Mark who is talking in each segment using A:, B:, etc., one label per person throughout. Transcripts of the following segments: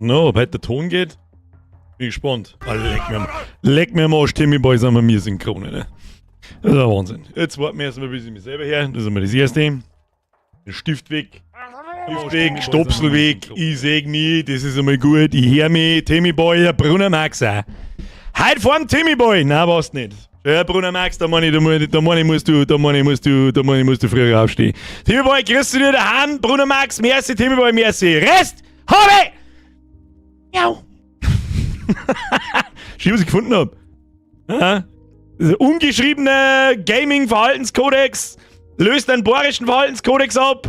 A: No, ob heute der Ton geht? Bin gespannt. Ah, leck mir, leck mir am Arsch, Timmy Boy, sind wir mir synchron, ne? Das ist ein Wahnsinn. Jetzt warten wir erstmal, bis ich mich selber her. Das ist einmal das Erste. Den Stift weg. Stift weg, Stopsel weg. Ich seh mich, das ist einmal gut. Ich hör mich. Timmy Boy, der Brunner Max auch. Heute fahren Timmy Boy. Nein, war's nicht. Ja, Brunner Max, da meine ich, da meine ich, da meine ich, musst du, da meine ich, musst du, da meine ich, musst du früher aufstehen. Timmy Boy, grüß dich daheim. Brunner Max, merci, Timmy Boy, merci. Rest, habe! Miau. Schön, was ich gefunden hab. Ja. Dieser ungeschriebene Gaming-Verhaltenskodex löst einen bayerischen Verhaltenskodex ab.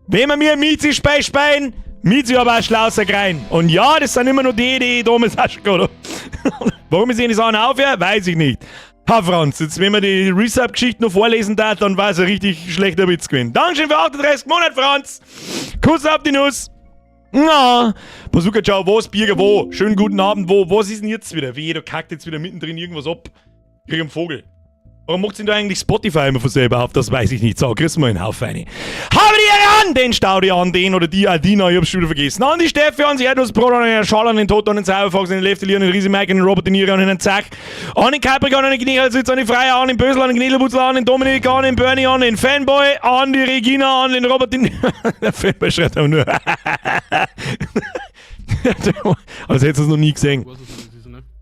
A: Wenn wir mir Mizi speien, Mizi aber auch schlauser Grein. Und ja, das sind immer nur die, die ich damals auch schon gehabt hab. Warum ich die Sachen aufhöre, weiß ich nicht. Ha, Franz, jetzt wenn man die Resub-Geschichte noch vorlesen darf, dann war es ein richtig schlechter Witz gewesen. Dankeschön für 38 Monate, Franz. Kuss auf die Nuss. Na, Bazooka Ciao, was, Birger, wo? Schönen guten Abend, wo? Was ist denn jetzt wieder? Wehe, da kackt jetzt wieder mittendrin irgendwas ab. Krieg einen Vogel. Warum macht denn da eigentlich Spotify immer von selber auf? Das weiß ich nicht. So, kriegst mal einen Haufen rein. Habe die Ehre an den Staudi an den oder die Adina, ich hab's schon wieder vergessen. An die Steffi, an die Erdnussbrot, an den Schall, an den Tod, an den Cyberfox, an den Lefty, an den Riese Mike, an den Robert De Niro, an den Zack, an den Capricorn, an den Kniehalsitz, an die Freier, an den Bösel, an den Knädelwutzel, an den Dominik, an den Bernie, an den Fanboy, an die Regina, an den Robert De Niro. Der Fanboy schreibt aber nur. Als hättest du es noch nie gesehen.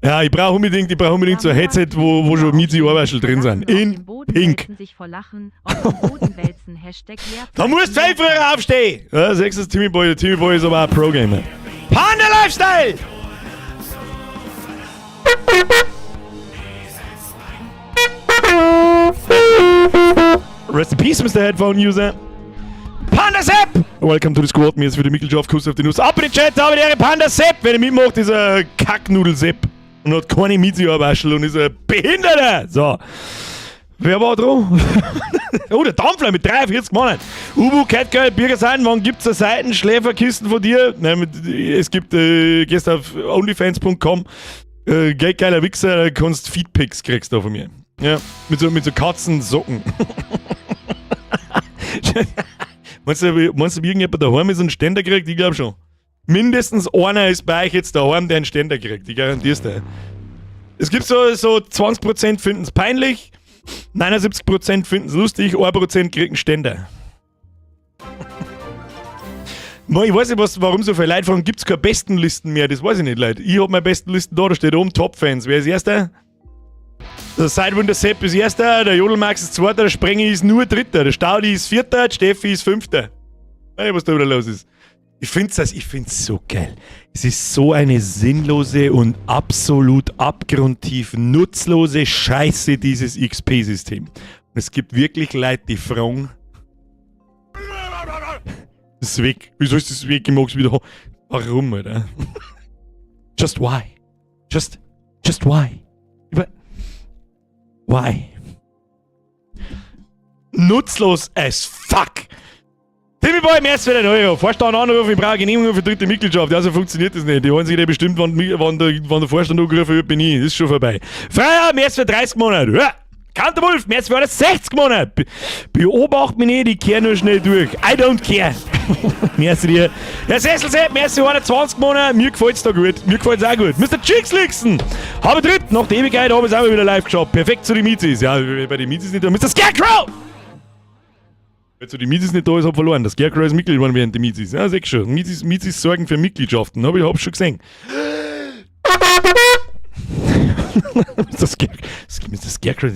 A: Ja, ich brauche unbedingt so ein Headset, wo schon Mizi Ohrwaschel drin sind. In Pink.
B: Sich vor Lachen, auf den Boden wälzen, Hashtag
A: Da musst du viel früher aufstehen. Ja, sechstes ist Timmy Boy. Der Timmy Boy ist aber auch Pro-Gamer. Panda Lifestyle! Rest in peace, Mr. Headphone User. Panda Sepp! Welcome to the squad. Mir ist für die Mitgliedschaft. Kuss auf die Nuss. Ab in den Chat, habe die Ehre, Panda Sepp! Wenn ihr mitmacht, ist ein Kacknudel-Sepp. Und hat keine Mizi-Ohrwaschel und ist ein Behinderter! So. Wer war dran? Oh, der Dampfler mit 43 Monaten. Ubu, Catgirl, Birger sein, wann gibt's eine Seitenschläferkisten von dir? Nein, es gibt, gehst auf onlyfans.com, geldgeiler Wichser, da kannst Feedpics kriegst du da von mir. Ja, mit so Katzensocken. Meinst du, irgendjemand daheim ist einen Ständer kriegt? Ich glaub schon. Mindestens einer ist bei euch jetzt daheim, der einen Ständer kriegt. Ich garantier's dir. Es gibt so 20% finden's peinlich, 79% finden's lustig, 1% kriegen Ständer. Ich weiß nicht, warum so viele Leute fragen, gibt's keine Bestenlisten mehr? Das weiß ich nicht, Leute. Ich hab meine Bestenlisten da, da steht oben Top-Fans. Wer ist Erster? Der Sidewinder Sepp ist Erster, der Jodelmax ist Zweiter, der Sprengi ist nur Dritter, der Staudi ist Vierter, der Steffi ist Fünfter. Weiß nicht, was da wieder los ist. Ich find's das, ich find's so geil. Es ist so eine sinnlose und absolut abgrundtief nutzlose Scheiße, dieses XP-System. Und es gibt wirklich Leute, die fragen, das ist weg. Wieso ist das weg? Ich mag's wieder. Warum, Alter? Just why? Just why? Why? Nutzlos as fuck! Timmy Boy, mehr als für den Euro. Vorstand anrufen, ich brauche Genehmigung für dritte Mitgliedschaft. Also funktioniert das nicht. Die wollen sich nicht bestimmt, wann der Vorstand angerufen wird, bin ich. Das ist schon vorbei. Freier, mehr als für 30 Monate. Ja. Kanterwolf, mehr als für 60 Monate. Beobacht mich nicht, ich kehr nur schnell durch. I don't care. Merci dir. Herr Sessel, merci für 120 Monate. Mir gefällt's da gut. Mir gefällt's auch gut. Mr. Cheekslixen. Habe dritt. Nach der Ewigkeit habe ich's auch wieder live geschaut. Perfekt zu den Mizis. Ja, bei den Mizis nicht da. Mr. Scarecrow! Wenn zu die Mizis nicht da ist, hab verloren. Das Scarecrow ist Mitglied geworden während die Mizis. Ja, sag schon. Mizis sorgen für Mitgliedschaften. Hab ich hab's schon gesehen. Mr. Scarecrow. Scarecrow.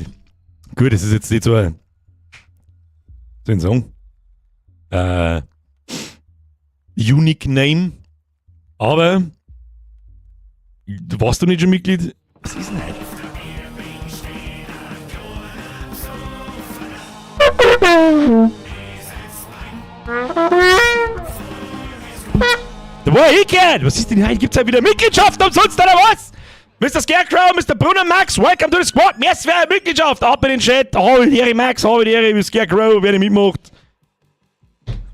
A: Gut, das ist jetzt nicht so ein, so ein Song. Unique Name. Aber warst du nicht schon Mitglied? Was ist denn heute? Da war ich gern! Was ist denn heute? Gibt's ja wieder Mitgliedschaft umsonst oder was? Mr. Scarecrow, Mr. Brunner Max, welcome to the squad. Merci für eure Mitgliedschaft. Ab in den Chat. Habe die Ehre, Max, habe die Ehre, Scarecrow, wer nicht mitmacht.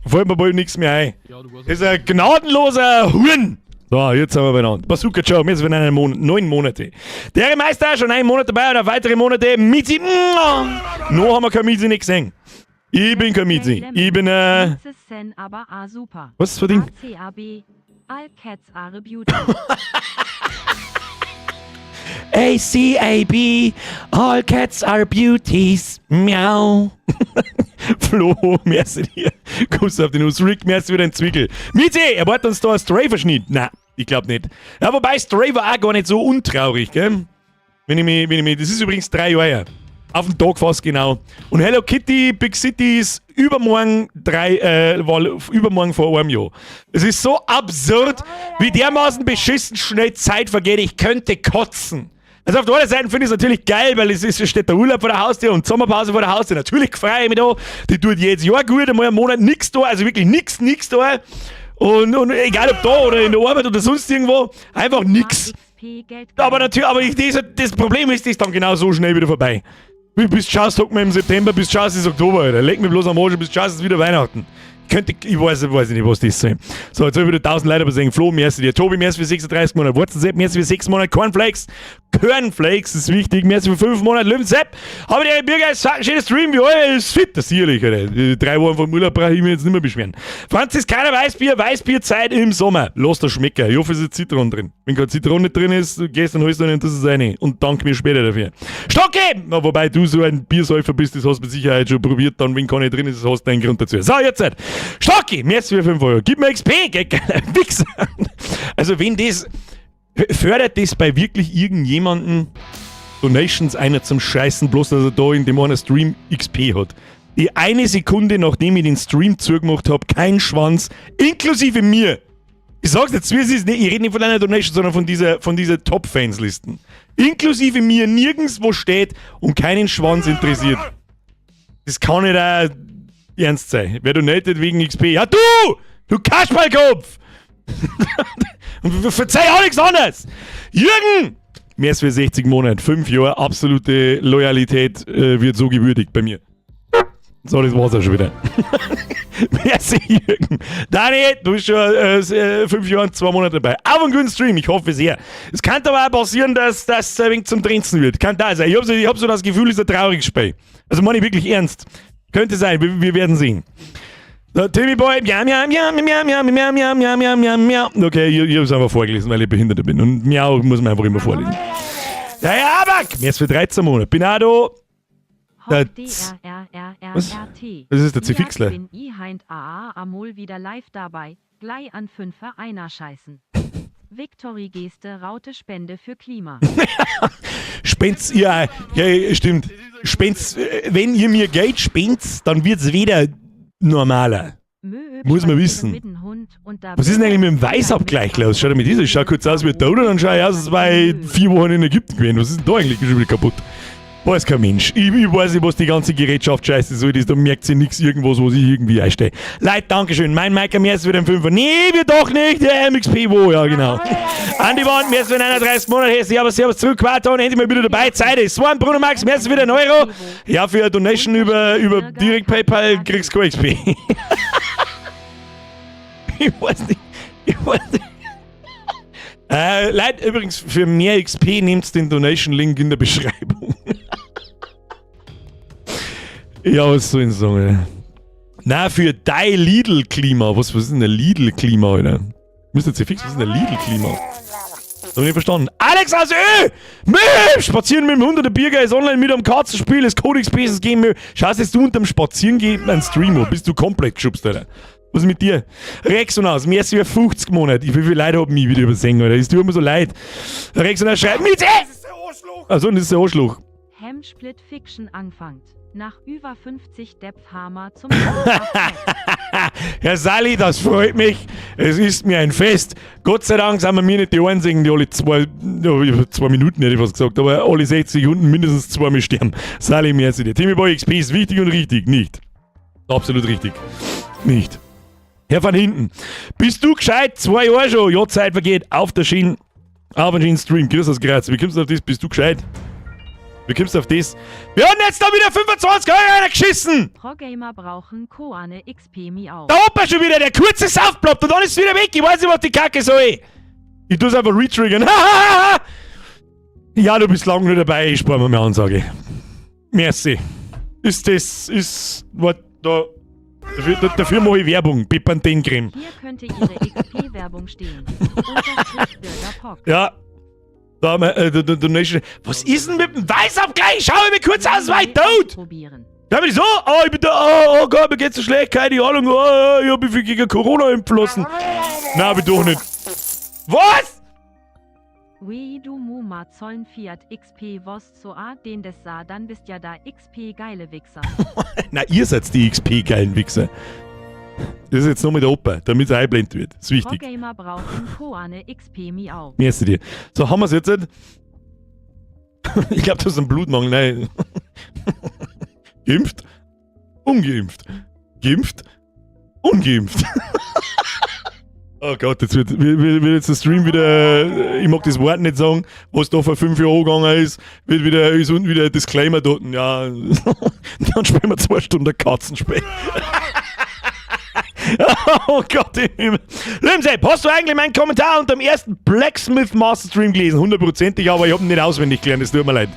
A: Fällt mir bald nichts mehr ein.
C: Ja, du warst
A: Das ist ein gnadenloser Huren. So, jetzt sind wir beieinander. Bazooka Joe, wir sind 9 Monate. Der Meister schon 1 Monat dabei und auf weitere Monate Mizi. Noch haben wir kein Mizi nicht gesehen. Ich bin kein Mizi. Ich bin
B: Mizi sen aber a super.
A: Was für Ding?
B: A C A B. All cats are beauty.
A: A C A B, all cats are beauties. Miau. Flo, merci dir. Kuss auf die Nuss. Rick, merci für den Zwickel. Miete, erwartet uns da ein Stray-Verschnitt? Na, ich glaub nicht. Ja, wobei Stray war auch gar nicht so untraurig, gell? Wenn ich mich, das ist übrigens 3 Jahre her. Auf den Tag fast genau. Und Hello Kitty Big City ist übermorgen war übermorgen vor einem Jahr. Es ist so absurd, wie dermaßen beschissen schnell Zeit vergeht. Ich könnte kotzen. Also auf der einen Seite finde ich es natürlich geil, weil es steht der Urlaub vor der Haustür und Sommerpause vor der Haustür. Natürlich freue ich mich da. Die tut jedes Jahr gut, einmal einen Monat nichts da, also wirklich nix, nix da. Und egal ob da oder in der Arbeit oder sonst irgendwo, einfach nix.
B: XP Geld.
A: Aber natürlich, aber das Problem ist, das ist dann genau so schnell wieder vorbei. Bis schaust, hocken wir im September, bis schaust, ist Oktober, Alter. Leck mich bloß am Arsch, bis schaust, ist wieder Weihnachten. Ich weiß nicht, was das soll. So, jetzt habe ich wieder 1000 Leute übersehen. Flo, merci dir. Tobi, merci für 36 Monate. Watson Sepp, merci für 6 Monate. Cornflakes, Cornflakes ist wichtig. Merci für 5 Monate. Löwen Sepp, habe die Bürger, ist ein schönes Stream, wie euer ist fit. Das sicherlich, Alter. Die 3 Wochen vom Urlaub brauche ich mich jetzt nicht mehr beschweren. Franziskaner Weißbier, Weißbierzeit im Sommer. Lass das schmecken. Ich hoffe, es ist Zitrone drin. Wenn keine Zitrone drin ist, gehst dann holst du eine und das ist eine. Und dank mir später dafür. Stocke! Na, wobei du so ein Biersäufer bist, das hast du mit Sicherheit schon probiert, dann, wenn keine drin ist, hast du einen Grund dazu. So, jetzt halt. Stocki! Merci für 5 Euro. Gib mir XP, gell, geiler Wichser. Also, wenn das. Fördert das bei wirklich irgendjemanden, Donations einer zum Scheißen, bloß dass er da in dem einen Stream XP hat? Die eine Sekunde, nachdem ich den Stream zugemacht habe, kein Schwanz, inklusive mir. Ich sag's jetzt, wie es ist, nicht, ich rede nicht von einer Donation, sondern von dieser Top-Fans-Listen. Inklusive mir nirgendwo steht und keinen Schwanz interessiert. Das kann nicht auch ernst sein. Wer donatet wegen XP? Ja, du! Du Kasperlkopf! Und verzeih auch nichts anderes! Jürgen! Mehr als für 60 Monate, 5 Jahre, absolute Loyalität wird so gewürdigt bei mir. So, das war's auch schon wieder. Merci, Jürgen. Daniel, du bist schon 5 Jahre und 2 Monate dabei. Auf einen guten Stream, ich hoffe sehr. Es kann aber auch passieren, dass das ein wenig zum Trinzen wird. Kann da sein. Ich hab so das Gefühl, es ist ein trauriges Spiel. Also meine ich wirklich ernst. Könnte sein, wir werden sehen. So, Timmy Boy, miau, miau, miau, miau, miau, miau, miau, miau, miau, miau, miau. Okay, ich hab's einfach vorgelesen, weil ich Behinderter bin. Und miau muss man einfach immer vorlesen. Ja, ja, aber, mehr als für 13 Monate. Bin auch da.
B: Hock
A: Der
B: D R R R
A: Was?
B: R T.
A: Das ist der Zifixler.
B: Bin i heint AA amol wieder live dabei. Glei an Fünfer einer scheißen. Victory Geste Raute Spende für Klima.
A: Spend's, ja, stimmt. Spend's, wenn ihr mir Geld spendet, dann wird's wieder normaler.
B: Mö
A: Muss man wissen.
B: Mit dem Hund und da
A: Was ist denn eigentlich mit dem Weißabgleich los? Schau dir mit das, ich schau kurz aus wie der oder dann schau ich aus, als war ich 4 Wochen in Ägypten gewesen. Was ist denn da eigentlich schon wieder kaputt? Weiß kein Mensch. Ich weiß nicht, was die ganze Gerätschaft scheiße soll. Das, da merkt sie nichts irgendwas, was ich irgendwie einstehe. Leute, Dankeschön. Mein Mike, mehr ist wieder ein Fünfer. Nee, wir doch nicht. Ja, MXP wo? Ja, genau. Andi Wand, mehr ist wieder 31 Monate. Hey, servus, servus, zurück. Quarton, endlich mal wieder dabei. Zeit ist. Swan, Bruno Max, mehr ist wieder ein Euro. Ja, für eine Donation über direkt PayPal kriegst du kein XP. Ich weiß nicht. Ich weiß nicht. Leute, übrigens, für mehr XP nehmt den Donation-Link in der Beschreibung. Ja, was soll ich sagen? Ey? Na, für dein Lidl-Klima. Was ist denn der Lidl-Klima, Alter? Müsst jetzt hier fix, was ist denn der Lidl-Klima? Das hab ich nicht verstanden. Alex aus Ö! Mö! Spazieren mit dem Hund und der Birger ist online mit am Katzenspiel, das Codex Pieces gehen. Schaust jetzt du unterm Spazierengehen einen Stream an, bist du komplett geschubst, Alter. Was ist mit dir? Rexonas, mehr als 50 Monate. Wie viele Leute haben mich wieder übersehen, Alter? Es tut mir so leid. Rexonas schreibt mit.
C: Das ist der Arschloch!
A: Also, das ist der Arschloch.
B: Hem Split Fiction anfangt. Nach über 50 Depth Hammer zum
A: Herr Sally, das freut mich. Es ist mir ein Fest. Gott sei Dank sind wir mir nicht die einzigen, die alle zwei, ja, 2 Minuten hätte ich was gesagt, aber alle 60 Sekunden mindestens zweimal sterben. Sally, merci dir. Timmy Boy XP ist wichtig und richtig. Nicht. Absolut richtig. Nicht. Herr van hinten, bist du gescheit? 2 Jahre schon. Ja, Zeit vergeht. Auf der Schiene. Auf den Stream. Grüß aus Graz. Wie kommst du auf das? Bist du gescheit? Wie kommst du auf das? Wir haben jetzt da wieder 25 Euro geschissen!
B: Pro-Gamer brauchen koane XP miau.
A: Da oben schon wieder, der kurze Saftploppt und dann ist es wieder weg. Ich weiß nicht, was die Kacke soll. Ich tu's einfach retriggern. Ja, du bist lange nicht dabei. Ich spare mir meine Ansage. Merci. Ist das, ist, was da. Dafür mache ich Werbung. Bepanthen-Creme.
B: Hier könnte Ihre XP-Werbung stehen. Unterstrich Bürger Pock.
A: Ja. Da, Donation. Was ist denn mit dem Weißabgleich? Schau mir kurz aus, weit tot!
B: Probieren.
A: Da bin ich so, oh, ich bin da, oh, oh Gott, mir geht's so schlecht, keine Ahnung, oh, ich hab mich gegen Corona impfen lassen. Na, hab ich doch nicht. Was?
B: Wei du Muma Zollen Fiat XP was so a den des sa dann bist ja da XP geile Wichser.
A: Na, ihr seid die XP-geilen Wichser. Das ist jetzt nur mit der Opa, damit es einblendet wird. Das ist wichtig.
B: Gamer brauchen Koane XP Miau.
A: Merci dir. So, haben wir es jetzt? Ich glaube, das ist ein Blutmangel. Nein. Geimpft? Ungeimpft. Geimpft? Ungeimpft. Oh Gott, jetzt wird jetzt der Stream wieder, ich mag das Wort nicht sagen, was da vor 5 Jahren angegangen ist, wird wieder, ist unten wieder ein Disclaimer dort. Ja, dann spielen wir 2 Stunden Katzenspiel. Oh Gott im Himmel. Limsepp, hast du eigentlich meinen Kommentar unter dem ersten Blacksmith Master Stream gelesen? Hundertprozentig, aber ich hab ihn nicht auswendig gelernt, es tut mir leid.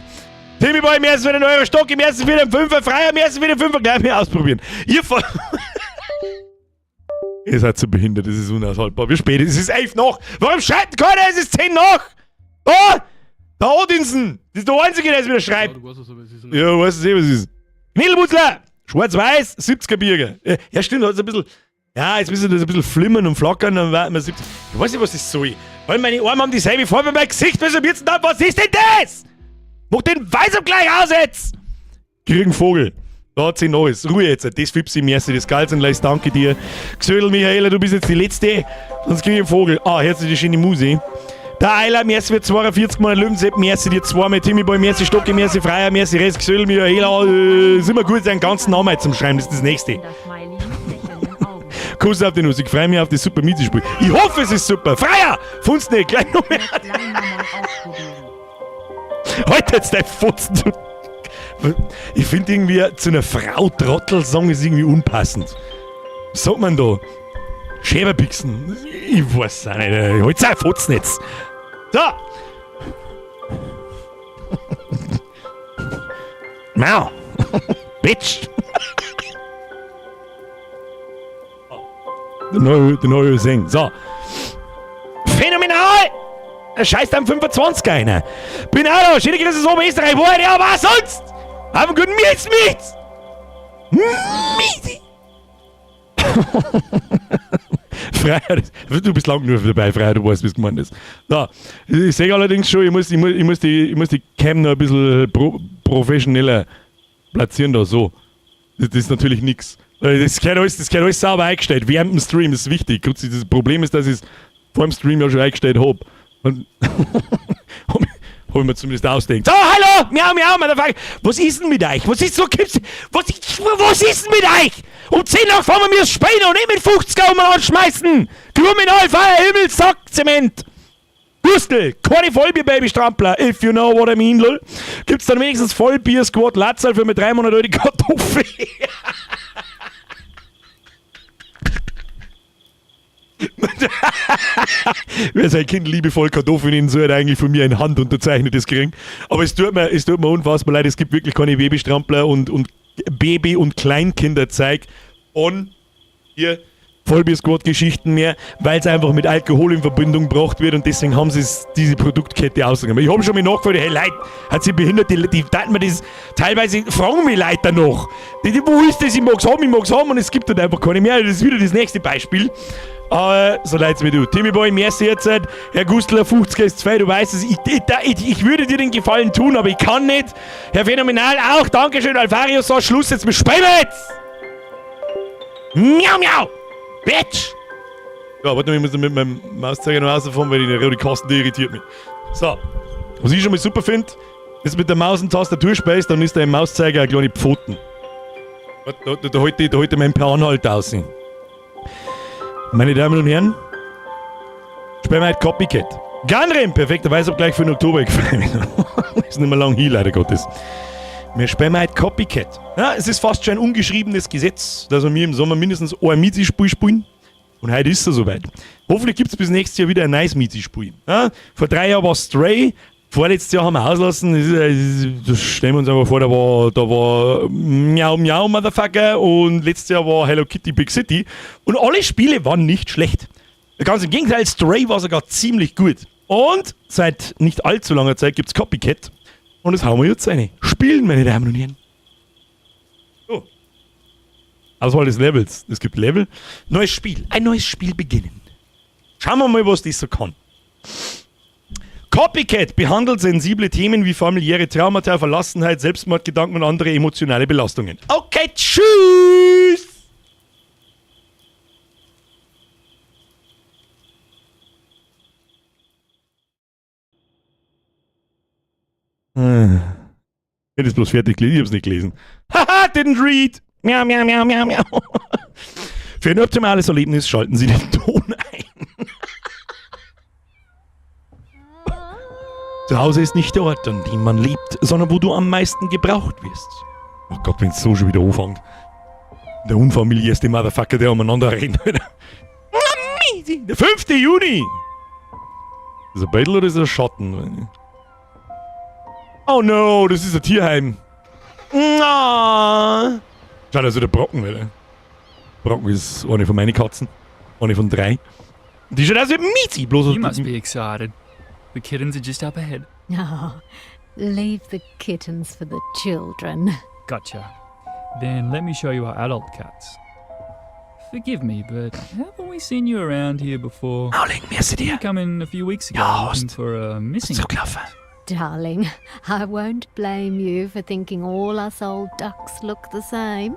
A: Timmy Boy, merci für den Euro Stock, im ersten für den Fünfer, Freier, merci für den Fünfer, gleich mir ausprobieren. Ihr seid so behindert, das ist unaushaltbar. Wie spät ist es? Es ist 11 nach. Warum schreibt keiner? Es ist 10 nach. Oh! Der Odinson! Das ist der Einzige, der es wieder schreibt.
C: Ja, du weißt es, aber es ist nicht.
A: Ja, weißt du eh, was es ist. Knilbutzler! Schwarz-Weiß, 70er Bürger. Ja, stimmt, hat es ein bisschen. Ja, jetzt müssen wir das ein bisschen flimmern und flackern, dann warten wir 70. Ich weiß nicht, was das soll. Weil meine Arme haben dieselbe Farbe, mein Gesicht, was jetzt da? Was ist denn das? Mach den Weißabgleich aus jetzt! Kriegen Vogel. Da hat sie Neues. Ruhe jetzt. Das Fipsi, merci, das Geilste und danke dir. Gsödel, Michaela, du bist jetzt die Letzte. Sonst krieg ich einen Vogel. Ah, herzlich die schöne Musik. Der Eiler, merci für 42 Monate Löwensepp, merci dir zweimal, Timmy Boy, merci Stocke, merci Freier, merci Rest, Gsödel, Michaela, ist immer gut, seinen ganzen Namen zum Schreiben, das ist das Nächste.
B: Das Smiley mit lächelnden Augen.
A: Kuss auf die Nuss, ich freue mich auf das super Mietspiel. Ich hoffe, es ist super. Freier! Funst nicht, gleich noch mehr.
B: Jetzt gleich mal ausprobieren.
A: Halt jetzt dein Fotzen, du. Ich finde irgendwie, zu einer Frau Trottel sagen ist irgendwie unpassend. Was sagt man da? Schäberpixen. Ich weiß auch nicht. Halt dein Fotzen jetzt. So. Mau. Bitch. Den neue singen. So. Phänomenal! Er scheißt am 25 einer. Bin auch da. Schöne Grüße aus Oberösterreich. Wo, ja, was sonst? Haben guten Mietz, Mietz! Mietz! Freier, du bist lang genug dabei, Freier, du weißt, wie es gemeint ist. So, ich sehe allerdings schon, ich muss die Cam noch ein bisschen professioneller platzieren da so. Das ist natürlich nichts. Das gehört alles sauber eingestellt. Während dem Stream, das ist wichtig. Das Problem ist, dass ich es vor dem Stream ja schon eingestellt habe. Und hab ich mir zumindest ausdenkt. So, hallo! Miau, miau, Motherfucker! Was ist denn mit euch? Was ist so, gibt's, was ist denn mit euch? Um 10 nach fahren wir mir Späne und nicht mit 50er um anschmeißen! Kriminal, Feuer, Himmel, Sack, Zement! Gustl, keine Vollbier-Baby-Strampler, if you know what I mean, lol. Gibt's dann wenigstens Vollbier-Squad Latzal für mit 3 Monate alte Kartoffel? Wer sein Kind liebevoll Kartoffeln nennen soll, hat eigentlich von mir ein handunterzeichnetes kriegen. Aber es tut mir unfassbar leid, es gibt wirklich keine Babystrampler und Baby- und Kleinkinderzeug on hier Vollbier-Squad-Geschichten mehr, weil es einfach mit Alkohol in Verbindung gebracht wird und deswegen haben sie diese Produktkette ausgegangen. Ich habe schon mal nachgefragt, hey Leute, hat sie behindert, die taten mir das, teilweise fragen mich Leute danach. Die, wo ist das? Ich mag's haben, ich mag's haben und es gibt halt einfach keine mehr. Das ist wieder das nächste Beispiel. Aber so leid's mir du. Timmy Boy, merci jetzt. Herr Gustler, 50 ist 2, du weißt es. Ich würde dir den Gefallen tun, aber ich kann nicht. Herr Phänomenal auch. Dankeschön, Alfarius. So, Schluss jetzt. Wir spielen jetzt! Miau, miau! Bitch! Ja, warte mal, ich muss mit meinem Mauszeiger noch rausfahren, weil die rote Kasten, die irritiert mich. So. Was ich schon mal super finde, ist mit der Maus und Tastatur spielst, dann ist dein Mauszeiger eine kleine Pfoten. Da halte ich meinen Per Anhalter aus. Meine Damen und Herren, spielen wir heute Copycat. Gunrim, perfekter Weißabgleich für den Oktober. Ich freue mich. Ist nicht mehr lang hin, leider Gottes. Wir spielen heute Copycat. Ja, es ist fast schon ein ungeschriebenes Gesetz, dass wir mir im Sommer mindestens ein Mizi-Spiel spielen. Und heute ist es soweit. Hoffentlich gibt es bis nächstes Jahr wieder ein neues Mizi-Spiel. Ja, vor 3 Jahren war Stray. Vorletztes Jahr haben wir auslassen, das stellen wir uns einfach vor, da war Miau Miau Motherfucker und letztes Jahr war Hello Kitty Big City und alle Spiele waren nicht schlecht. Ganz im Gegenteil, Stray war sogar ziemlich gut. Und seit nicht allzu langer Zeit gibt's Copycat und das hauen wir jetzt rein. Spielen, meine Damen und Herren. So. Auswahl des Levels. Es gibt Level. Neues Spiel. Ein neues Spiel beginnen. Schauen wir mal, was das so kann. Copycat behandelt sensible Themen wie familiäre Traumata, Verlassenheit, Selbstmordgedanken und andere emotionale Belastungen. Okay, tschüss! Ich hätte es bloß fertig gelesen, ich hab's nicht gelesen. Haha, didn't read! Miau, miau, miau, miau, miau. Für ein optimales Erlebnis schalten Sie den Ton ein. Zu Hause ist nicht der Ort, an dem man lebt, sondern wo du am meisten gebraucht wirst. Oh Gott, wenn's so schon wieder anfängt. Der unfamiliärste Motherfucker, der umeinander rennt, Alter. Der 5. Juni! Ist das ein Battle oder ist das ein Schatten? Oh no, das ist ein Tierheim. Na. Schaut aus wie der Brocken, Alter. Brocken ist eine von meinen Katzen. Eine von drei. Die schaut aus wie Mizi, bloß
C: You must be excited. The kittens are just up ahead.
D: Oh, leave the kittens for the children.
C: Gotcha. Then let me show you our adult cats. Forgive me, but haven't we seen you around here before?
A: Mauling, merci dir.
C: You come in a few weeks ago
A: Ja,
C: looking
A: hast-
C: for a missing
A: Zurücklaufen.
D: Darling, I won't blame you for thinking all us old ducks look the same.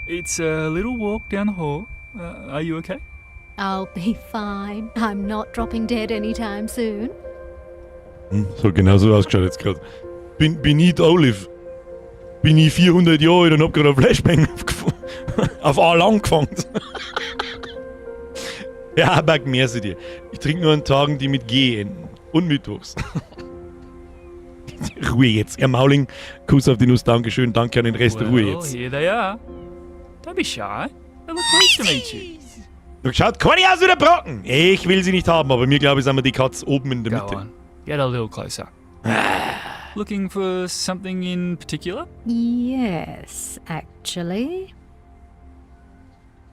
C: It's a little walk down the hall. Are you okay?
D: I'll be fine. I'm not dropping dead anytime soon.
A: So genau so ausgeschaut jetzt gerade. Bin ich die Olive? Bin ich 400 Jahre alt und hab gerade ein Flashbang auf A lang gefangen. Ja, Berg, merci dir. Ich trinke nur an Tagen, die mit G enden. Und mittwochs. Ruhe jetzt. Herr Mauling, Kuss auf die Nuss, Dankeschön, danke an den Rest.
C: Well,
A: Ruhe jetzt.
C: here they are. Don't be shy. They look pleased to meet you.
A: Du schaut keine aus wie der Brocken. Ich will sie nicht haben, aber mir glaube ich, sind wir die Katze oben in der
C: Go
A: Mitte.
C: on. Get a little closer. Looking for something in particular?
D: Yes, actually.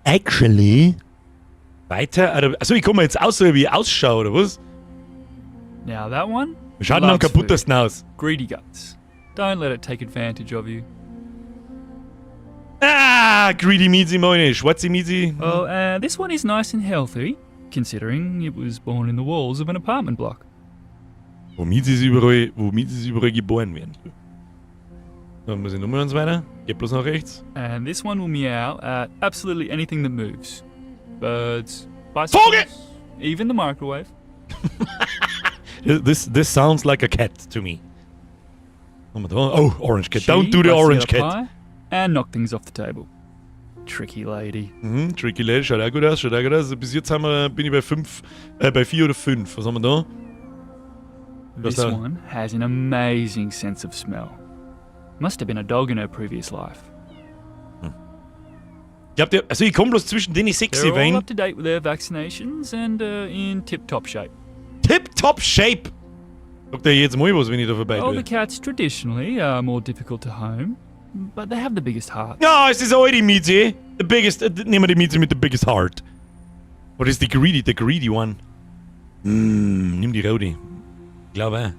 A: Actually. Weiter? Also ich komme jetzt aus, wie ich ausschaue, oder was?
C: Now that one?
A: Wir schauen am
C: loves food.
A: kaputtesten aus.
C: Greedy guts. Don't let it take advantage of you.
A: Ah, Greedy Mizi meine. Schwarze Mizi.
C: Oh, this one is nice and healthy, considering it was born in the walls of an apartment block.
A: Wo Mizis überall geboren werden. Dann muss ich nochmal eins weiter. Geht bloß nach rechts.
C: And this one will meow at absolutely anything that moves. Birds, bicycles,
A: Vogel!
C: even the microwave.
A: This sounds like a cat to me. Haben wir da? Oh, Orange Cat.
C: She
A: Don't do the
C: likes to
A: Orange
C: get up
A: Cat.
C: high and knock things off the table. Tricky lady.
A: Tricky Lady, schaut auch gut aus, schaut auch gut aus. Bis jetzt bin ich bei fünf, bei vier oder fünf. Was haben wir da? Was
C: This
A: da?
C: one has an amazing sense of smell. Must have been a dog in her previous life.
A: Ich glaub, also ich komme bloß zwischen den sechs,
C: They're all
A: Wein.
C: up to date with their vaccinations and in tip-top shape.
A: Tip-top shape! Sagt er jetzt mal was, wenn ich da vorbei
C: Older
A: tue.
C: cats traditionally are more difficult to home, but they have the biggest hearts.
A: Ja, es ist auch die Miezi. The biggest, nehmen wir die Miezi mit the biggest heart. What is the greedy one? Nimm die Rodi. Ich glaube auch.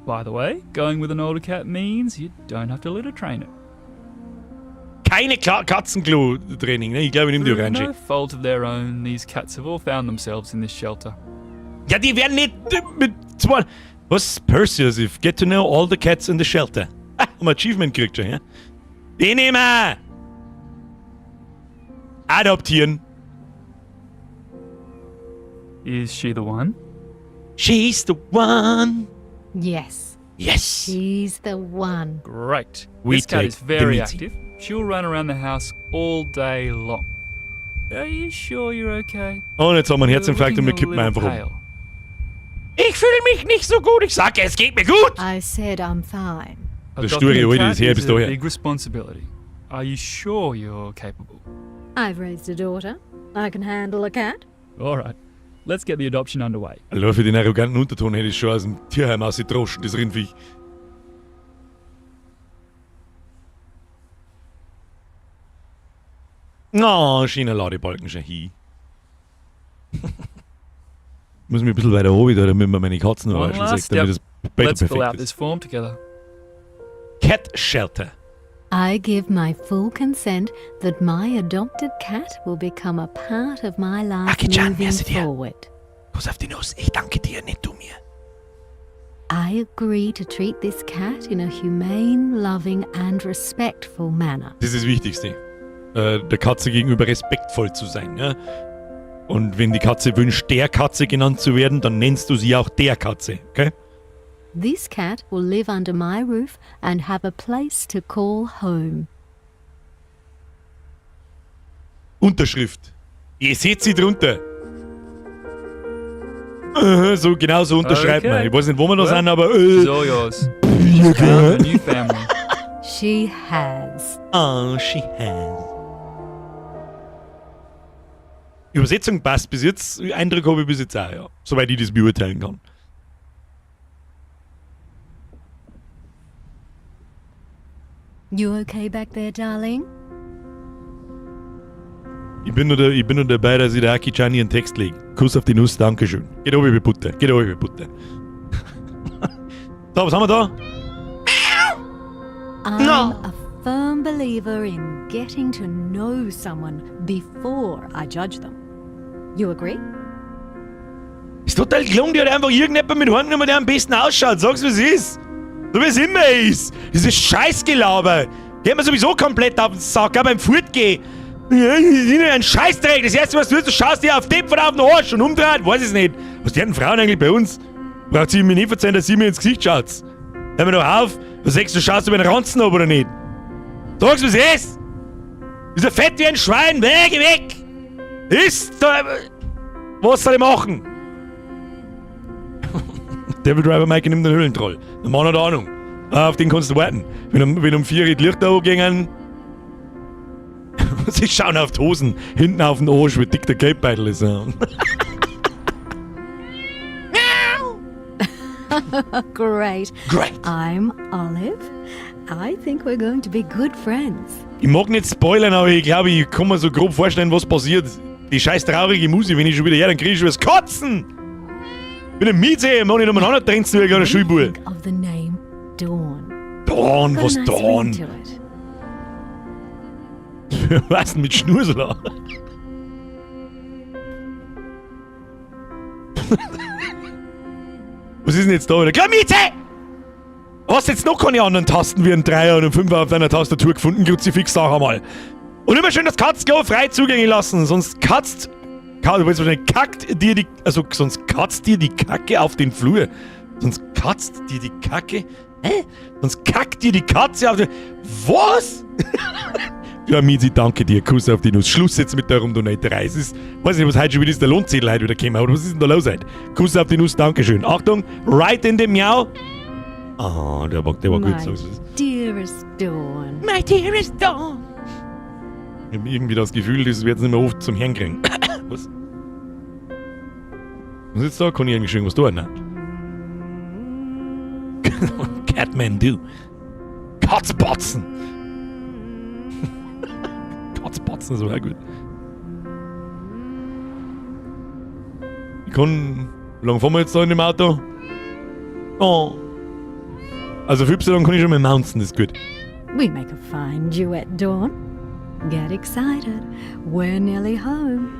C: By the way, going with an older cat means you don't have to litter train it.
A: Keine Katzenklo-Training, ne? Ich glaube, ich nehme die
C: Through
A: Orange.
C: no fault of their own, these cats have all found themselves in this shelter.
A: Ja, die werden nicht mit zwei. Was? Persuasive. Get to know all the cats in the shelter. Ah, haben wir Achievement gekriegt schon, ja? Den nehmen wir! Adoptieren.
C: Is she the one?
A: She's the one.
D: Yes,
A: Yes.
D: she's the one.
C: Great.
A: We
C: This cat
A: take
C: is very
A: the Mizi.
C: active. She'll run around the house all day long. Are you sure you're okay?
A: Und jetzt haben wir einen
C: You're
A: Herzinfarkt und wir
C: looking a
A: kippen
C: little
A: einfach um.
C: pale.
A: Ich fühle mich nicht so gut. Ich sag, es geht mir gut.
D: I said I'm fine.
A: Das
C: Adopting
A: sture
C: a
A: Alte
C: cat
A: ist her
C: is
A: bis
C: a
A: daher.
C: big responsibility. Are you sure you're capable?
D: I've raised a daughter. I can handle a cat.
C: All right. Let's get the adoption underway.
A: Allein für den arroganten Unterton hätte ich schon aus dem Tierheim ausgedroschen, das Rindviech. Na, schöner Ladebalken schon hin. Muss mich ein bisschen weiter oben, da, damit man meine Katzen
C: One
A: noch
C: last
A: sieht, damit das Bett
C: Let's fill out
A: perfekt
C: this
A: ist.
C: form together.
A: Cat Shelter.
D: I give my full consent that my adopted cat will become a part of my life
A: Aki-chan,
D: moving
A: merci dir.
D: forward.
A: Kuss auf die Nuss, ich danke dir, nicht du mir.
D: I agree to treat this cat in a humane, loving, and respectful manner.
A: Das ist das Wichtigste. Der Katze gegenüber respektvoll zu sein. Ja? Und wenn die Katze wünscht, der Katze genannt zu werden, dann nennst du sie auch der Katze. Okay?
D: This cat will live under my roof and have a place to call home.
A: Unterschrift. Ihr seht sie drunter. So genau so unterschreibt
C: Okay.
A: man. Ich weiß nicht, wo wir da
C: Well,
A: sind, aber.
C: She's all yours. Found a new family.
D: She has.
A: Oh, she has. Übersetzung passt bis jetzt. Eindruck habe ich bis jetzt auch, ja. Soweit ich das beurteilen kann.
D: You okay back there, darling?
A: Ich bin nur dabei, dass ich der Aki-chan ihren Text lege. Kuss auf die Nuss, Dankeschön. Geht runter wie Butter. Geht runter wie Butter. So, was haben wir da?
D: I'm
A: No.
D: a firm believer in getting to know someone before I judge them. You agree?
A: Ist total gelungen, die hat einfach irgendjemand mit heimgenommen, der am besten ausschaut. Sag's, wie es ist. So wie es immer ist. Dieses Scheißgelaber. Geht mir sowieso komplett auf den Sack, auch beim Fortgehen. Ja, ein Scheißdreck. Das erste, was du tust, du schaust dir auf den oder auf den Arsch und umdreht, weiß ich nicht. Was die hatten Frauen eigentlich bei uns? Braucht sie mir nicht verzeihen, dass sie mir ins Gesicht schaut. Hör mir doch auf. Was sagst du, schaust du mir den Ranzen ab oder nicht? Sag's, wie es ist. Ist er fett wie ein Schwein. Weg, geh weg. Ist da. Was soll ich machen? Devil Driver Mike nimmt den Höhlentroll. Der Mann hat Ahnung. Ah, auf den kannst du warten. Wenn um 4 Uhr die Lichter angehen, sie schauen auf die Hosen, hinten auf den Arsch, wie dick der Geldbeutel ist. Ja.
D: Great.
A: Great.
D: I'm Olive. I think we're going to be good friends.
A: Ich mag nicht spoilern, aber ich glaube, ich kann mir so grob vorstellen, was passiert. Die scheiß traurige Musik, wenn ich schon wieder her, dann krieg ich schon das Kotzen! Ich bin ein Mieze, mach ich umeinander trenzen wie ein kleiner
D: What do you
A: Schulbub.
D: think of the name Dawn?
A: Dawn,
D: Got
A: was
D: a nice
A: Dawn?
D: ring to it.
A: Was denn mit Schnurrsel? Was ist denn jetzt da wieder? Klamiete! Hast jetzt noch keine anderen Tasten wie ein Dreier und ein Fünfer auf deiner Tastatur gefunden, Kruzifix, sag einmal. Und immer schön das Katzenklo frei zugänglich lassen, sonst katzt. Du weißt wahrscheinlich, kackt dir die. Also, sonst katzt dir die Kacke auf den Flur. Sonst katzt dir die Kacke. Hä? Sonst kackt dir die Katze auf den. Was? Ja, Mizi, danke dir. Kuss auf die Nuss. Schluss jetzt mit der Rumdonaterei. Es ist, weiß nicht, was heute schon wieder ist, der Lohnzettel heute wieder gekommen, oder was ist denn da los heute? Kuss auf die Nuss, Dankeschön. Achtung, right in the Miau. Ah, der war gut.
D: My
A: So ist es.
D: dearest Dawn.
A: My dearest Dawn. Ich habe irgendwie das Gefühl, das wird nicht mehr oft zum Herrn kriegen. Was? Was ist jetzt da? Kann ich eigentlich schon irgendwas tun? Nein. Catman do. Katzbatzen. Katzbatzen ist aber auch gut. Ich kann. Wie lange fahren wir jetzt da in dem Auto? Oh. Also für Y kann ich schon mal mounten, das ist gut.
D: We make a fine duet, Dawn. Get excited. We're nearly home.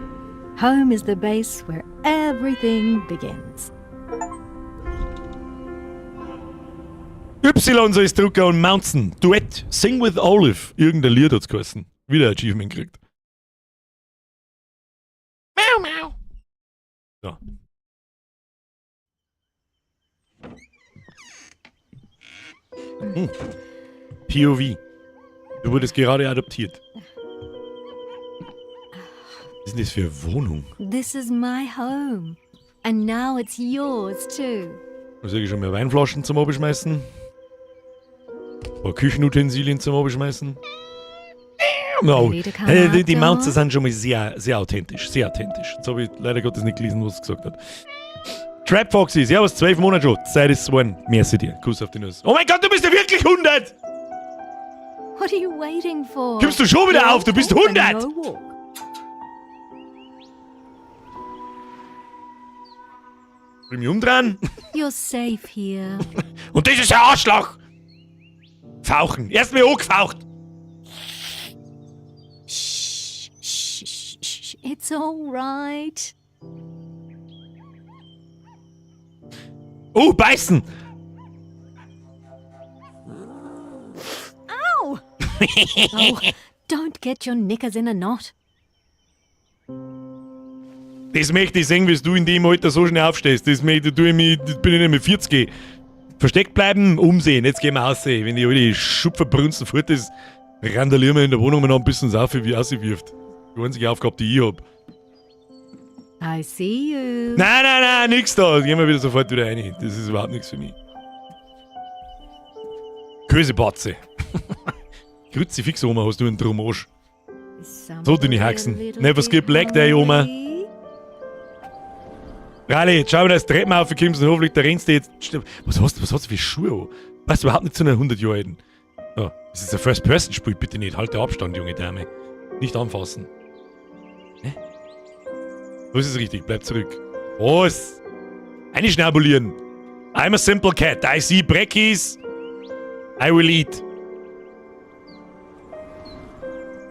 D: Home is the base where everything begins.
A: Y soll ich drücken und mounten. Duett. Sing with Olive. Irgendein Lied hat's geheißen. Wieder ein Achievement gekriegt. Miau, miau. So. POV. Du wurdest gerade adoptiert. Was ist denn das für eine Wohnung?
D: This is my home. And now it's yours too.
A: Da sehe ich schon mehr Weinflaschen zum Abschmeißen. Ein paar Küchenutensilien zum Abschmeißen. No.
D: Ready to come
A: Hey,
D: out,
A: die Mounzer
D: Dawn?
A: sind schon mal sehr, sehr authentisch. Sehr authentisch. Jetzt habe ich leider Gottes nicht gelesen, was es gesagt hat. Trap Foxy, servus, 12 Monate schon. Zeit ist geworden. Merci dir. Kuss auf die Nuss. Oh mein Gott, du bist ja wirklich 100!
D: What are you waiting for?
A: Gibst du schon wieder
D: No
A: auf, du bist
D: talk and
A: 100!
D: no walk.
A: Bring mich umdrehen.
D: You're safe here.
A: Und das ist ein Arschloch! Fauchen. Erst mir angefaucht.
D: Shh, shh, shh, shh. It's all right.
A: Oh, beißen!
D: Ow! Oh, don't get your knickers in a knot.
A: Das möchte ich sehen, wie du in dem Alter so schnell aufstehst. Das möchte ich, mich, das bin ich nicht mehr 40. Versteckt bleiben, umsehen. Jetzt gehen wir aussehen. Wenn die alte Schupferbrunzen fort ist, randalieren wir in der Wohnung mal noch ein bisschen auf, wie auswirft. Die einzige Aufgabe, die ich hab.
D: I see you.
A: Nein, nein, nein, nix da. Gehen wir wieder sofort wieder rein. Das ist überhaupt nichts für mich. Kösebatze. Kruzifix, Oma, hast du einen Drumarsch. So, deine Haxen. Never skip leg day, Oma. Rally, jetzt schau mal, dass du Treppen aufkommst und hoffentlich da rennst du jetzt. Was hast du, was hast du für Schuhe an? Passt überhaupt nicht zu einer 100 Jahre alten. Oh, das ist ein First-Person-Spiel, bitte nicht. Halte Abstand, junge Dame. Nicht anfassen. Hä? Was ist richtig? Bleib zurück. Was? Einschnabulieren. I'm a simple cat. I see brekkies. I will eat.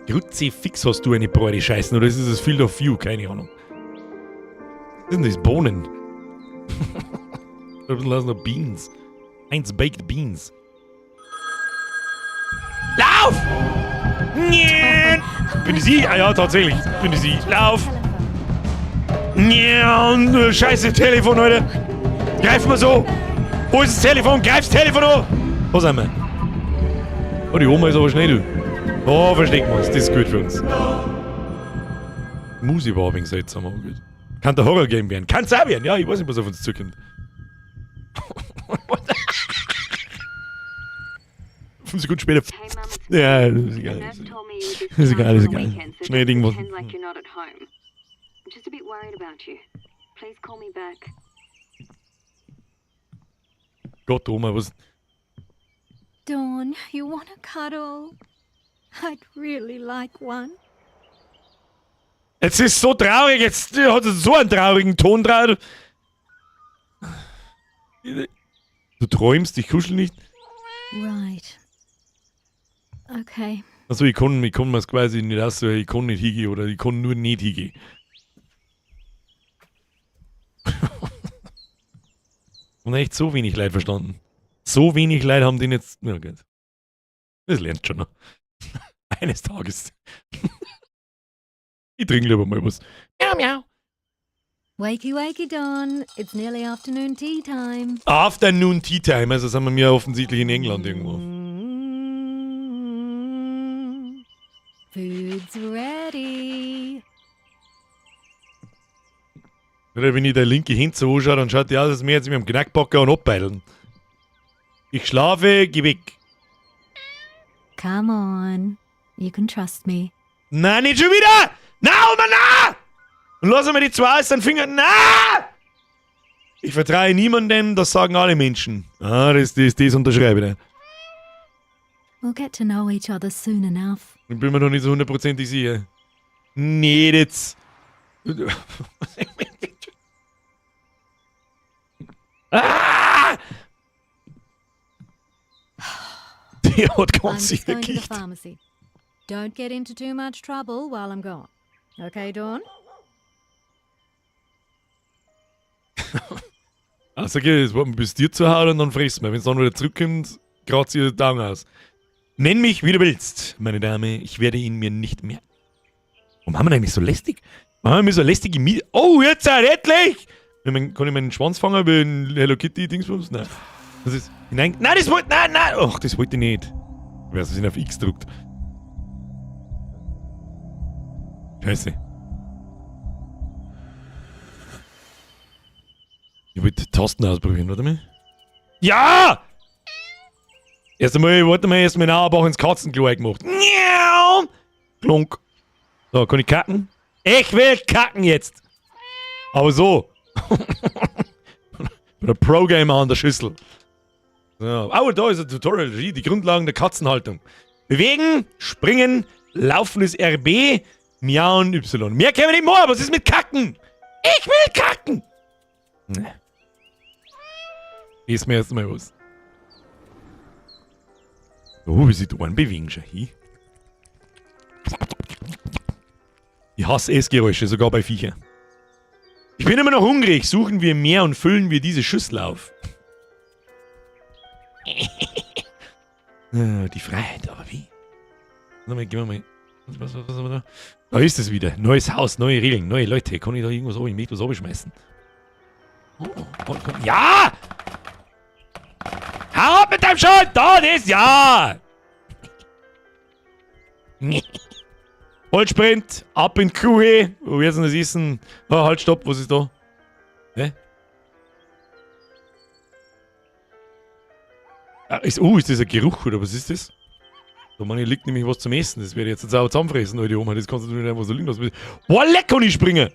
A: Kruzifix hast du eine breite Scheißen oder ist es das Field of View? Keine Ahnung. Was sind das? Bohnen. Ein bisschen noch Beans. Eins Baked Beans. Lauf! Nien! Bin ich sie? Ah ja, tatsächlich. Bin ich sie. Lauf! Nien! Scheiße, Telefon, Leute! Greif mal so! Wo ist das Telefon? Greif das Telefon an! Wo sind wir? Oh, die Oma ist aber schnell, du. Oh, verstecken wir uns. Das ist gut für uns. Musi war ein wenig seltsam, aber gut. Kann der Horror-Game werden. Kann's auch werden. Ja, ich weiß nicht, was auf uns zukommt. 5 Sekunden später. Ja, das ist egal. Das ist egal, das ist egal. Schnell irgendwas.
E: Like you're not at home. I'm just a bit worried about you. Please call me back.
A: Gott, Oma, was.
D: Dawn, you want a cuddle? I'd really like one.
A: Jetzt ist so traurig, jetzt hat es so einen traurigen Ton drauf. Du träumst, ich kuschel nicht.
D: Right. Okay.
A: Also ich kann mir's quasi nicht aussuchen, ich kann nicht hingehen oder ich kann nur nicht hingehen. Und echt so wenig Leid verstanden. So wenig Leid haben den jetzt. Na gut. Das lernt schon noch. Eines Tages. Ich trinke lieber mal was. Miau, miau.
D: Wakey, wakey, Dawn. It's nearly afternoon tea time.
A: Afternoon Tea Time, also sind wir mir offensichtlich in England irgendwo.
D: Food's ready.
A: Oder wenn ich der linke Hand so anschaue, dann schaut die aus, als wäre jetzt mit dem Knackbacker und abbeideln. Ich schlafe, geh weg.
D: Come on. You can trust me.
A: Nein, nicht schon wieder! Na, Oma, na! Und lass mir die zwei aus den Fingern. Na! Ich vertraue niemandem, das sagen alle Menschen. Ah, das unterschreibe ich.
D: We'll get to know each other soon enough.
A: Ich bin mir noch nicht so hundertprozentig sicher. Nee, jetzt. Ah! Die hat
D: I'm
A: ganz
D: just
A: sicher
D: going to the
A: gekickt.
D: pharmacy. Don't get into too much trouble while I'm gone. Okay, Dawn?
A: Also okay, jetzt warten wir, bis dir zu hauen und dann fressen wir. Wenn es dann wieder zurückkommt, kratzt ihr die Augen aus. Nenn mich, wie du willst, meine Dame. Ich werde ihn mir nicht mehr. Warum haben wir denn eigentlich so lästig? Warum haben wir so lästige Miete? Oh, jetzt halt endlich! Kann ich meinen Schwanz fangen wie ein Hello Kitty Dingsbums? Nein. Das ist. Nein, nein, das wollte. Nein, nein! Ach, das wollte ich nicht. Ich weiß, dass ich auf X druckt. Scheiße. Ich wollte Tasten ausprobieren, warte mal. Ja! Erst einmal, warte mal, erst mal einen Auerbach ins Katzenklo eingemacht. Miau! Klonk. So, kann ich kacken? Ich will kacken jetzt! Aber so. Der Pro-Gamer an der Schüssel. So. Oh, da ist ein Tutorial. Die Grundlagen der Katzenhaltung. Bewegen, springen, laufen ist RB, miauen Y. Mehr können wir nicht machen. Was ist mit Kacken? Ich will kacken! Nee. Ist mir erst mal was. Oh, wie sich die Ohren bewegen, schau hin. Ich hasse Essgeräusche, sogar bei Viechern. Ich bin immer noch hungrig. Suchen wir mehr und füllen wir diese Schüssel auf. Die Freiheit, aber wie? Warte mal, gehen wir mal. Was haben wir da? Da ist es wieder. Neues Haus, neue Regeln, neue Leute. Kann ich da irgendwas oben? Ich möchte was schmeißen. Oh, oh, oh, komm. Ja! Hau ab mit deinem Schuld! Da, das, ja! Vollsprint, ab in die Kuhe. Wo wir denn das essen? Oh, halt, stopp, was ist da? Hä? Ah, ist das ein Geruch oder was ist das? Da meine, liegt nämlich was zum Essen. Das werde ich jetzt auch zusammenfressen, alte Oma. Das kannst du nicht einfach so liegen lassen. Boah, leck, kann ich springen!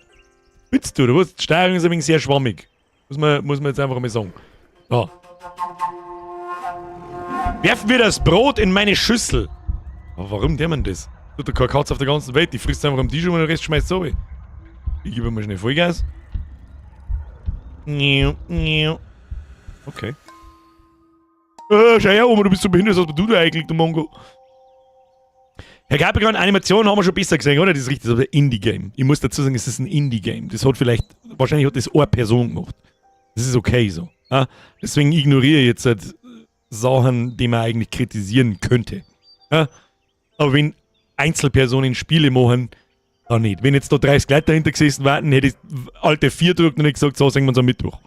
A: Bist du, oder was? Die Steuerung ist ein wenig sehr schwammig. Muss man jetzt einfach mal sagen. Da. Werfen wir das Brot in meine Schüssel. Aber warum der man das? Tut doch keine Katze auf der ganzen Welt. Die frisst einfach am Tisch und den Rest schmeißt so. Ich gebe mal schnell Vollgas. Okay. Schau her, Oma, du bist so behindert, was hast du da eigentlich, du Mongo? Herr Capricorn, Animation haben wir schon besser gesehen, oder? Das ist richtig, das ist ein Indie-Game. Ich muss dazu sagen, es ist ein Indie-Game. Das hat vielleicht, wahrscheinlich hat das eine Person gemacht. Das ist okay so. Ja? Deswegen ignoriere ich jetzt halt Sachen, die man eigentlich kritisieren könnte. Ja? Aber wenn Einzelpersonen Spiele machen, dann nicht. Wenn jetzt da 30 Leute dahinter gesessen wären, hätte ich alte 4 gedrückt und hätte gesagt, so sehen wir uns am Mittwoch.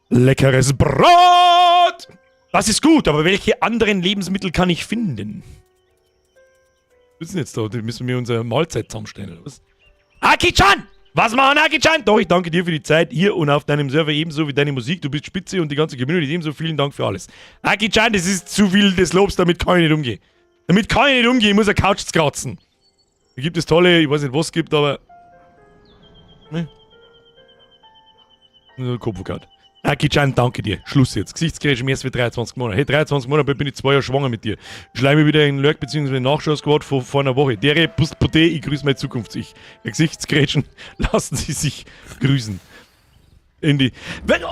A: Leckeres Brot! Das ist gut, aber welche anderen Lebensmittel kann ich finden? Was ist denn jetzt da? Da müssen wir unsere Mahlzeit zusammenstellen, oder was? Aki-chan! Was machen Aki-chan? Doch, ich danke dir für die Zeit hier und auf deinem Server ebenso wie deine Musik. Du bist spitze und die ganze Community ebenso. Vielen Dank für alles. Aki-chan, das ist zu viel des Lobs, damit kann ich nicht umgehen. Damit kann ich nicht umgehen, ich muss eine Couch kratzen. Da gibt es tolle, ich weiß nicht, was es gibt, aber... Ne? Kopf gehabt. Aki-chan, danke dir. Schluss jetzt. Gesichtsgeräusche mehr als 23 Monate. Hey, 23 Monate bin ich 2 Jahre schwanger mit dir. Schleime wieder in Lurk bzw. Nachschau-Squad vor einer Woche. Dere, Pust, ich grüße mein Zukunfts-Ich. Gesichtsgrätschen, lassen Sie sich grüßen. In die.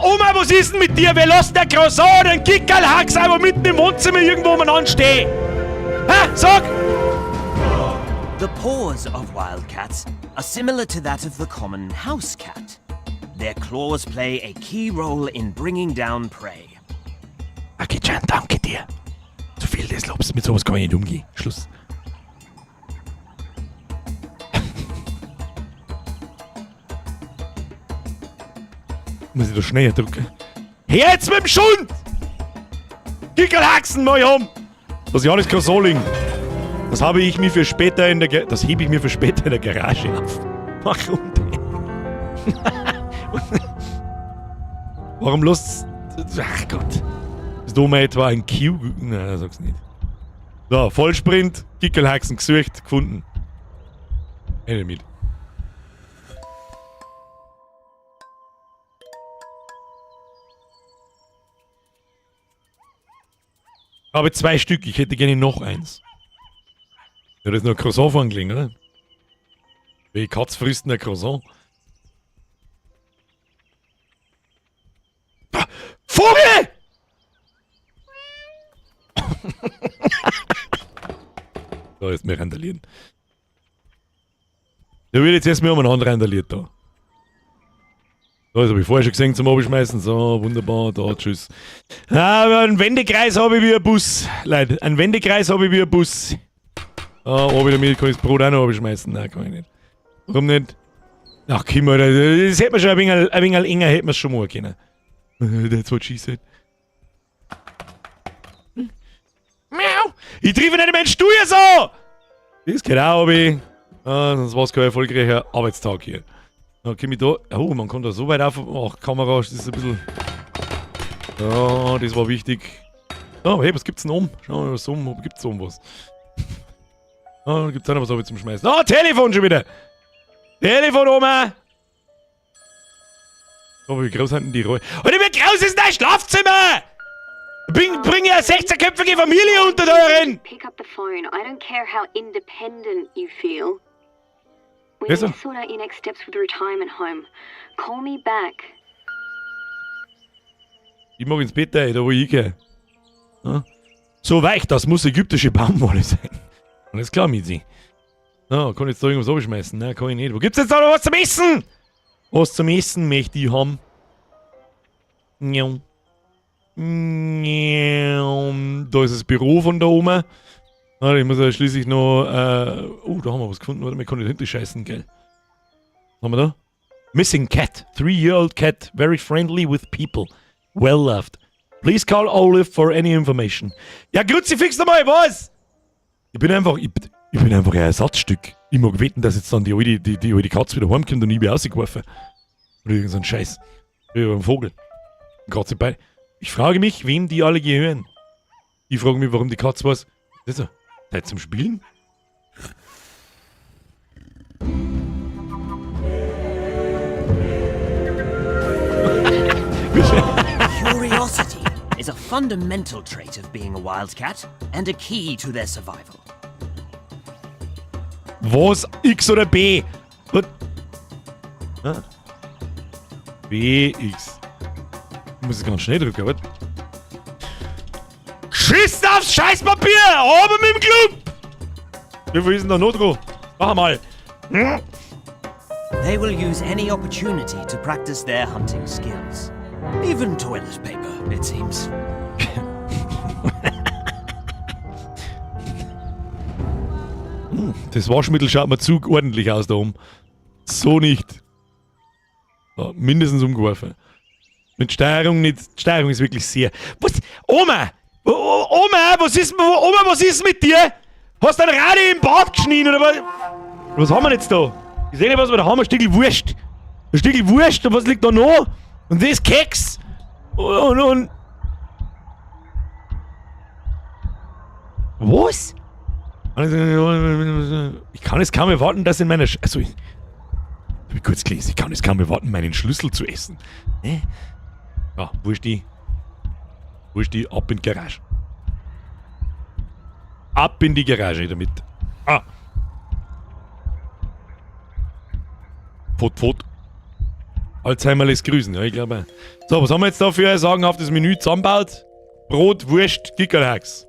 A: Oma, was ist denn mit dir? Wer lässt der Croissant oder den Kickerlhax einfach mitten im Wohnzimmer irgendwo umeinander stehen? Hä? Sag!
F: The paws of wildcats are similar to that of the common house cat. Their claws play a key role in bringing down prey.
A: Aki-chan, danke dir. Zu viel des Lobs. Mit sowas kann ich nicht umgehen. Schluss. Muss ich da schneller drücken? Her jetzt mit dem Schund! Kickerhaxen, mal um! Das ist ja alles Croissant liegen. Das habe ich mir für später in der das hebe ich mir für später in der Garage auf. Warum denn? Warum lässt's. Ach Gott. Ist da mal etwa ein Q? Nein, sag's nicht. So, Vollsprint, Kickelhaxen gesucht, gefunden. Ende mit. Ich habe 2 Stück, ich hätte gerne noch eins. Ja, das ist noch ein Croissant angelegen, oder? Wie Katz frisst denn ein Croissant? Ah, Vogel! Da ist mir randalieren. Der wird jetzt erstmal umeinander randaliert da. Da, das hab ich vorher schon gesehen zum Abschmeißen. So, wunderbar, da, tschüss. Ah, aber einen Wendekreis habe ich wie ein Bus. Leute, einen Wendekreis habe ich wie ein Bus. Ah, oben damit kann ich das Brot auch noch abschmeißen. Nein, kann ich nicht. Warum nicht? Ach, komm, Alter, das hätte man schon ein wenig enger, hätte man es schon machen können. That's what she said. Miau! Ich treffe nicht meinen Stuhl so! Das geht auch, Obi. Ah, sonst war's kein erfolgreicher Arbeitstag hier. Da komm ich da. Oh, man kommt da so weit auf. Ach, Kamera, das ist ein bisschen. Ja, das war wichtig. Oh, hey, was gibt's denn oben? Schauen wir mal, was oben. Gibt's oben was? Oh, gibt's da noch was zum Schmeißen? Oh, Telefon schon wieder! Telefon, Oma! Oh, wie groß sind denn die Räume? Alter, wie groß ist denn dein Schlafzimmer? Bring ja eine 16-köpfige Familie unter da rein!
E: Pick up the phone. I don't care how independent you feel. We
A: Yes,
E: need
A: sir.
E: to sort out your next steps with the retirement home. Call me back.
A: Ich mag ins Bett, ey, da wo ich gehe. Ja? So weich, das muss ägyptische Baumwolle sein. Alles klar, Mizi. So, kann ich jetzt da irgendwas abschmeißen? Nein, kann ich nicht. Wo gibt's jetzt da noch was zum Essen? Was zum Essen möchte ich haben. Njau. Njau. Da ist das Büro von der Oma. Ah, ich muss ja schließlich noch. Oh, da haben wir was gefunden. Warte mal, kann ich dahinter scheißen, gell? Was haben wir da? Missing cat. 3-year-old cat. Very friendly with people. Well loved. Please call Olive for any information. Ja, Kruzifix nochmal, was? Ich bin einfach ein Ersatzstück. Ich mag wetten, dass jetzt dann die alte Katze wieder heimkommt und ich bin rausgeworfen. Oder irgend so ein Scheiß. Wie ein Vogel. Katze bei. Ich frage mich, wem die alle gehören. Ich frage mich, warum die Katze was. Das ist so. Zeit zum Spielen?
F: Curiosity is a fundamental trait of being a wildcat and a key to their survival.
A: Was? X oder B? Was? Ah. B, X. Ich muss es ganz schnell drücken, warte. Geschissen aufs Scheißpapier! Aber mit dem Club! Wie viel ist denn da noch dran? Mach mal.
F: They will use any opportunity to practice their hunting skills. Even toilet paper, it seems.
A: Das Waschmittel schaut mir zu ordentlich aus da oben. So nicht. Ja, mindestens umgeworfen. Mit Steuerung nicht. Steuerung ist wirklich sehr. Was? Oma! Oma, was ist, Oma, was ist mit dir? Hast du ein Radi im Bad geschnien oder was? Was haben wir jetzt da? Ich seh nicht, was wir da haben. Ein Stückel Wurst. Ein Stückel Wurst und was liegt da noch? Und das ist Keks. Und. Was? Ich kann es kaum erwarten, dass in meiner Sch-, also, ich, hab ich kurz gelesen. Ich kann es kaum erwarten, meinen Schlüssel zu essen. Ne? Ja, wo ist die? Wo ist die? Ab in die Garage. Ab in die Garage damit. Ah. Pfot, pfot. Alzheimer lässt grüßen, ja, ich glaube. So, was haben wir jetzt da für ein sagenhaftes Menü zusammengebaut? Brot, Wurst, Kickerlachs.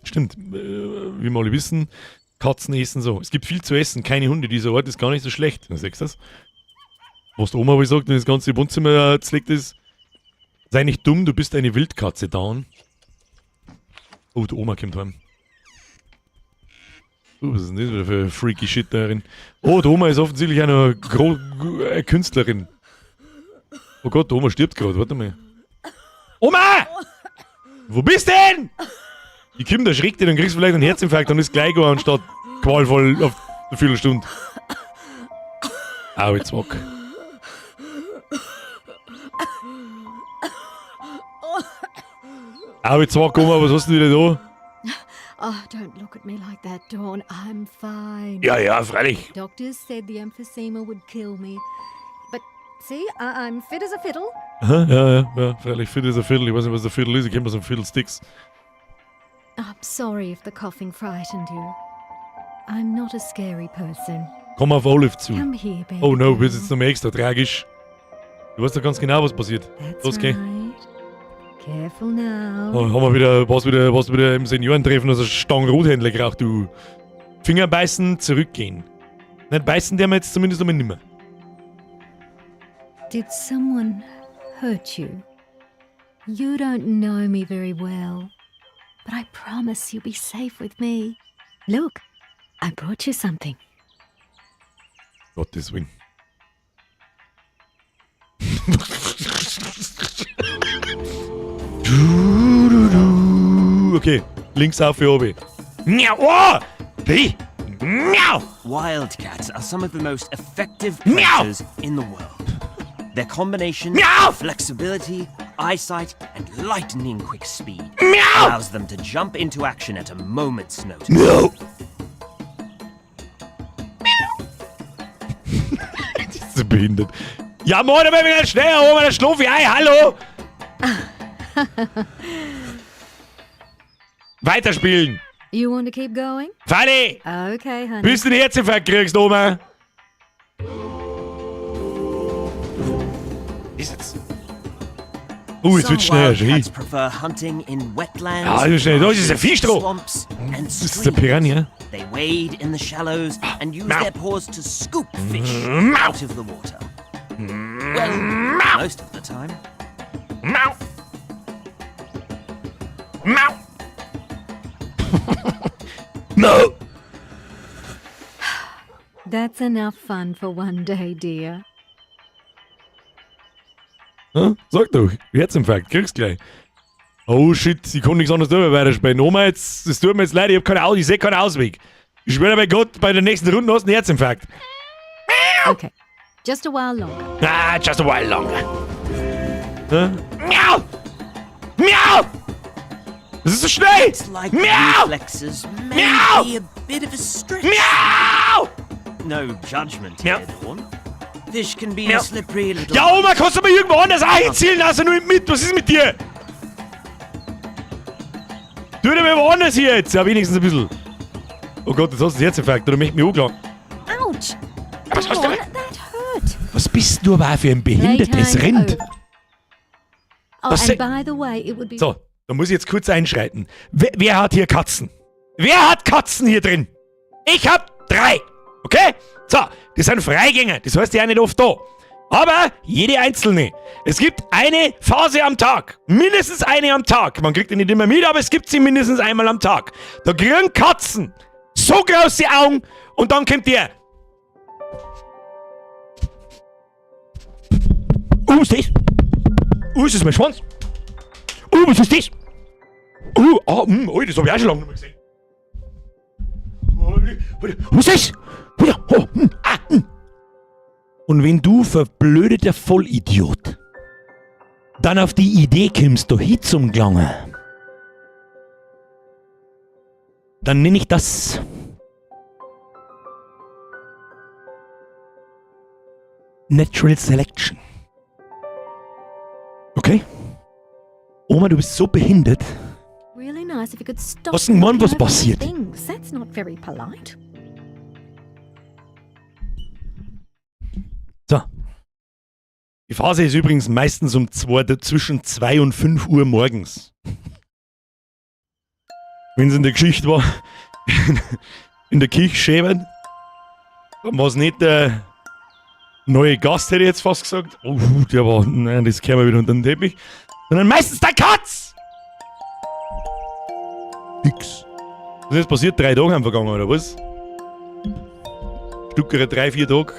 A: Stimmt, wie wir alle wissen, Katzen essen so. Es gibt viel zu essen, keine Hunde. Dieser Ort ist gar nicht so schlecht. Du siehst das? Was die Oma wohl sagt, wenn das ganze Wohnzimmer zerlegt ist. Sei nicht dumm, du bist eine Wildkatze, Dawn. Oh, die Oma kommt heim. Oh, was ist denn das wieder für freaky Shit da drin? Oh, die Oma ist offensichtlich eine Künstlerin. Oh Gott, die Oma stirbt gerade. Warte mal. Oma! Wo bist du denn? Die Kinder erschreckt dich, dann kriegst du vielleicht einen Herzinfarkt und ist gleich gegangen, anstatt qualvoll auf eine Viertelstunde. Au, jetzt wack. Au, jetzt wack, Oma, was hast du denn wieder da?
D: Oh, don't look at me like that, Dawn. I'm fine.
A: Ja, ja, freilich.
D: Doctors said the emphysema would kill me. But see, I'm fit as a fiddle.
A: Aha, ja, ja, ja, freilich, fit as a fiddle. Ich weiß nicht, was der Fiddle ist. Ich kenn bloß einen Fiddlesticks.
D: I'm sorry if the coughing frightened you. I'm not a scary person.
A: Komm auf Olive zu.
D: Come here, baby.
A: Oh no, wird jetzt noch mehr extra tragisch. Du weißt doch ganz genau, was passiert.
D: That's
A: Los, geh.
D: right. Careful now.
A: Oh, haben wir wieder, warst du wieder im Seniorentreffen, also Stangen Rothändle geraucht, du. Finger beißen, zurückgehen. Nicht beißen, der wir jetzt zumindest einmal nimmer.
D: Did someone hurt you? You don't know me very well, but I promise you'll be safe with me. Look, I brought you something.
A: Gottes Willen. Okay, links auf für oben. Miau, oh! Wie? Miau!
F: Wildcats are some of the most effective
A: Meow.
F: predators in the world. Their combination
A: Meow.
F: of flexibility eyesight and lightning quick speed
A: Miau!
F: allows them to jump into action at a moment's notice.
A: Miau. Das ist so behindert. Ja, moin, aber wieder schnell, Oma, da schlaf ich ein, hallo! Weiterspielen!
D: You want to keep going?
A: Fertig!
D: Okay, honey.
A: Bis du den Herzinfarkt kriegst, Oma! Ist jetzt. Oh, jetzt
F: Some
A: wird's schneller, schrie.
F: wildcats prefer hunting in wetlands,
A: Ah, das ist schnell. Das ist ein Fischstroh.
F: swamps and
A: Das ist der
F: streams.
A: Piranha.
F: They wade in the shallows and use
A: Meow.
F: their paws to scoop fish
A: Meow.
F: out of the water. Well, most of the time.
A: Mau. Mau. No.
D: That's enough fun for one day, dear.
A: Hm? Sag doch, Herzinfarkt, kriegst gleich. Oh shit, ich kann nichts anderes tun, mehr weiterspielen. Oma, jetzt, es tut mir jetzt leid, ich hab keine Aus, ich seh keinen Ausweg. Ich schwöre bei Gott, bei der nächsten Runde hast du einen Herzinfarkt.
D: Okay, just a while longer.
A: Ah, just a while longer. Hm? Miau! Miau! Das ist so schnell!
F: It's like
A: Meow!
F: reflexes may
A: Meow!
F: be a bit of a stretch.
A: Miau!
F: No judgment
A: Meow.
F: here, Dawn. Fish can be
A: Meow.
F: slippery little.
A: Ja, Oma, kannst du mal irgendwo anders einziehen lassen, nur mit? Was ist mit dir? Tu dir mal woanders hier jetzt. Ja, wenigstens ein bisschen. Oh Gott, jetzt hast du den Herzinfarkt oder möchte mich anklagen.
D: Ouch!
A: Was hast du
D: Dawn,
A: denn?
D: that hurt.
A: Was bist du aber auch für ein behindertes
D: Playtime
A: Rind?
D: over. Oh,
A: Was
D: and
A: se-
D: by the way, it would be
A: So, da muss ich jetzt kurz einschreiten. Wer hat hier Katzen? Wer hat Katzen hier drin? Ich hab 3. Okay? So, das sind Freigänger. Das heißt, die sind nicht oft da. Aber jede einzelne. Es gibt eine Phase am Tag. Mindestens eine am Tag. Man kriegt die nicht immer mit, aber es gibt sie mindestens einmal am Tag. Da kriegen Katzen so große Augen und dann kommt der. Oh, was ist das? Oh, ist das mein Schwanz? Oh, was ist das? Oh, ah, oh, das hab ich auch schon lange nicht mehr gesehen. Was ist das? Oh, ah. Und wenn du, verblödeter Vollidiot, dann auf die Idee kommst, da hin zum Gelangen, dann nenne ich das Natural Selection. Okay? Oma, du bist so behindert.
D: Really nice if you could stop.
A: Was denn, Mann, was
D: looking over my
A: passiert?
D: Things. That's not very polite.
A: So. Die Phase ist übrigens meistens zwischen 2 und 5 Uhr morgens. Wenn es in der Geschichte war, in der Kirche schäbern, dann war es nicht der neue Gast, hätte ich jetzt fast gesagt. Oh, der war, nein, das kehren wir wieder unter den Teppich. Sondern meistens der Katz! Nix. Was ist jetzt passiert? 3 Tage haben vergangen, oder was? Stuckere 3, 4 Tage.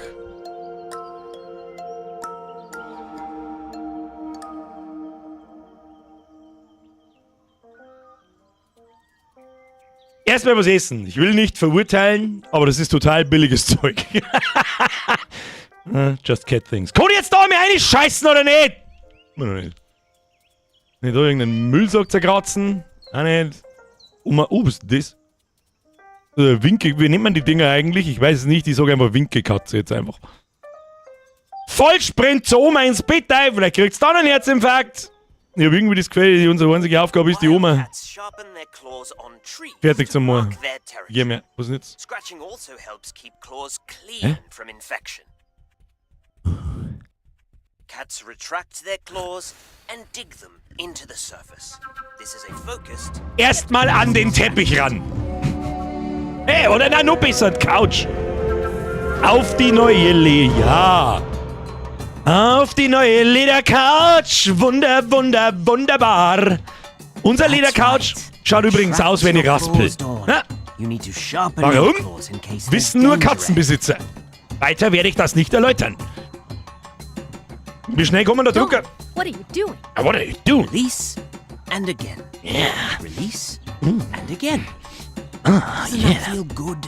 A: Erstmal was essen. Ich will nicht verurteilen, aber das ist total billiges Zeug. Just cat things. Kann ich jetzt da mir eine scheißen oder nicht? Immer noch nicht. Nicht da irgendeinen Müllsack zerkratzen? Auch nicht. Oh, was ist das? Winke, wie nennt man die Dinger eigentlich? Ich weiß es nicht, ich sage einfach Winkekatze jetzt einfach. Vollsprint zu Oma ins Bett ein, vielleicht kriegt's dann einen Herzinfarkt. Ich hab irgendwie das Gefühl, unsere einzige Aufgabe ist, die Oma
F: Wildcats sharpen their claws on trees
A: fertig
F: to
A: zu machen.
F: mark their territory.
A: Ja, mehr. Was denn jetzt?
F: Scratching also helps keep claws clean
A: Hä?
F: from infection. Cats retract their claws and dig them into the surface. This is a focused
A: Erstmal an den Teppich ran. Hey, oder na, noch besser, die Couch. Auf die neue Le-, ja. Auf die neue Ledercouch. Wunder, wunder, wunderbar. Unser
F: That's
A: Ledercouch
F: right.
A: schaut übrigens aus wie eine
F: Retract your
A: Raspel.
F: claws, Dawn.
A: Na,
F: You need to sharpen
A: warum?
F: your claws in case there's
A: Wissen nur
F: danger ahead.
A: Katzenbesitzer. Weiter werde ich das nicht erläutern. Wie schnell kommen der Drucker?
D: Dawn, what are you doing?
A: Ah, what are you doing?
F: Release and again.
A: Yeah.
F: Release and again. Doesn't
A: yeah.
F: that feel good?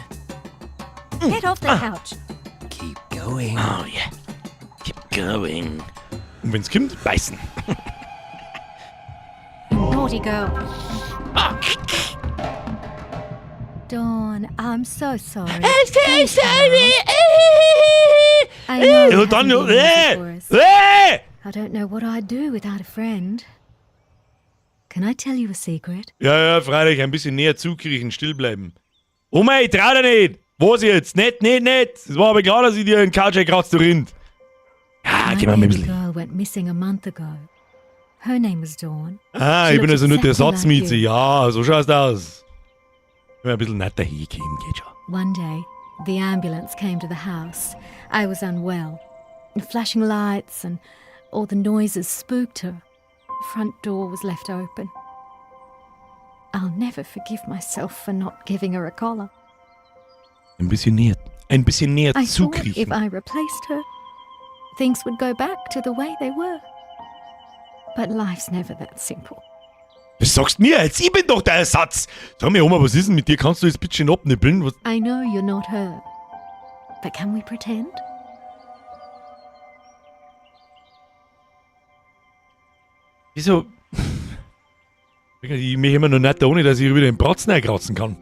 D: Get off the couch.
F: Keep going.
A: Oh yeah. Keep going. Und wenn's kommt, beißen.
D: Naughty girl. Dawn, I'm so sorry.
A: I'm so sorry.
D: I know
A: Ja,
D: it
A: dann,
D: hasn't been easy for us. I don't know what I'd do without a friend. Can I tell you a secret?
A: Ja, ja, freilich, ein bisschen näher zukriechen, still bleiben. Oma, ich trau dir nicht. Was jetzt? Nicht, nicht, nicht. Es war aber klar, dass ich dir in den Couch kratzt, du Rind. Ja,
D: My
A: geh mal ein
D: baby
A: bisschen.
D: girl went missing a month ago. Her name was Dawn.
A: Ah,
D: She
A: ich bin
D: looks
A: also nur der
D: exactly like
A: Ersatzmieze.
D: you.
A: Ja, so schaust du aus. Wenn ein bisschen netter hinkommen, geht schon.
D: One day, the ambulance came to the house. I was unwell. The flashing lights and all the noises spooked her. The front door was left open. I'll never forgive myself for not giving her a collar.
A: Ein bisschen näher
D: I thought if
A: zukriechen.
D: I replaced her, things would go back to the way they were. But life's never that simple.
A: Das sagst mir jetzt, ich bin doch der Ersatz. Sag mir, Oma, was ist denn mit dir? Kannst du jetzt bitte schön abnippeln? Was?
D: I know you're not her, but can we pretend?
A: Wieso? Ich möchte immer noch nicht ohne, dass ich wieder den Bratzen einkratzen kann.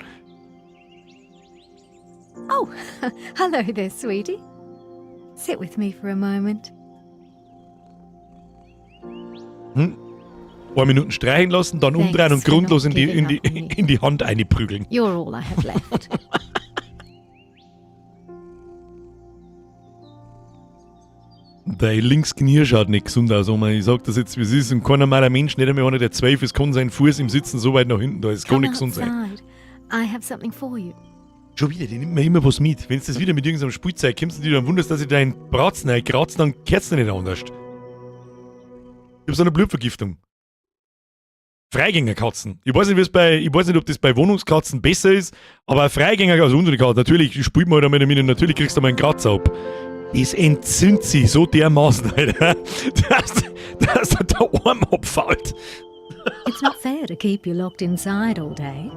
D: Oh, hello there, sweetie. Sit with me for a moment.
A: Paar Minuten streichen lassen, dann
D: Thanks
A: umdrehen und
D: for
A: grundlos
D: not giving up on me.
A: in die Hand einprügeln.
D: You're all I have left.
A: Dein links Knie schaut nicht gesund aus, Oma. Ich sag das jetzt, wie es ist. Und kein normaler Mensch, nicht einmal einer, der 12 ist, kann seinen Fuß im Sitzen so weit nach hinten. Da ist gar
D: Come
A: nicht gesund sein.
D: outside. I have something for you.
A: Schon wieder, die nimmt mir immer was mit. Wenn du das wieder mit irgendeinem Spielzeug kommst und du dann wunderst, dass ich deinen Bratzen einkratze, dann kehrt's dir nicht anders. Ich hab so eine Blutvergiftung. Freigängerkatzen. Ich weiß nicht, ich weiß nicht, ob das bei Wohnungskatzen besser ist, aber Freigänger, also unsere Katze, natürlich spielt man halt damit, natürlich kriegst du mal einen Kratzer ab. Das entzündet sich so dermaßen, Alter, dass der Arm abfällt.
D: It's not fair to keep you locked inside all day.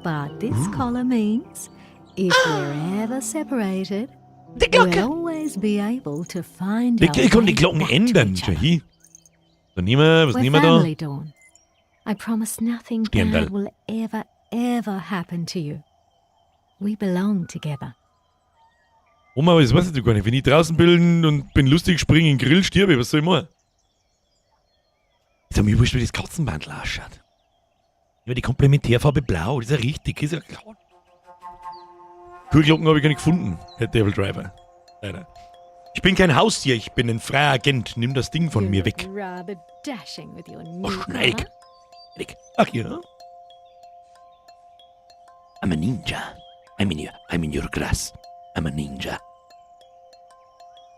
D: But this collar means if we're ever separated,
A: Die Glocke!
D: we'll always be able to find
A: Ich,
D: our
A: ich kann die
D: way
A: Glocken
D: back to
A: ändern.
D: each
A: Schau
D: other.
A: hin. Da nehmen wir, was
D: We're
A: nehmen wir da?
D: family, Dawn. I promise nothing
A: Stirnball.
D: bad will ever, ever happen to you. We belong together.
A: Oma, das weiß ich doch gar nicht. Wenn ich draußen bin und bin lustig, springe in den Grill, stirbe ich. Was soll ich machen? Jetzt hab ich wurscht, wie das Katzenbandel ausschaut. Ja, die Komplementärfarbe blau, das ist ja richtig, ist ja klar. Kuhglocken habe ich gar nicht gefunden, Herr Devil Driver. Leider. Ich bin kein Haustier, ich bin ein freier Agent. Nimm das Ding von
D: You
A: mir
D: look
A: weg.
D: rather dashing with your new
A: Oh, schneidig.
D: collar.
A: Schneidig. Ach ja. I'm a ninja. I'm in your class. I'm a ninja.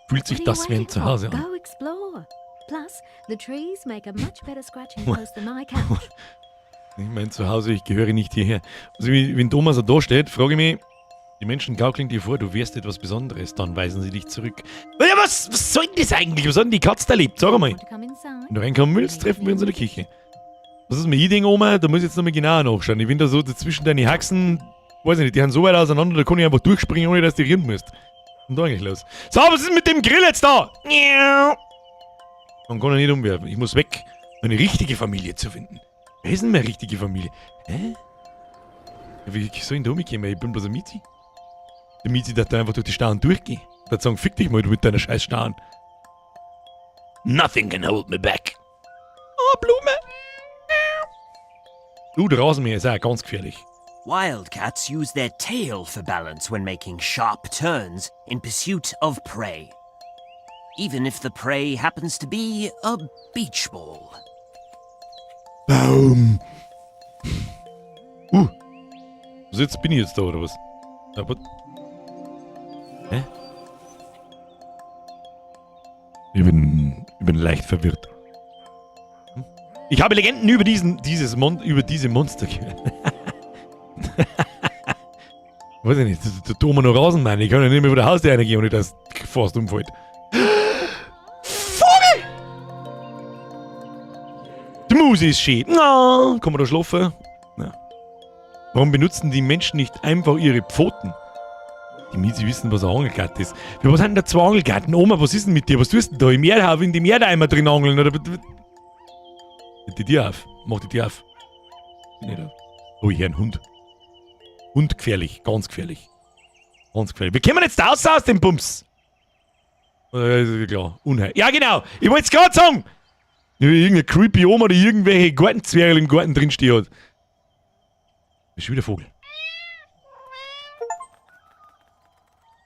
A: Fühlt sich
D: What are you
A: das wie ein
D: waiting for?
A: Zuhause an?
D: Go explore. Plus, the trees make a much better scratching post than my couch.
A: Ich mein Zuhause, ich gehöre nicht hierher. Also, wenn Thomas da steht, frage ich mich, die Menschen gaukeln dir vor, du wärst etwas Besonderes, dann weisen sie dich zurück. Ja, was soll denn das eigentlich? Was hat denn die Katze da lebt? Sag einmal.
D: Want to come inside?
A: Wenn du reinkommen willst, treffen wir uns in der Küche. Was ist mir Ding, Oma? Da muss ich jetzt nochmal genauer nachschauen. Ich bin da so dazwischen deine Haxen, weiß ich nicht, die haben so weit auseinander, da kann ich einfach durchspringen, ohne dass du rühren musst. Und da eigentlich los. So, was ist mit dem Grill jetzt da? Man kann ihn nicht umwerfen. Ich muss weg, meine richtige Familie zu finden. Wer ist denn meine richtige Familie? Hä? Ja, wie soll ich denn da umkommen? Ich bin bloß ein Mizi. Der Mizi darf da einfach durch die Starren durchgehen. Der sagen, fick dich mal, du mit deiner scheiß Starren. Nothing can hold me back. Oh, Blume. Du, der Rasenmäher ist auch ganz gefährlich.
F: Wildcats use their tail for balance when making sharp turns in pursuit of prey. Even if the prey happens to be a beach ball.
A: Baum. Was jetzt bin ich jetzt da, oder was? Ja, was? Hä? Ich bin leicht verwirrt. Ich habe Legenden über diese Monster gehört. Weiß ich nicht, da tun wir noch Rasenmähen. Ich kann ja nicht mehr vor der Haustür reingehen, ohne dass fast umfällt. Vogel! Die Maus ist schön. Na, kann man da schlafen? Na. Warum benutzen die Menschen nicht einfach ihre Pfoten? Die Miezi wissen, was ein Angelgatt ist. Für was sind denn da zwei Angelgatten? Oma, was ist denn mit dir? Was tust du denn da? Im Erdhaufen, in dem Erdeimer drin angeln? Oder? Die dir auf. Mach die Tür auf. Nicht auf. Oh, ich hör einen Hund. Hund gefährlich, ganz gefährlich. Ganz gefährlich. Wie kommen wir jetzt da raus aus dem Bums? Ja, klar, Unheil. Ja, genau. Ich wollte es gerade sagen. Irgendeine creepy Oma, die irgendwelche Gartenzwerge im Garten drinstehen hat. Ist schon wieder Vogel.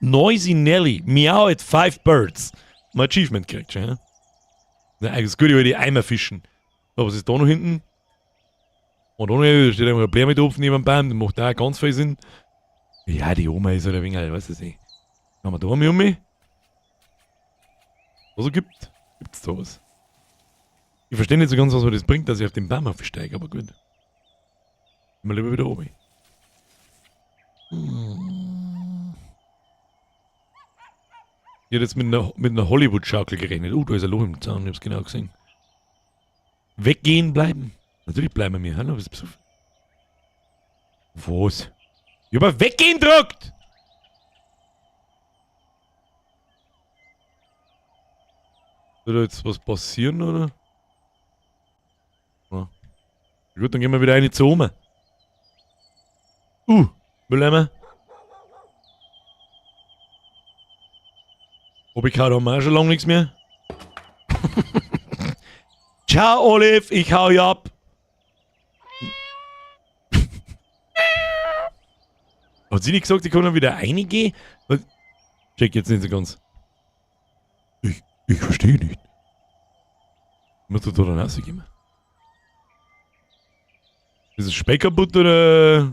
A: Noisy Nelly, meow at five birds. Mal Achievement gekriegt schon, ja? Na, das Gute über die Eimer fischen. So, was ist da noch hinten? Und da noch, da steht einfach ein Bärmitopf neben dem Baum, das macht auch ganz viel Sinn. Ja, die Oma ist halt ein wenig, ich weiß es nicht. Haben wir da um mich? Was gibt? Gibt's da was? Ich verstehe nicht so ganz, was mir das bringt, dass ich auf den Baum aufsteige, aber gut. Immer lieber wieder oben. Ich hätte jetzt mit einer Hollywood-Schaukel gerechnet. Oh, da ist ein Loch im Zaun, ich hab's genau gesehen. Weggehen bleiben. Natürlich bleiben wir. Hallo, was bist du? Was? Ich hab auf weggehen gedrückt! Soll da jetzt was passieren, oder? Ja. Gut, dann gehen wir wieder eine zu Oma. Mülleimer. Hobbycard haben wir auch schon lange nichts mehr. Ciao, Olive, ich hau ja ab. Hat sie nicht gesagt, sie kann dann wieder reingehen? Was? Check jetzt nicht so ganz. Ich verstehe nicht. Musst du da dann rausgehen? Ist das Speck kaputt oder?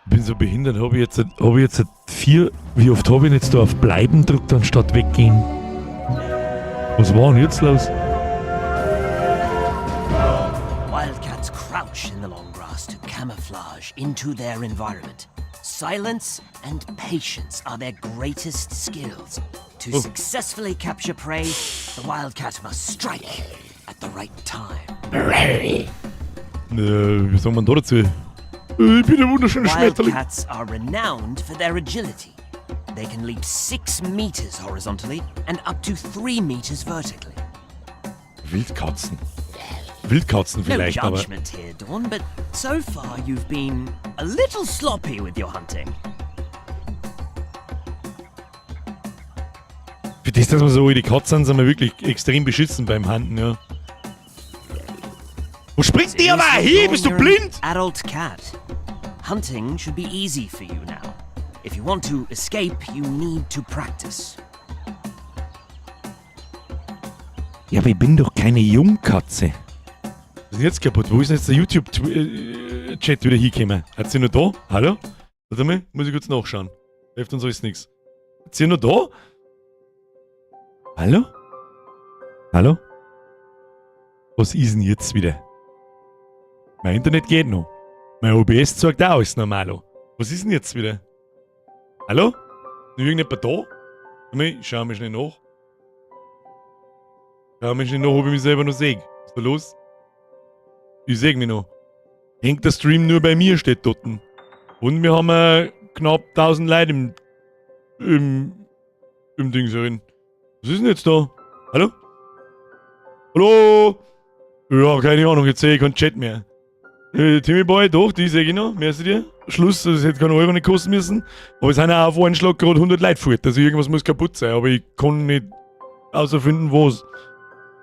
A: Ich bin so behindert, habe ich jetzt, hab ich jetzt vier. Wie oft habe ich jetzt da auf Bleiben gedrückt, anstatt weggehen? Was war denn jetzt los?
F: Wildcats crouch in the long grass to camouflage into their environment. Silence and patience are their greatest skills. To successfully capture prey, the wildcat must strike at the right time.
A: Wie sagt man da dazu? Ich bin ein wunderschöner Schmetterling.
F: Wildcats are renowned for their agility. They can leap 6 meters horizontally and up to 3 meters vertically.
A: Wildkatzen. Wildkatzen
F: No
A: vielleicht, aber.
F: Judgment here, Dawn, but so far you've been a little sloppy with your hunting.
A: Für das, dass wir so die Katzen sind, sind wir wirklich extrem beschissen beim Hunten, ja. Wo springt die aber hin? Bist du
F: You're an
A: blind?
F: adult cat. Hunting should be easy for you now. If you want to escape, you need to practice.
A: Ja, aber ich bin doch keine Jungkatze. Was ist denn jetzt kaputt? Wo ist denn jetzt der YouTube-Chat wieder hingekommen? Hat sie noch da? Hallo? Warte mal, muss ich kurz nachschauen. Hilft uns alles nichts. Hat sie noch da? Hallo? Hallo? Was ist denn jetzt wieder? Mein Internet geht noch. Mein OBS zeigt auch alles normal an. Was ist denn jetzt wieder? Hallo? Ist irgendjemand da? Warte mal, ich schau mal schnell nach. Schau mal schnell nach, ob ich mich selber noch sehe. Was ist da los? Ich sehe mich noch. Hängt der Stream nur bei mir, steht dort. Und wir haben knapp 1000 Leute im Ding drin. Was ist denn jetzt da? Hallo? Hallo? Ja, keine Ahnung, jetzt sehe ich keinen Chat mehr. Timmy Boy, doch, die sehe ich noch. Merci dir. Schluss, das hätte keinen Euro nicht kosten müssen. Aber es sind auch auf einen Schlag gerade 100 Leute fort. Also irgendwas muss kaputt sein, aber ich kann nicht außerfinden, was.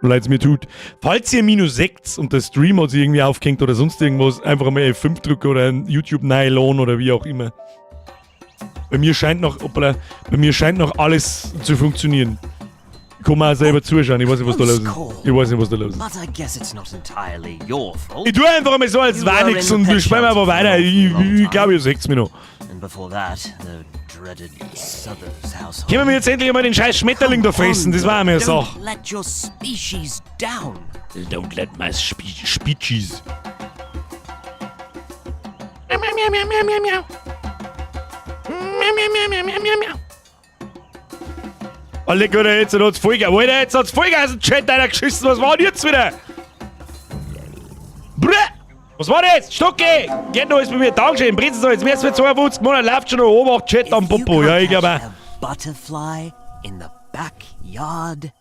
A: So leid es mir tut. Falls ihr Minus 6 und der Stream hat sich irgendwie aufgehängt oder sonst irgendwas, einfach einmal F5 drücken oder ein YouTube Nylon oder wie auch immer. Bei mir scheint noch, hoppala, bei mir scheint noch alles zu funktionieren. Ich kann mir auch selber zuschauen, ich weiß nicht, was da los ist. Ich weiß nicht, was da los ist.
F: But I guess it's not entirely your fault.
A: Ich tue einfach einmal so, als war nichts und wir spielen einfach weiter. Ich glaube, ihr seht's mir noch.
F: And before that, the dreaded Suthers household.
A: Können wir jetzt endlich einmal den scheiß Schmetterling da fressen? Das war mir eine Sache.
F: Don't let your species down.
A: Don't let my species. Miau, miau, miau, miau, miau, miau. Miau, miau, miau, miau, miau, miau, miau. Oh, leck, Alter, jetzt hat's Vollgas. Alter, jetzt hat's Vollgas im Chat einer geschissen. Was war denn jetzt wieder? Brr! Was war das? Stocke! Geht noch alles bei mir. Dankeschön. Brezen jetzt mehr als 52 Monate läuft schon noch Obacht, Chat am Popo. Ja, ich glaube auch.
F: Butterfly in the backyard,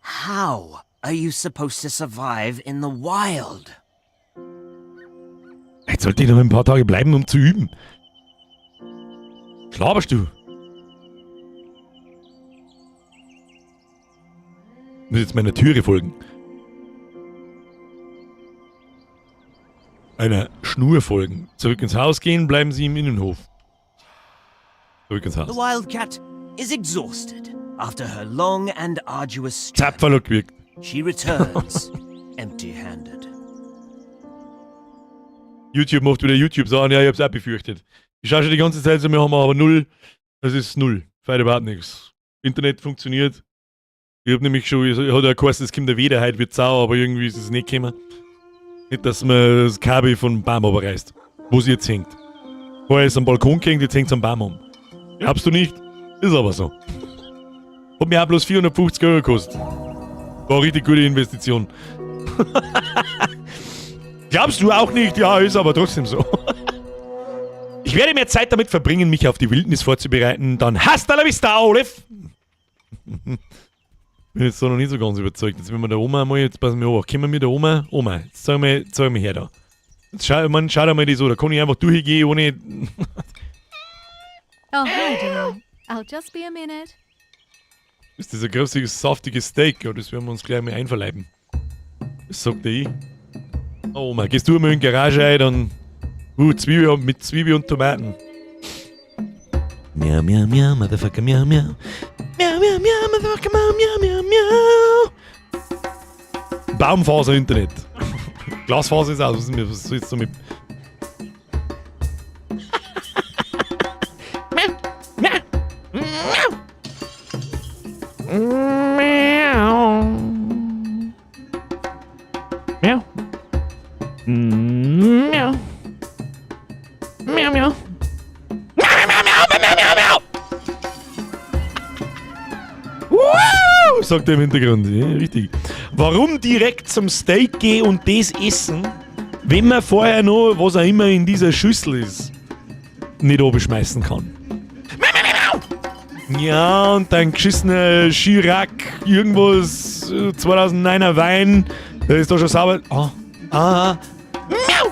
F: How are you supposed to survive in the wild?
A: Jetzt sollte ich noch ein paar Tage bleiben, um zu üben. Schlaberst du? Ich muss jetzt meiner Türe folgen. Einer Schnur folgen. Zurück ins Haus gehen, bleiben Sie im Innenhof. Zurück ins
F: The
A: Haus.
F: wildcat is exhausted after her long and arduous journey.
A: Zapferl hat gewirkt.
F: She returns empty-handed.
A: YouTube macht wieder YouTube Sachen. Ja, ich hab's auch befürchtet. Ich schaue schon die ganze Zeit so, wir haben aber null. Das ist null. Feiert überhaupt nichts. Internet funktioniert. Ich hab nämlich schon, es hat ja geheißen, es kommt der Weder, heute wird sauer, aber irgendwie ist es nicht gekommen. Nicht, dass man das Kabel vom Baum runterreißt, wo sie jetzt hängt. Vorher ist am Balkon gehängt, jetzt hängt's am Baum um. Glaubst du nicht? Ist aber so. Hat mir auch bloß 450 Euro gekostet. War eine richtig gute Investition. Glaubst du auch nicht? Ja, ist aber trotzdem so. Ich werde mehr Zeit damit verbringen, mich auf die Wildnis vorzubereiten. Dann hasta la vista, Olive! Bin jetzt da noch nicht so ganz überzeugt. Jetzt wenn wir der Oma mal, jetzt passen wir auf. Kommen wir mit der Oma? Oma, jetzt zeig mir her da. Jetzt schau, man, schau dir mal die so, da kann ich einfach durchgehen ohne.
D: Oh, hi, dear. I'll just be a minute.
A: Ist das ein großes, saftiges Steak? Ja, das werden wir uns gleich mal einverleiben. Das sagt der ich. Oh, Oma, gehst du mal in die Garage rein, dann. Zwiebel mit Zwiebel und Tomaten. Miau, miau, miau, Motherfucker, miau, miau. Miau, miau, miau, Motherfucker, miau, miau, miau, miau. Baumfaser-Internet. Glasfaser ist aus. Was soll jetzt damit? Miau. Miau. Miau, miau. Miau, miau, miau, miau, miau, miau. Wow, sagt er im Hintergrund. Ja, richtig. Warum direkt zum Steak gehen und das essen, wenn man vorher noch, was auch immer in dieser Schüssel ist, nicht oben schmeißen kann? Ja, und dein geschissener Chirac, irgendwas, 2009er Wein, der ist da schon sauber. Ah, ah, miau!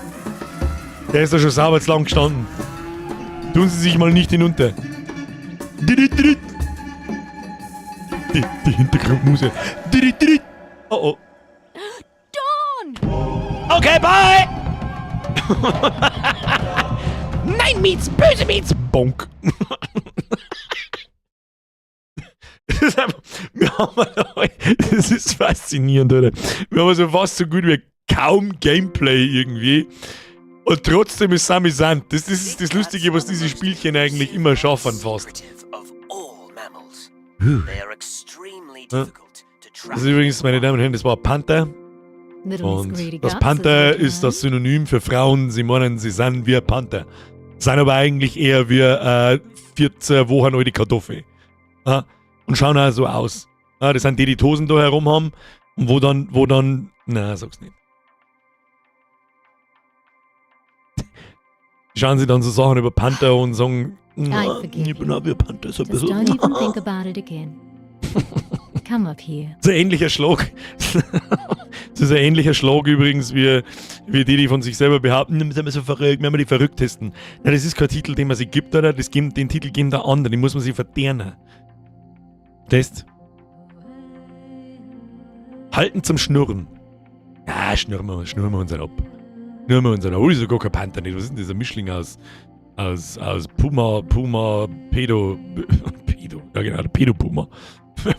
A: Der ist da schon sauber zu lang gestanden. Tun Sie sich mal nicht hinunter. Die Hintergrundmusik. Oh oh.
D: Dawn!
A: Okay, bye! Nein, Mietz, böse Mietz! Bonk. Das ist einfach, wir haben das ist faszinierend, oder? Wir haben so fast so gut wie kaum Gameplay irgendwie. Und trotzdem ist es amüsant. Das ist das Lustige, was diese Spielchen eigentlich immer schaffen fast. Ja. Das ist übrigens, meine Damen und Herren, das war Panther. Und das Panther ist das Synonym für Frauen. Sie meinen, sie sind wie ein Panther. Sind aber eigentlich eher wie 14 Wochen alte Kartoffel. Ja? Und schauen auch so aus. Ja, das sind die, die Hosen da herum haben. Und wo dann, na, sag's nicht. Schauen sie dann so Sachen über Panther und sagen, ich bin auch wie ein Panther. So ein
D: Just
A: bisschen.
D: don't even think about it again. Come up here.
A: Das ist ein ähnlicher Schlag. Das ist ein ähnlicher Schlag übrigens, wie die, die von sich selber behaupten, wir sind so verrückt, wir haben die Verrücktesten. Nein, das ist kein Titel, den man sich gibt, oder? Das gibt, den Titel geben der anderen, den muss man sich verdienen. Test. Halten zum Schnurren. Ja, schnurren wir uns halt ab. Schnurren wir uns halt ab. Oh, ist ja gar kein Panther nicht. Was ist denn dieser Mischling aus Puma, Puma, Pedo, Pedo, ja genau, der Pedo-Puma.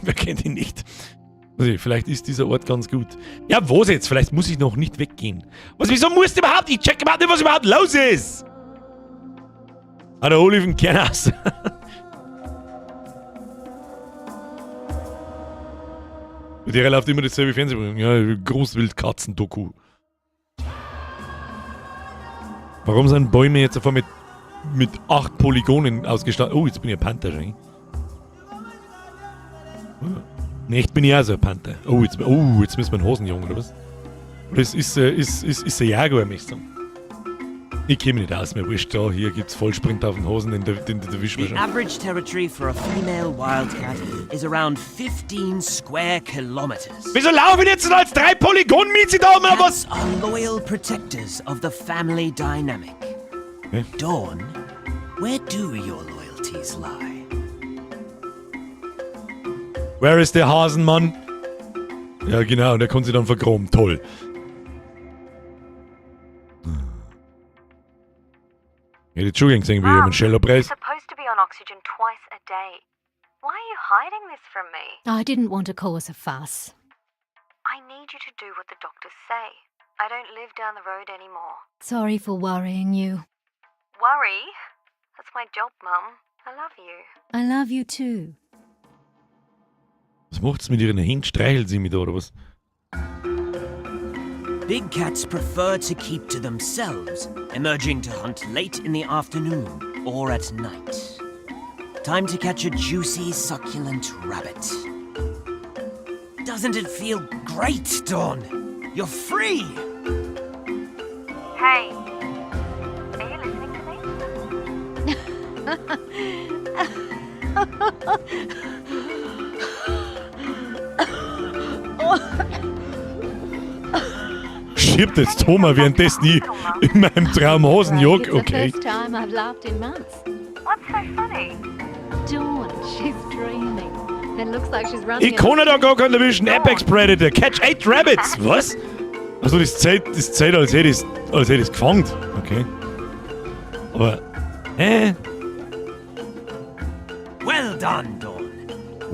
A: Wer kennt ihn nicht? Also, vielleicht ist dieser Ort ganz gut. Ja, was jetzt? Vielleicht muss ich noch nicht weggehen. Was, wieso musst du überhaupt? Ich check überhaupt nicht, was überhaupt los ist! Ah, der Oliven Kern aus. Mit der läuft immer dasselbe Fernsehprogramm. Ja, Großwildkatzen-Doku. Warum sind Bäume jetzt auf einmal mit 8 Polygonen ausgestattet? Oh, jetzt bin ich ein Panther schon. Ne, echt bin ich auch so ein Panther. Oh, jetzt müssen wir einen Hosenjungen, oder was? Oder ist ein Jaguar, möchte ich sagen. Ich kenne mich nicht aus, mir wurscht da. Hier gibt's Vollsprint auf den Hosen, den erwischen wir
F: The
A: schon.
F: average territory for a female wildcat is around 15 square kilometers.
A: Wieso laufen jetzt als drei Polygon-Miezi da oben oder was?
F: Cats are loyal protectors of the family dynamic.
A: Okay.
F: Dawn, where do your loyalties lie?
A: Where is der Hasenmann? Ja, genau, und der konnte sich dann vergroben. Toll. Ich hätte schon gern gesehen, wie jemand Schell
E: You're
A: abreißt.
E: supposed to be on oxygen twice a day. Why are you hiding this from me?
D: I didn't want to cause a fuss.
E: I need you to do what the doctors say. I don't live down the road anymore.
D: Sorry for worrying you.
E: Worry? That's my job, Mum. I love you.
D: I love you too.
A: Was macht's mit ihren Händen? Streichelt sie mich da oder was?
F: Big cats prefer to keep to themselves, emerging to hunt late in the afternoon or at night. Time to catch a juicy, succulent rabbit. Doesn't it feel great, Dawn? You're free!
E: Hey. Are you listening to me?
A: Schiebt jetzt Thomas währenddessen ich in meinem Traum Hosen jag?
D: It's the
A: Okay.
D: first time I've laughed in months.
E: What's so funny?
D: Dawn, she's dreaming. It looks like she's running.
A: Ich kann da gar keinen erwischen. Apex Predator. Catch 8 Rabbits. Was? Also das zählt, als hätte ich's gefangen. Okay. Aber, hä?
F: Well done, Dawn.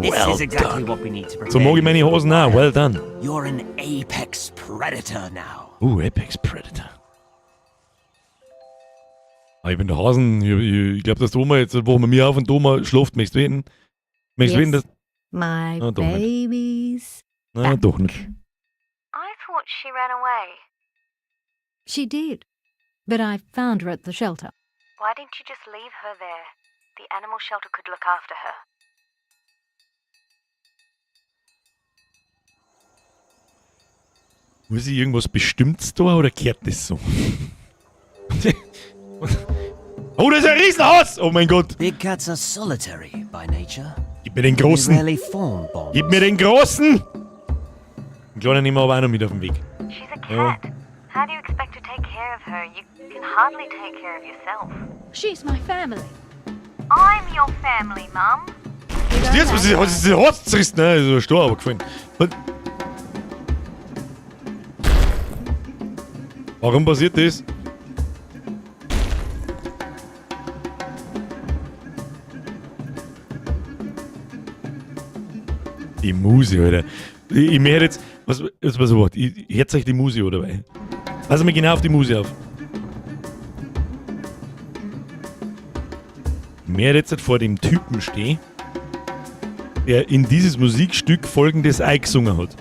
F: This
A: Well
F: is exactly
A: done.
F: what we need to prepare
A: So mag ich
F: you
A: meine
F: for the
A: Hosen auch.
F: wild.
A: Well done.
F: You're an apex predator now.
A: Apex Predator. Ah, ich bin der Hasen. Ich glaube, dass die Oma jetzt wachen wir mir auf und die Oma schläft. Möchtest du wetten? Möchtest du wetten,
D: Yes.
A: dass.
D: My
A: Ah, doch nicht.
D: baby's.
A: Na, doch nicht.
E: I thought she ran away.
D: She did. But I found her at the shelter.
E: Why didn't you just leave her there? The animal shelter could look after her.
A: Muss ich irgendwas Bestimmtes da oder kehrt das so? Oh, das ist ein Riesenhaus! Oh mein Gott!
F: Big cats are solitary by nature.
A: Gib mir den
F: They
A: Großen!
F: rarely form bonds.
A: Gib mir den Großen! Den Kleinen nehmen wir aber auch noch mit auf den Weg.
E: She's a
A: Ja.
E: cat. How do you expect to take care of her? You can hardly take care of yourself.
D: She's my family.
E: I'm your family, Mum.
A: Was ist jetzt? Was ist das? Horst zerrissen? Nein, ist ein Stor, aber gefallen. Was? Warum passiert das? Die Muse, Alter. Ich möchte jetzt. Was, jetzt pass auf, ich hetze euch die Muse oder dabei. Pass mal genau auf die Muse auf. Ich möchte jetzt vor dem Typen stehen, der in dieses Musikstück folgendes eingesungen hat.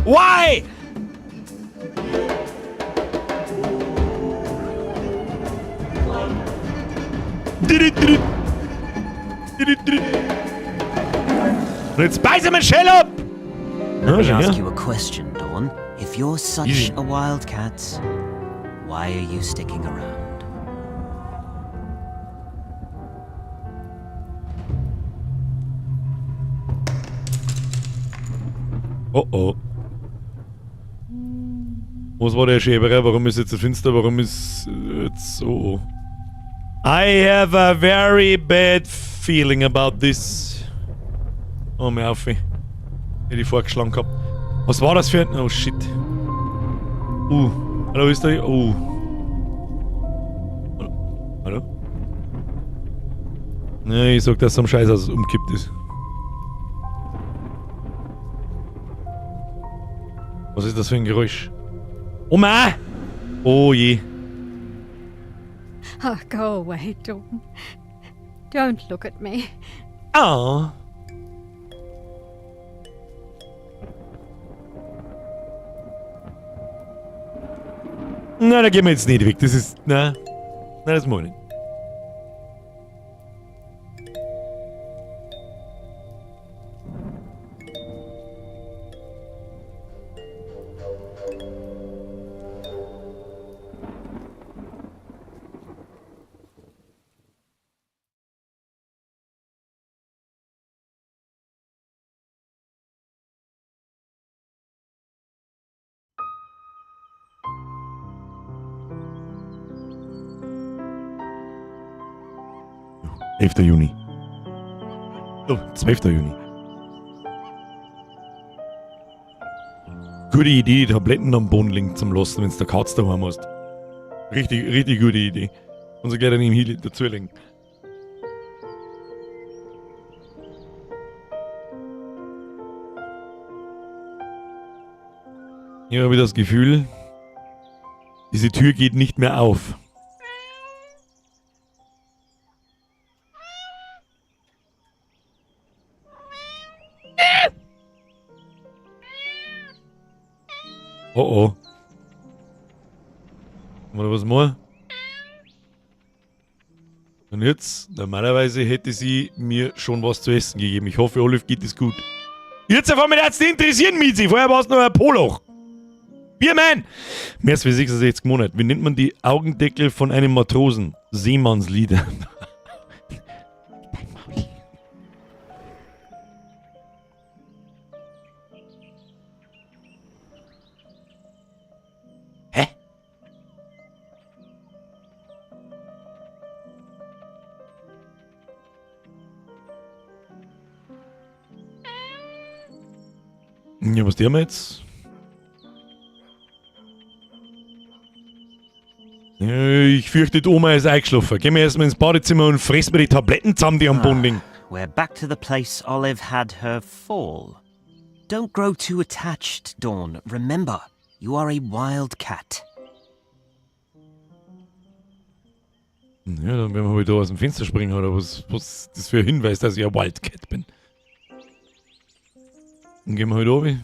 A: Why? Und jetzt beiß ihm einen Schell ab!
F: Let me
A: Ja, schau
F: ask
A: her.
F: you a question, Dawn. If you're such
A: Easy.
F: a wildcat, why are you sticking around?
A: Oh oh. Was war der Schäberer? Warum ist jetzt so finster? Warum ist jetzt so? Oh oh. I have a very bad feeling about this. Oh, mir auf. Hätte ich vorgeschlagen gehabt. Was war das für ein. Oh shit. Hallo, ist da. Oh. Hallo? Hallo? Nee, ich sag, dass am Scheiß aus umkippt ist. Was ist das für ein Geräusch? Oma! Oh je.
D: Oh, go away, Dawn. Don't look at me.
A: Ah. Nein, da gehen wir jetzt nicht weg. Das ist. Nein. Nein, das mach ich nicht. 11. Juni. Oh, 12. Juni. Gute Idee, die Tabletten am Boden liegen zum Lassen, wenn du der Katze daheim hast. Richtig, richtig gute Idee. Und so gleich daneben hier dazulegen. Hier habe ich das Gefühl, diese Tür geht nicht mehr auf. Oh oh. Oder was machen? Und jetzt, normalerweise hätte sie mir schon was zu essen gegeben. Ich hoffe, Olive geht es gut. Jetzt auf einmal hat's dich interessieren, Mizi. Vorher war's noch ein Poloch. Biermann! Mehr als 66 Monate. Wie nennt man die Augendeckel von einem Matrosen? Seemannslieder. Hä? Ja, was tun wir jetzt? Ich fürchte, die Oma ist eingeschlafen. Gehen wir erstmal ins Badezimmer und fressen wir die Tabletten zusammen, die am Boden liegen.
F: We're back to the place Olive had her fall. Don't grow too attached, Dawn. Remember, you are a wild cat.
A: Ja, dann werden wir halt da aus dem Fenster springen, oder was das für ein Hinweis, dass ich ein Wildcat bin. Dann gehen wir halt runter.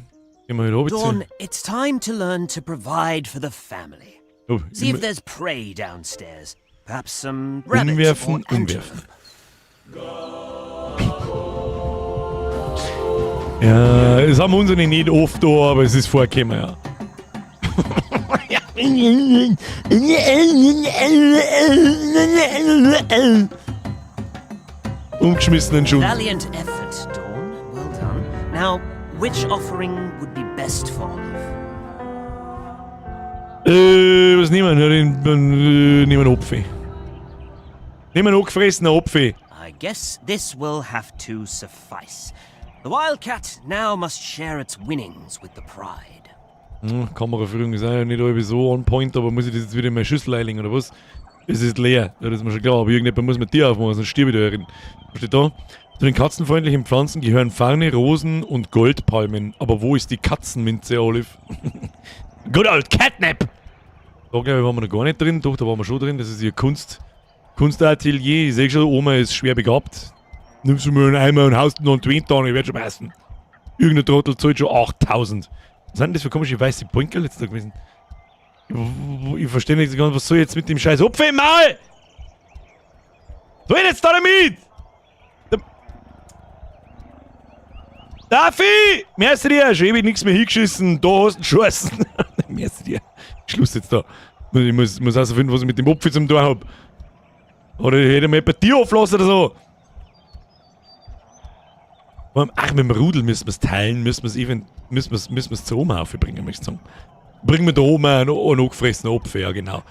A: Gehen wir halt runter.
F: Dawn, it's time to learn to provide for the family.
A: Oh,
F: See if there's prey downstairs. Perhaps some rabbit
A: Umwerfen,
F: or antelope.
A: umwerfen. Ja, das haben unsere nicht oft da, aber es ist vorgekommen, ja. Umgeschmissenen Schuh.
F: Valiant effort, Dawn. Well done. Now, which offering would be best for Olive?
A: Was nehmen wir? Ja, den nehmen wir einen Apfel. Nehmen wir einen angefressenen Apfel.
F: I guess this will have to suffice. The wildcat now must share its winnings with the pride.
A: Kameraführung ist auch nicht irgendwie so on point, aber muss ich das jetzt wieder in meine Schüssel einlegen oder was? Es ist leer, ja, das ist mir schon klar, aber irgendjemand muss mit dir aufmachen, sonst stirb ich da drin. Was steht da? Zu den katzenfreundlichen Pflanzen gehören Farne, Rosen und Goldpalmen. Aber wo ist die Katzenminze, Olive? Good old Catnap! Da glaube ich, waren wir noch gar nicht drin. Doch, da waren wir schon drin. Das ist ihr Kunstatelier. Ich sehe schon, Oma ist schwer begabt. Nimmst du mir einen Eimer und haust noch einen Twin da, ich werd schon passen. Irgendein Trottel zahlt schon 8000. Was sind denn das für komische weiße Poinkerl jetzt da gewesen? Ich verstehe nicht ganz, was soll ich jetzt mit dem scheiß Hupfen im Maul? Was soll ich jetzt da damit? Daffy! Merci dir! Schon ewig nichts mehr hingeschissen, da hast du geschossen. Merci dir. Schluss jetzt da. Ich muss herausfinden, was ich mit dem Apfel zum tun hab. Oder ich hätte mal bei dir auflassen oder so. Ach, mit dem Rudel müssen wir's teilen, müssen wir's even, müssen wir's, müssen wir's zur Oma aufbringen, möchte ich sagen. Bringen wir da oben einen angefressenen Apfel, ja genau.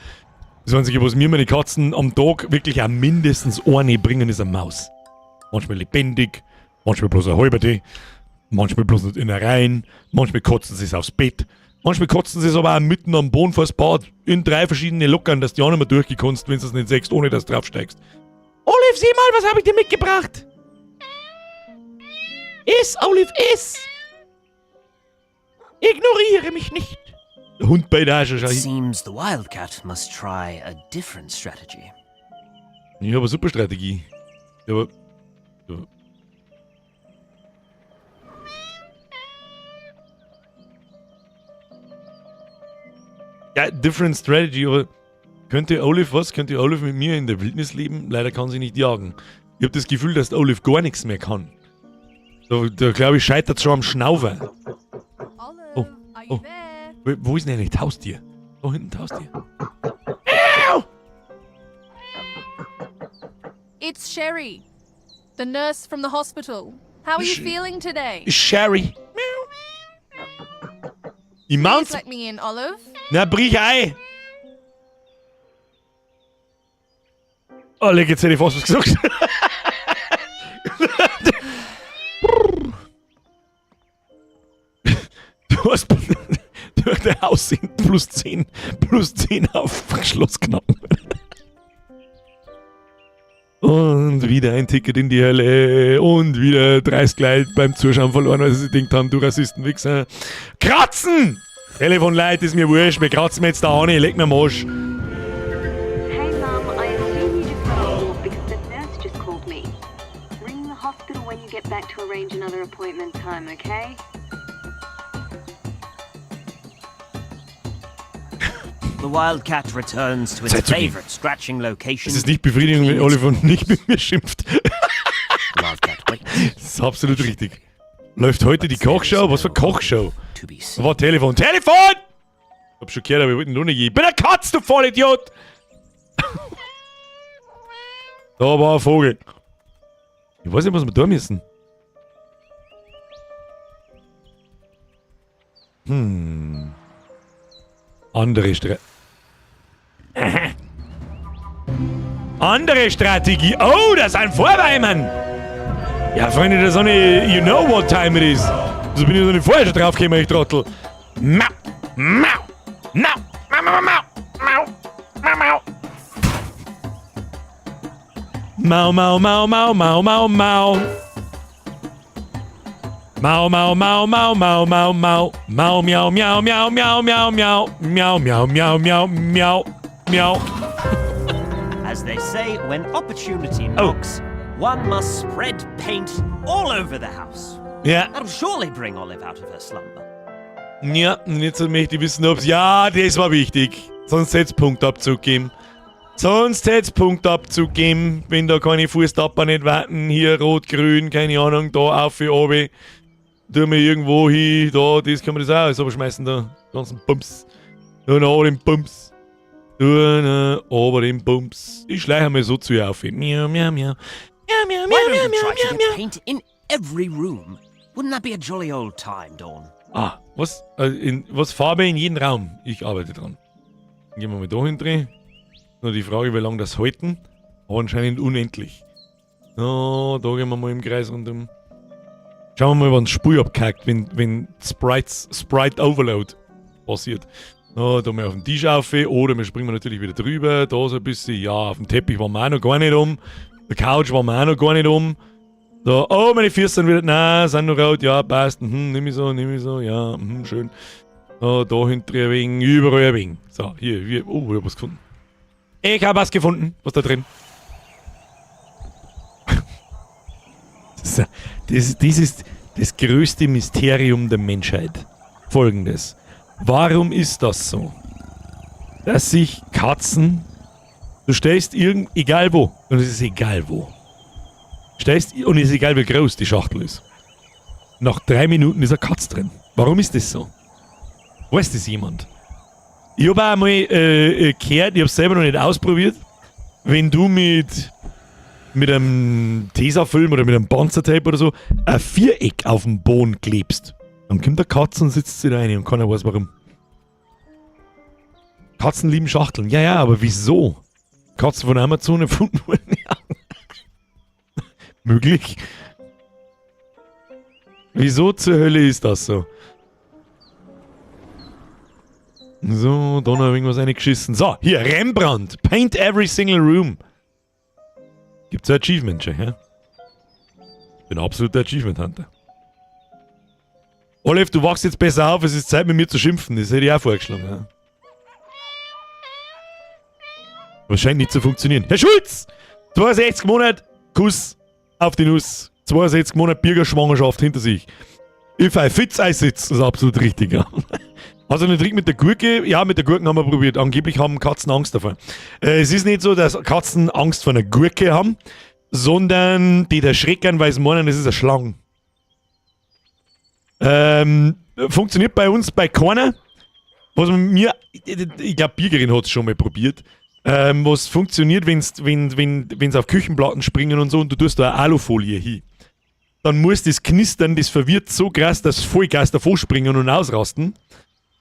A: Das Einzige, was mir meine Katzen am Tag wirklich auch mindestens eine bringen, ist eine Maus. Manchmal lebendig, manchmal bloß eine halbe, manchmal bloß noch Innereien, manchmal kotzen sie es aufs Bett, manchmal kotzen sie es aber auch mitten am Boden vors Bad in 3 verschiedene Lockern, dass du auch nicht mehr durchgekonst, wenn du es nicht siehst, ohne dass du draufsteigst. Olive, sieh mal, was hab ich dir mitgebracht? Iss, Olive, iss! Ignoriere mich nicht! Der Hund bei der schon, schau hin.
F: Seems the wildcat must try a different strategy.
A: Ich habe eine super Strategie. Ja, aber, ja. Ja, different strategy, aber könnte Olive was? Könnte Olive mit mir in der Wildnis leben? Leider kann sie nicht jagen. Ich habe das Gefühl, dass Olive gar nichts mehr kann. Da glaube ich, scheitert schon am Schnaufen.
G: Olive,
A: Oh,
G: are you
A: oh.
G: there?
A: Wo ist denn eigentlich das Haustier? Da hinten das Haustier.
G: It's Sherry, the nurse from the hospital. How are you feeling today?
A: Sherry. Ich
G: Please
A: mount's.
G: let me in, Olive.
A: Na, brich ein! Oh, leck, jetzt hätte ich fast was gesagt. Du hast durch dein Aussehen +10 auf Schlossknacken. Und wieder ein Ticket in die Hölle. Und wieder 30 Leute beim Zuschauen verloren, weil sie sich gedacht haben, du Rassistenwichser. Kratzen! Telefon Leute, ist mir wurscht, wir kratzen jetzt da an, leg mir am Arsch.
E: Hey Mum, I assume you just got off work because the nurse just called me. Ring the hospital when you get back to arrange another appointment time, okay?
F: The wildcat returns to its
A: Zeit zu gehen.
F: favorite scratching location.
A: Es ist nicht befriedigend, wenn Oliver nicht mit mir schimpft.
F: The wildcat waits
A: Das ist absolut richtig. Läuft heute die Kochshow? Was für Kochshow?
F: to be
A: Da
F: seen.
A: war Telefon. Telefon! Ich hab schon gehört, aber ich wollte ihn nur nicht gehen. Ich bin eine Katze, du Vollidiot! Da war ein Vogel. Ich weiß nicht, was wir da müssen. Andere Andere Strategie. Oh, das ist ein Vorweimann. Ja, Freunde der Sonne, you know what time it is. So bin ich noch nicht vorher schon draufgekommen, ich Trottel. Mau, mau, mau, mau, mau, mau, mau, mau, mau. Mau, mau, mau, mau, mau, mau, mau. Mau, mau, mau, mau, mau, mau, mau. Mau, miau, miau, miau, miau, miau, miau. Miau, miau, miau, miau, miau, miau.
F: As they say, when opportunity
A: Oh.
F: knocks, one must spread paint all over the house.
A: Ja.
F: That'll surely bring Olive out of her slumber.
A: Ja, und jetzt möchte ich wissen, ob's. Ja, das war wichtig. Sonst hätte es Punktabzug geben. Sonst hätte es Punktabzug geben, wenn da keine Fußtapper nicht warten. Hier rot, grün, keine Ahnung, da auf, oben. Tun wir irgendwo hin, da, das kann man das auch alles schmeißen da. Ganzen Bums. Da noch den Bums. Da noch oben den Bums. Ich schleiche mal so zu ihr auf. Miau, miau, miau. Miau, miau,
F: Why
A: miau,
F: don't
A: miau,
F: we
A: miau,
F: try to
A: miau,
F: get
A: miau.
F: paint in every room? Wouldn't that be a jolly old time, Dawn?
A: Ah, was? Was Farbe in jedem Raum? Ich arbeite dran. Dann gehen wir mal da hin drehen. Nur die Frage, wie lange das halten. Aber anscheinend unendlich. So, da gehen wir mal im Kreis rundum. Schauen wir mal, wann das Spiel abkackt, wenn Sprite Overload passiert. So, da mal auf den Tisch auf, oder wir springen natürlich wieder drüber. Da so ein bisschen, ja, auf dem Teppich waren wir auch noch gar nicht um. Der Couch waren wir auch noch gar nicht um. So, oh, meine Füße sind wieder, nein, sind noch rot, ja, passt, nimm ich so, nimm ich so, ja, schön. So, da hinten ein wenig, überall ein wenig. So, hier, oh, ich hab was gefunden. Ich hab was gefunden. Was da drin? Das ist das größte Mysterium der Menschheit. Folgendes. Warum ist das so? Dass sich Katzen, du stellst irgend, egal wo, und es ist egal wo, stellst, und es ist egal wie groß die Schachtel ist. Nach 3 Minuten ist eine Katze drin. Warum ist das so? Weiß das jemand? Ich hab auch einmal gehört, ich hab's selber noch nicht ausprobiert, wenn du mit einem Tesafilm oder mit einem Panzertape oder so ein Viereck auf dem Boden klebst, dann kommt eine Katze und sitzt sie da rein und keiner weiß warum. Katzen lieben Schachteln. Ja, ja, aber wieso? Katzen von Amazon erfunden wurden. Ja. Möglich. Wieso zur Hölle ist das so? So, da noch irgendwas reingeschissen. So, hier, Rembrandt. Paint every single room. Gibt's ein Achievement schon, hä? Bin absoluter Achievement Hunter. Olaf, du wachst jetzt besser auf, es ist Zeit mit mir zu schimpfen. Das hätte ich auch vorgeschlagen. Ja. Aber scheint nicht zu funktionieren. Herr Schulz! 62 Monate, Kuss auf die Nuss. 62 Monate Bürgerschwangerschaft hinter sich. If I fits, I sitz. Das ist absolut richtig, ja. Also einen Trick mit der Gurke, ja, mit der Gurken haben wir probiert. Angeblich haben Katzen Angst davor. Es ist nicht so, dass Katzen Angst vor einer Gurke haben, sondern die erschrecken, weil sie meinen, es ist eine Schlange. Funktioniert bei uns bei keiner. Was mir, ich glaube, Birgerin hat es schon mal probiert. Was funktioniert, wenn's, wenn, wenn, wenn's auf Küchenplatten springen und so und du tust da eine Alufolie hin. Dann muss das knistern, das verwirrt so krass, dass Vollgas davor springen und ausrasten.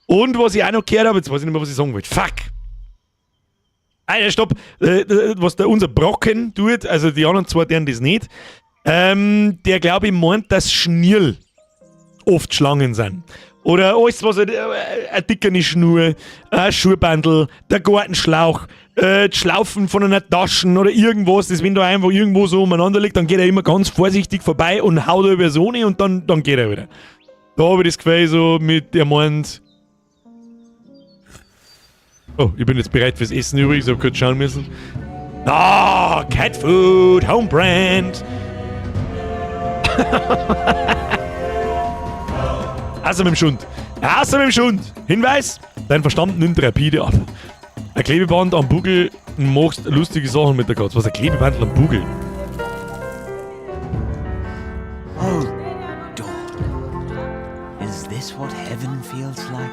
A: Und was ich auch noch gehört habe, jetzt weiß ich nicht mehr, was ich sagen wollte. Fuck! Alter, stopp! Was der unser Brocken tut, also die anderen zwei tun das nicht. Der glaube ich meint, dass Schnürl oft Schlangen sind. Oder alles, was eine dickere Schnur, ein Schuhbandel, der Gartenschlauch, die Schlaufen von einer Taschen oder irgendwas, das wenn da einfach irgendwo so umeinander liegt, dann geht er immer ganz vorsichtig vorbei und haut über so und dann geht er wieder. Da habe ich das Gefühl so mit, der meint, oh, ich bin jetzt bereit fürs Essen übrigens, ich hab kurz schauen müssen. Ah, Cat Food, Home Brand. Also mit dem Schund. Also mit dem Schund. Hinweis, dein Verstand nimmt rapide ab. Ein Klebeband am Bugel machst lustige Sachen mit der Katze. Was, ein Klebeband am Bugel?
F: Oh, Dawn. Is this what heaven feels like?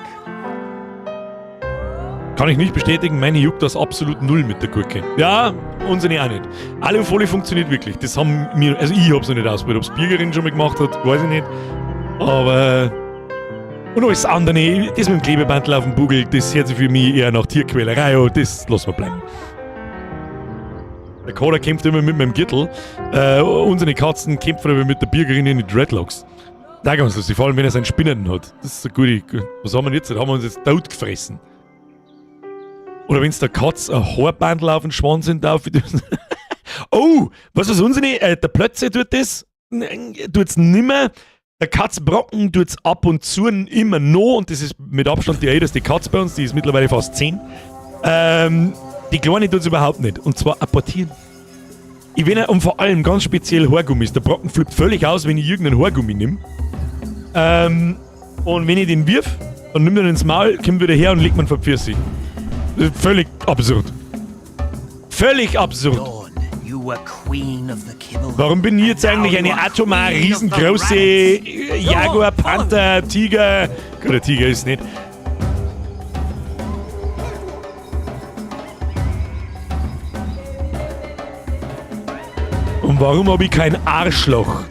A: Kann ich nicht bestätigen, meine juckt das absolut null mit der Gurke. Ja, unsere auch nicht. Alufolie funktioniert wirklich. Das haben wir, also ich hab's noch nicht ausprobiert. Ob's Birgerin schon mal gemacht hat, weiß ich nicht. Aber. Und alles andere, das mit dem Klebebandel auf dem Bugel, das hört sich für mich eher nach Tierquälerei an, das lassen wir bleiben. Der Kater kämpft immer mit meinem Gürtel. Unsere Katzen kämpfen aber mit der Birgerin in die Dreadlocks. Da ganz lustig, vor allem wenn er seinen Spinnen hat. Das ist eine gute. Was haben wir denn jetzt? Da haben wir uns jetzt tot gefressen. Oder wenn's der Katz ein Haarbandel auf den Schwanz hin darf. Oh, was ist unsere? Der Plötze tut das. Tut's nimmer. Der Katzbrocken tut's ab und zu immer noch. Und das ist mit Abstand die älteste Katze bei uns. Die ist mittlerweile fast 10. Die Kleine tut's überhaupt nicht. Und zwar apportieren. Ich will und vor allem ganz speziell Haargummis. Der Brocken flippt völlig aus, wenn ich irgendeinen Haargummi nehme. Und wenn ich den wirf, dann nimmt er ihn ins Maul, kommt wieder her und legt man vor Pfirsich. Völlig absurd. Völlig absurd.
F: Dawn, you were queen of the kibble.
A: Warum bin ich jetzt eigentlich eine atomar riesengroße Jaguar, Panther, Tiger? Gut, der Tiger ist nicht. Und warum habe ich kein Arschloch?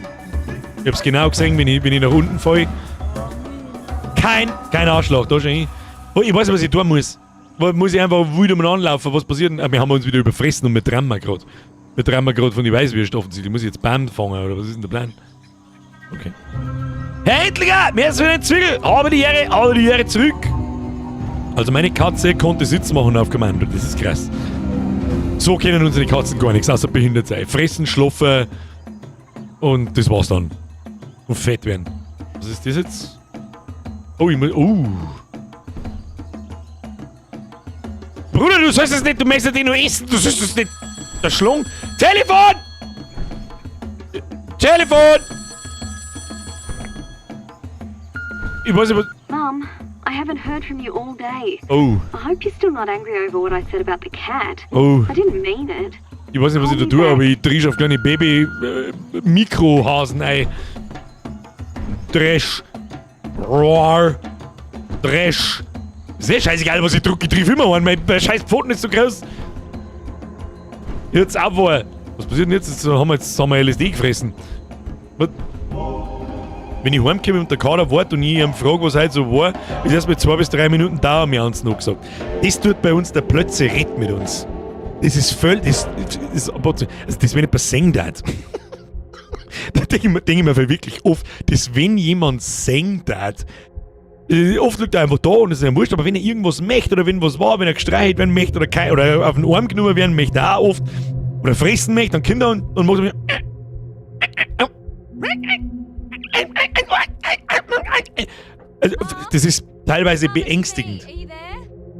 A: Ich hab's genau gesehen, wenn ich nach unten falle. Kein Arschloch, da schon hin. Oh, ich weiß nicht, was ich tun muss. Muss ich einfach wild umeinander laufen? Was passiert denn? Ah, wir haben uns wieder überfressen und wir träumen grad. Wir träumen grad von den Weißwürsten offensichtlich. Muss ich jetzt Band fangen oder was ist denn der Plan? Okay. Herr Endlinger, mehr als für den Zwiegel. Habe die Ehre, habe die Ehre zurück. Also meine Katze konnte Sitz machen auf Kommando. Das ist krass. So kennen unsere Katzen gar nichts, außer behindert sein. Fressen, schlafen und das war's dann. Und fett werden. Was ist das jetzt? Oh, ich muss... Oh. Bruder, du sollst es nicht, du möchtest den nur essen, du sollst es nicht. Der Schlong. Telefon! Telefon! Ich weiß nicht, was.
E: Mum, I haven't heard from you all day.
A: Oh,
E: I hope you're still not angry over what I said about the cat.
A: oh.
E: I didn't mean it.
A: Ich weiß nicht, was ich da tue, aber ich trisch auf kleine Baby-Mikrohasen ein. Dresch. Roar. Dresch. Ist eh scheißegal, was ich drücke. Ich triff immer einen. Mein scheiß Pfoten ist so groß. Jetzt abwahr. Was passiert denn jetzt? Jetzt haben wir LSD gefressen. Was? Wenn ich heimkomme und der Kater wart und ich ihn frage, was heute so war, ist erst mit 2 bis 3 Minuten dauern, mir haben sie noch gesagt. Das tut bei uns der Plötze redt mit uns. Das ist völlig. Das, also das, wenn ich singen darf. Da denke ich, denk ich mir wirklich oft, dass wenn jemand singen darf, oft liegt er einfach da und es ist ihm wurscht, aber wenn er irgendwas möchte oder wenn was war, wenn er gestreichelt werden möchte oder, kein, oder auf den Arm genommen werden möchte, auch oft, oder fressen möchte, dann kommt er und macht so. Also, das ist teilweise beängstigend.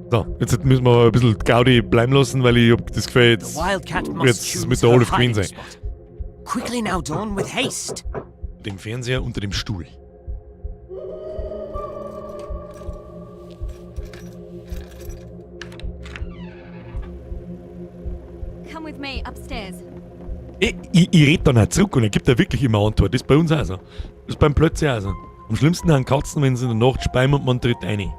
A: So, jetzt müssen wir ein bisschen Gaudi bleiben lassen, weil ich hab das Gefühl, jetzt wird's mit der Olaf Queen sein.
F: Quickly now, Dawn, with haste.
A: Dem Fernseher unter dem Stuhl.
E: Come with me upstairs.
A: Ich rede dann auch zurück und er gibt da wirklich immer Antwort. Das ist bei uns auch so. Das ist beim Plötze auch so. Am schlimmsten haben Katzen, wenn sie in der Nacht speimen und man tritt rein.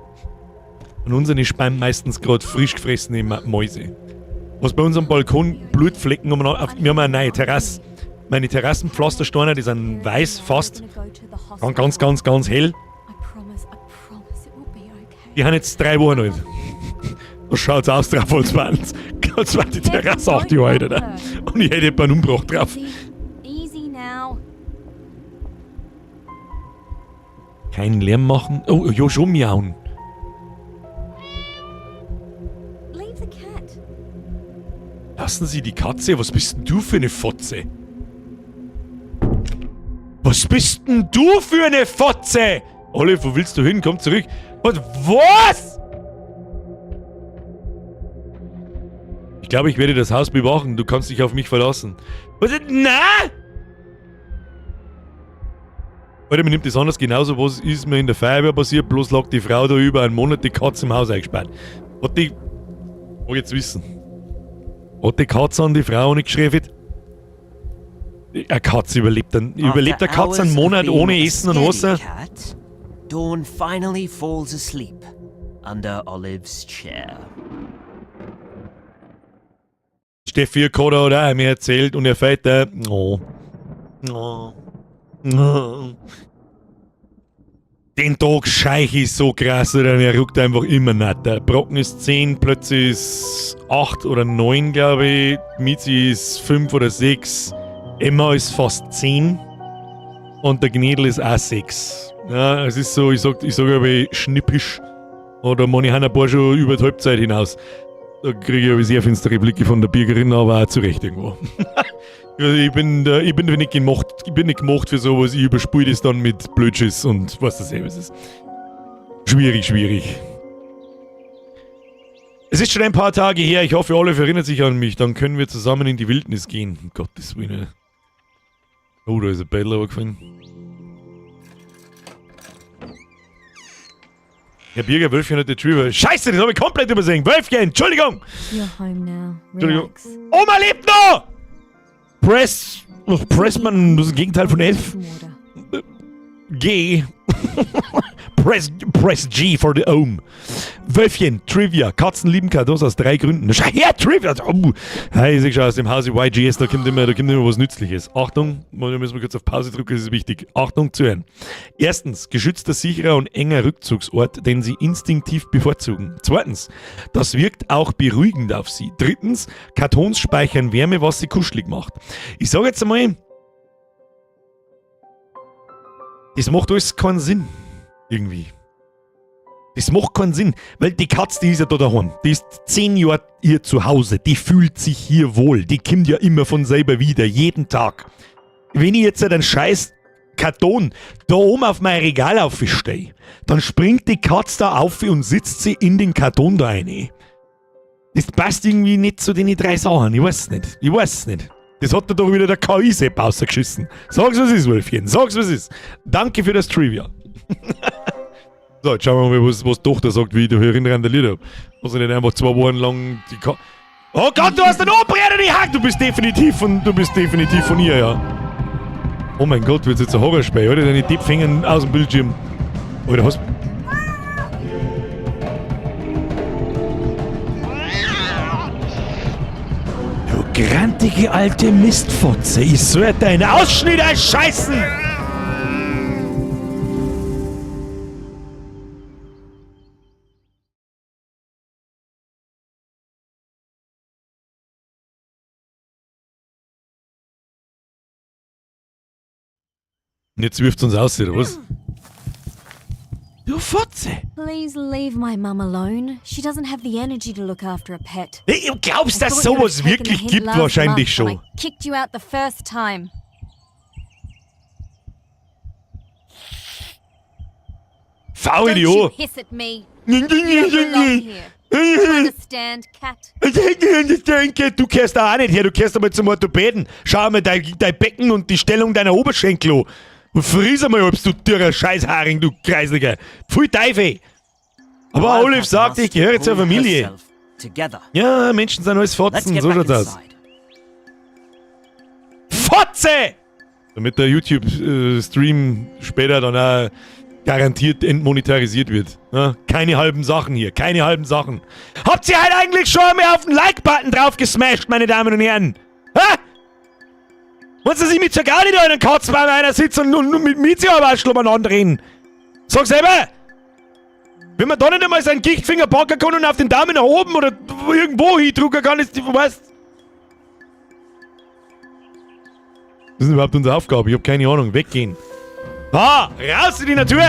A: Und unsere speimen meistens gerade frisch gefressene Mäuse. Was bei uns am Balkon Blutflecken umeinander. Wir haben eine neue Terrasse. Meine Terrassenpflastersteine, die sind weiß fast. Ganz, ganz, ganz, ganz hell.
D: I promise, I promise it will be okay.
A: Die haben jetzt 3 Wochen alt. Da schaut's aus drauf, als wär die Terrasse 8 Jahre alt, oder? Und ich hätte einen Umbruch drauf.
E: Easy now.
A: Keinen Lärm machen. Oh, ja, schon miauen.
E: Leave the cat.
A: Lassen Sie die Katze. Was bist denn du für eine Fotze? Was bist denn du für eine Fotze? Olive, wo willst du hin? Komm zurück. Was? Was? Ich glaube, ich werde das Haus bewachen. Du kannst dich auf mich verlassen. Was? Na? Alter, mir nimmt das anders genauso, was ist mir in der Feuerwehr passiert. Bloß lag die Frau da über einen Monat die Katze im Haus eingesperrt. Hat die... Mag ich jetzt wissen. Hat die Katze an die Frau nicht geschrieben? Eine Katze überlebt dann, überlebt eine Katze einen
F: After hours
A: Monat
F: of being
A: ohne
F: a
A: Essen und Wasser?
F: scaredy cat, Dawn finally falls asleep under Olive's chair.
A: Steffi hat auch mir erzählt und er fällt da. Oh. Oh. Oh. Den Tag scheich ich so krass, oder? Er ruckt einfach immer nicht. Der Brocken ist 10, plötzlich ist 8 oder 9, glaube ich. Mizi ist 5 oder 6. Emma ist fast 10. Und der Gnädel ist auch 6. Ja, es ist so, ich sag aber schnippisch. Oder manche haben ein paar schon über die Halbzeit hinaus. Da kriege ich aber sehr finstere Blicke von der Birgerin, aber auch zu Recht irgendwo. Ich bin nicht gemacht, ich bin nicht gemacht für sowas, ich überspule das dann mit Blödschiss und was das eben ist. Schwierig, schwierig. Es ist schon ein paar Tage her, ich hoffe, Olive erinnert sich an mich, dann können wir zusammen in die Wildnis gehen. Um Gottes Willen. Oh, da ist ein Battle gefallen. Herr Birger, Wölfchen hat Retriever. Scheiße, das habe ich komplett übersehen. Wölfchen, Entschuldigung!
D: You're home now.
A: Entschuldigung.
D: Relax.
A: Oma lebt noch! Press. Oh, Pressman, das ist das Gegenteil von F. G. Press G for the Ohm. Wölfchen, Trivia. Katzen lieben Kartons aus 3 Gründen. Schau her, Trivia! Oh. Hey, ich seh schon aus dem Hause YGS, da kommt immer was Nützliches. Achtung, da müssen wir kurz auf Pause drücken, das ist wichtig. Achtung, zuhören. Erstens, geschützter, sicherer und enger Rückzugsort, den sie instinktiv bevorzugen. Zweitens, das wirkt auch beruhigend auf sie. Drittens, Kartons speichern Wärme, was sie kuschelig macht. Ich sag jetzt einmal, das macht alles keinen Sinn. Irgendwie. Das macht keinen Sinn, weil die Katze, die ist ja da daheim. Die ist 10 Jahre hier zu Hause. Die fühlt sich hier wohl. Die kommt ja immer von selber wieder, jeden Tag. Wenn ich jetzt einen scheiß Karton da oben auf mein Regal aufstehe, dann springt die Katze da auf und sitzt sie in den Karton da rein. Das passt irgendwie nicht zu den 3 Sachen. Ich weiß nicht. Ich weiß nicht. Das hat da doch wieder der K I-Sepp rausgeschissen. Sag's, was ist, Wölfchen. Sag's, was ist. Danke für das Trivia. So, jetzt schauen wir mal, was die Tochter sagt, wie ich da hier randaliert hab. Was ich nicht einfach 2 Wochen lang die Ka- Oh Gott, du hast den Oberbrett in die Hand! Du bist definitiv von ihr, ja. Oh mein Gott, wird's jetzt ein Horrorspiel, oder? Deine Depp hängen aus dem Bildschirm. Oder hast. Du grantige alte Mistfotze, ich soll deinen Ausschnitt einscheißen! Und jetzt wirft's uns aus, oder was? Du Fotze!
D: Please leave my mum alone. She doesn't have the energy to look after a pet.
A: Hey, du glaubst,
D: I
A: dass
D: thought you'd
A: sowas
D: have taken
A: wirklich
D: the hint
A: gibt?
D: last
A: Wahrscheinlich
D: month when
A: schon.
D: I kicked you out the first time.
A: Faul
D: Don't you
A: Idiot!
D: hiss at me. You don't belong here. Do you understand, cat?
A: Du kehrst da auch nicht her, du kehrst einmal zum Orthopäden. Schau mal dein Becken und die Stellung deiner Oberschenkel an. Und fries einmal, ob's du dürrer Scheißharing, du Kreisliger. Pfui Teufel! Aber
F: Wild
A: Olive
F: cat
A: sagt, ich
F: must
A: gehöre zur
F: pull
A: Familie.
F: herself together.
A: Ja, Menschen sind alles
F: Let's
A: Fotzen,
F: get
A: so
F: back
A: schaut's aus.
F: inside.
A: Katze! Damit der YouTube-Stream später dann auch garantiert entmonetarisiert wird. Ja, keine halben Sachen hier, keine halben Sachen. Habt ihr halt eigentlich schon einmal auf den Like-Button drauf gesmashed, meine Damen und Herren? Hä? Wollt ihr, dass ich mit zur Gaudi da in einem Katzbaum einer sitze und mit Mizi aber umeinander reden? Sag selber! Wenn man da nicht einmal seinen Gichtfinger packen kann und auf den Daumen nach oben oder irgendwo hindrücken kann, ist, weißt. Das ist überhaupt unsere Aufgabe. Ich hab keine Ahnung. Weggehen. Ah, raus in die Natur!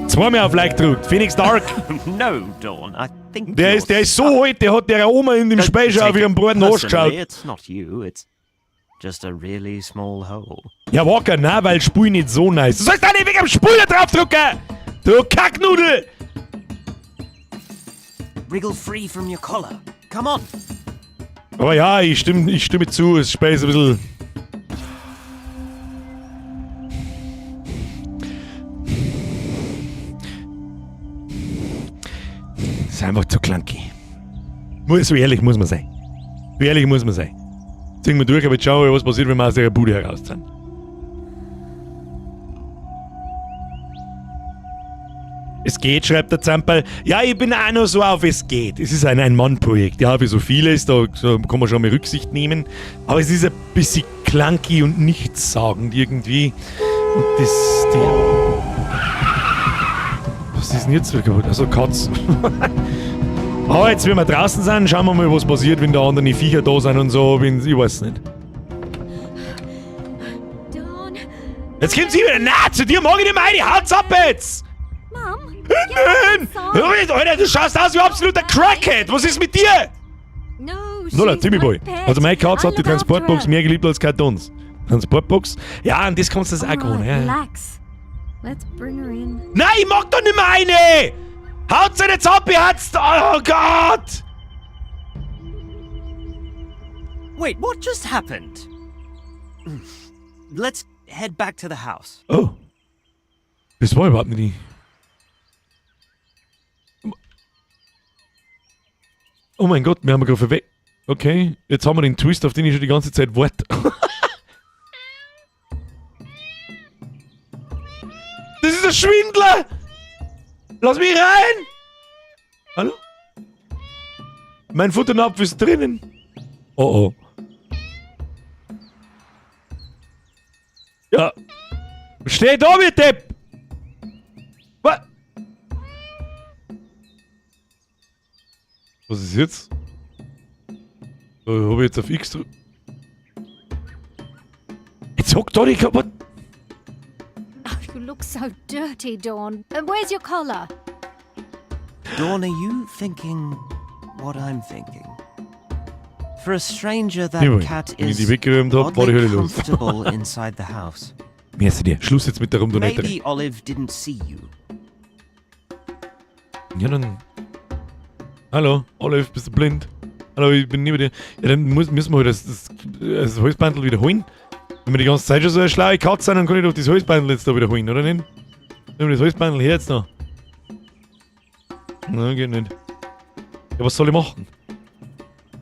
A: Zweimal auf Like gedrückt. Phoenix Dark.
F: No, Dawn, I think
A: Der ist so alt, der hat der Oma in dem Speicher auf ihrem Bruder nachgeschaut.
F: It's not you, it's just a really small hole.
A: Ja, Walker, nein, weil Spul nicht so nice. Du sollst da nicht wegen dem Spul draufdrücken! Du Kacknudel!
F: Wriggle free from your collar. Come on.
A: Aber ja, ich stimme zu, es Spiel ist ein bisschen. Ist einfach zu clunky. So ehrlich muss man sein. So ehrlich muss man sein. Ziehen wir durch, aber jetzt schauen wir, was passiert, wenn wir aus der Bude heraus sind. Es geht, schreibt der Zamperl. Ja, ich bin auch noch so auf, es geht. Es ist ein Ein-Mann-Projekt. Ja, wie so vieles, da so kann man schon mal Rücksicht nehmen. Aber es ist ein bisschen clunky und nichtssagend irgendwie. Und das. Die, was ist denn jetzt wieder kaputt? Also Katz. Aber jetzt, wenn wir draußen sind, schauen wir mal, was passiert, wenn da andere Viecher da sind und so. Wenn, ich weiß nicht.
D: Dawn!
A: Jetzt kommt sie wieder. Na, zu dir mag ich nicht mehr rein. Haut's ab jetzt!
D: Mum!
A: Nein! Alter, du schaust aus wie ein absoluter Crackhead! Was ist mit dir?
D: No,
A: Nola,
D: she's
A: Timmy
D: my
A: Boy.
D: pet.
A: Also meine Katze
D: I
A: hat die
D: look after
A: Transportbox
D: her.
A: mehr geliebt als Kartons. Transportbox? Ja, und das kannst du das auch
D: Alright,
A: gewohnen. Ja.
D: relax. Let's bring her in.
A: Nein, ich mag doch nicht mehr eine! Haut's denn jetzt ab, ihr hat's... Oh Gott!
F: Wait, what just happened? Let's head back to the house.
A: Oh. Das war überhaupt nicht die. Oh mein Gott, wir haben gerade verweckt. Okay, jetzt haben wir den Twist, auf den ich schon die ganze Zeit warte. Das ist ein Schwindler! Lass mich rein! Hallo? Mein Futternapf ist drinnen. Oh oh. Ja. Steh da, ihr Depp! Was? Was ist jetzt? So, hab ich jetzt auf X drückt? Jetzt hockt da die kaputt.
D: Oh, you look so dirty, Dawn. Where's your collar?
F: Dawn, are you thinking what I'm thinking? For a stranger, that
A: Jawohl.
F: cat
A: Wenn ich
F: is
A: die weggeräumt hab, war die
F: oddly
A: Hölle los.
F: comfortable inside the house.
A: Merci dir. Schluss jetzt mit der Rumdonetterei.
F: Maybe Olive didn't see you.
A: Ja, dann. Hallo, Olive, bist du blind? Hallo, ich bin neben dir. Ja, dann müssen wir halt das Halsbandel wieder holen. Wenn wir die ganze Zeit schon so eine schlaue Katze sind, dann kann ich doch das Halsbandel jetzt da wieder holen, oder nicht? Nehmen wir das Halsbandel her jetzt noch. Nein, geht nicht. Ja, was soll ich machen?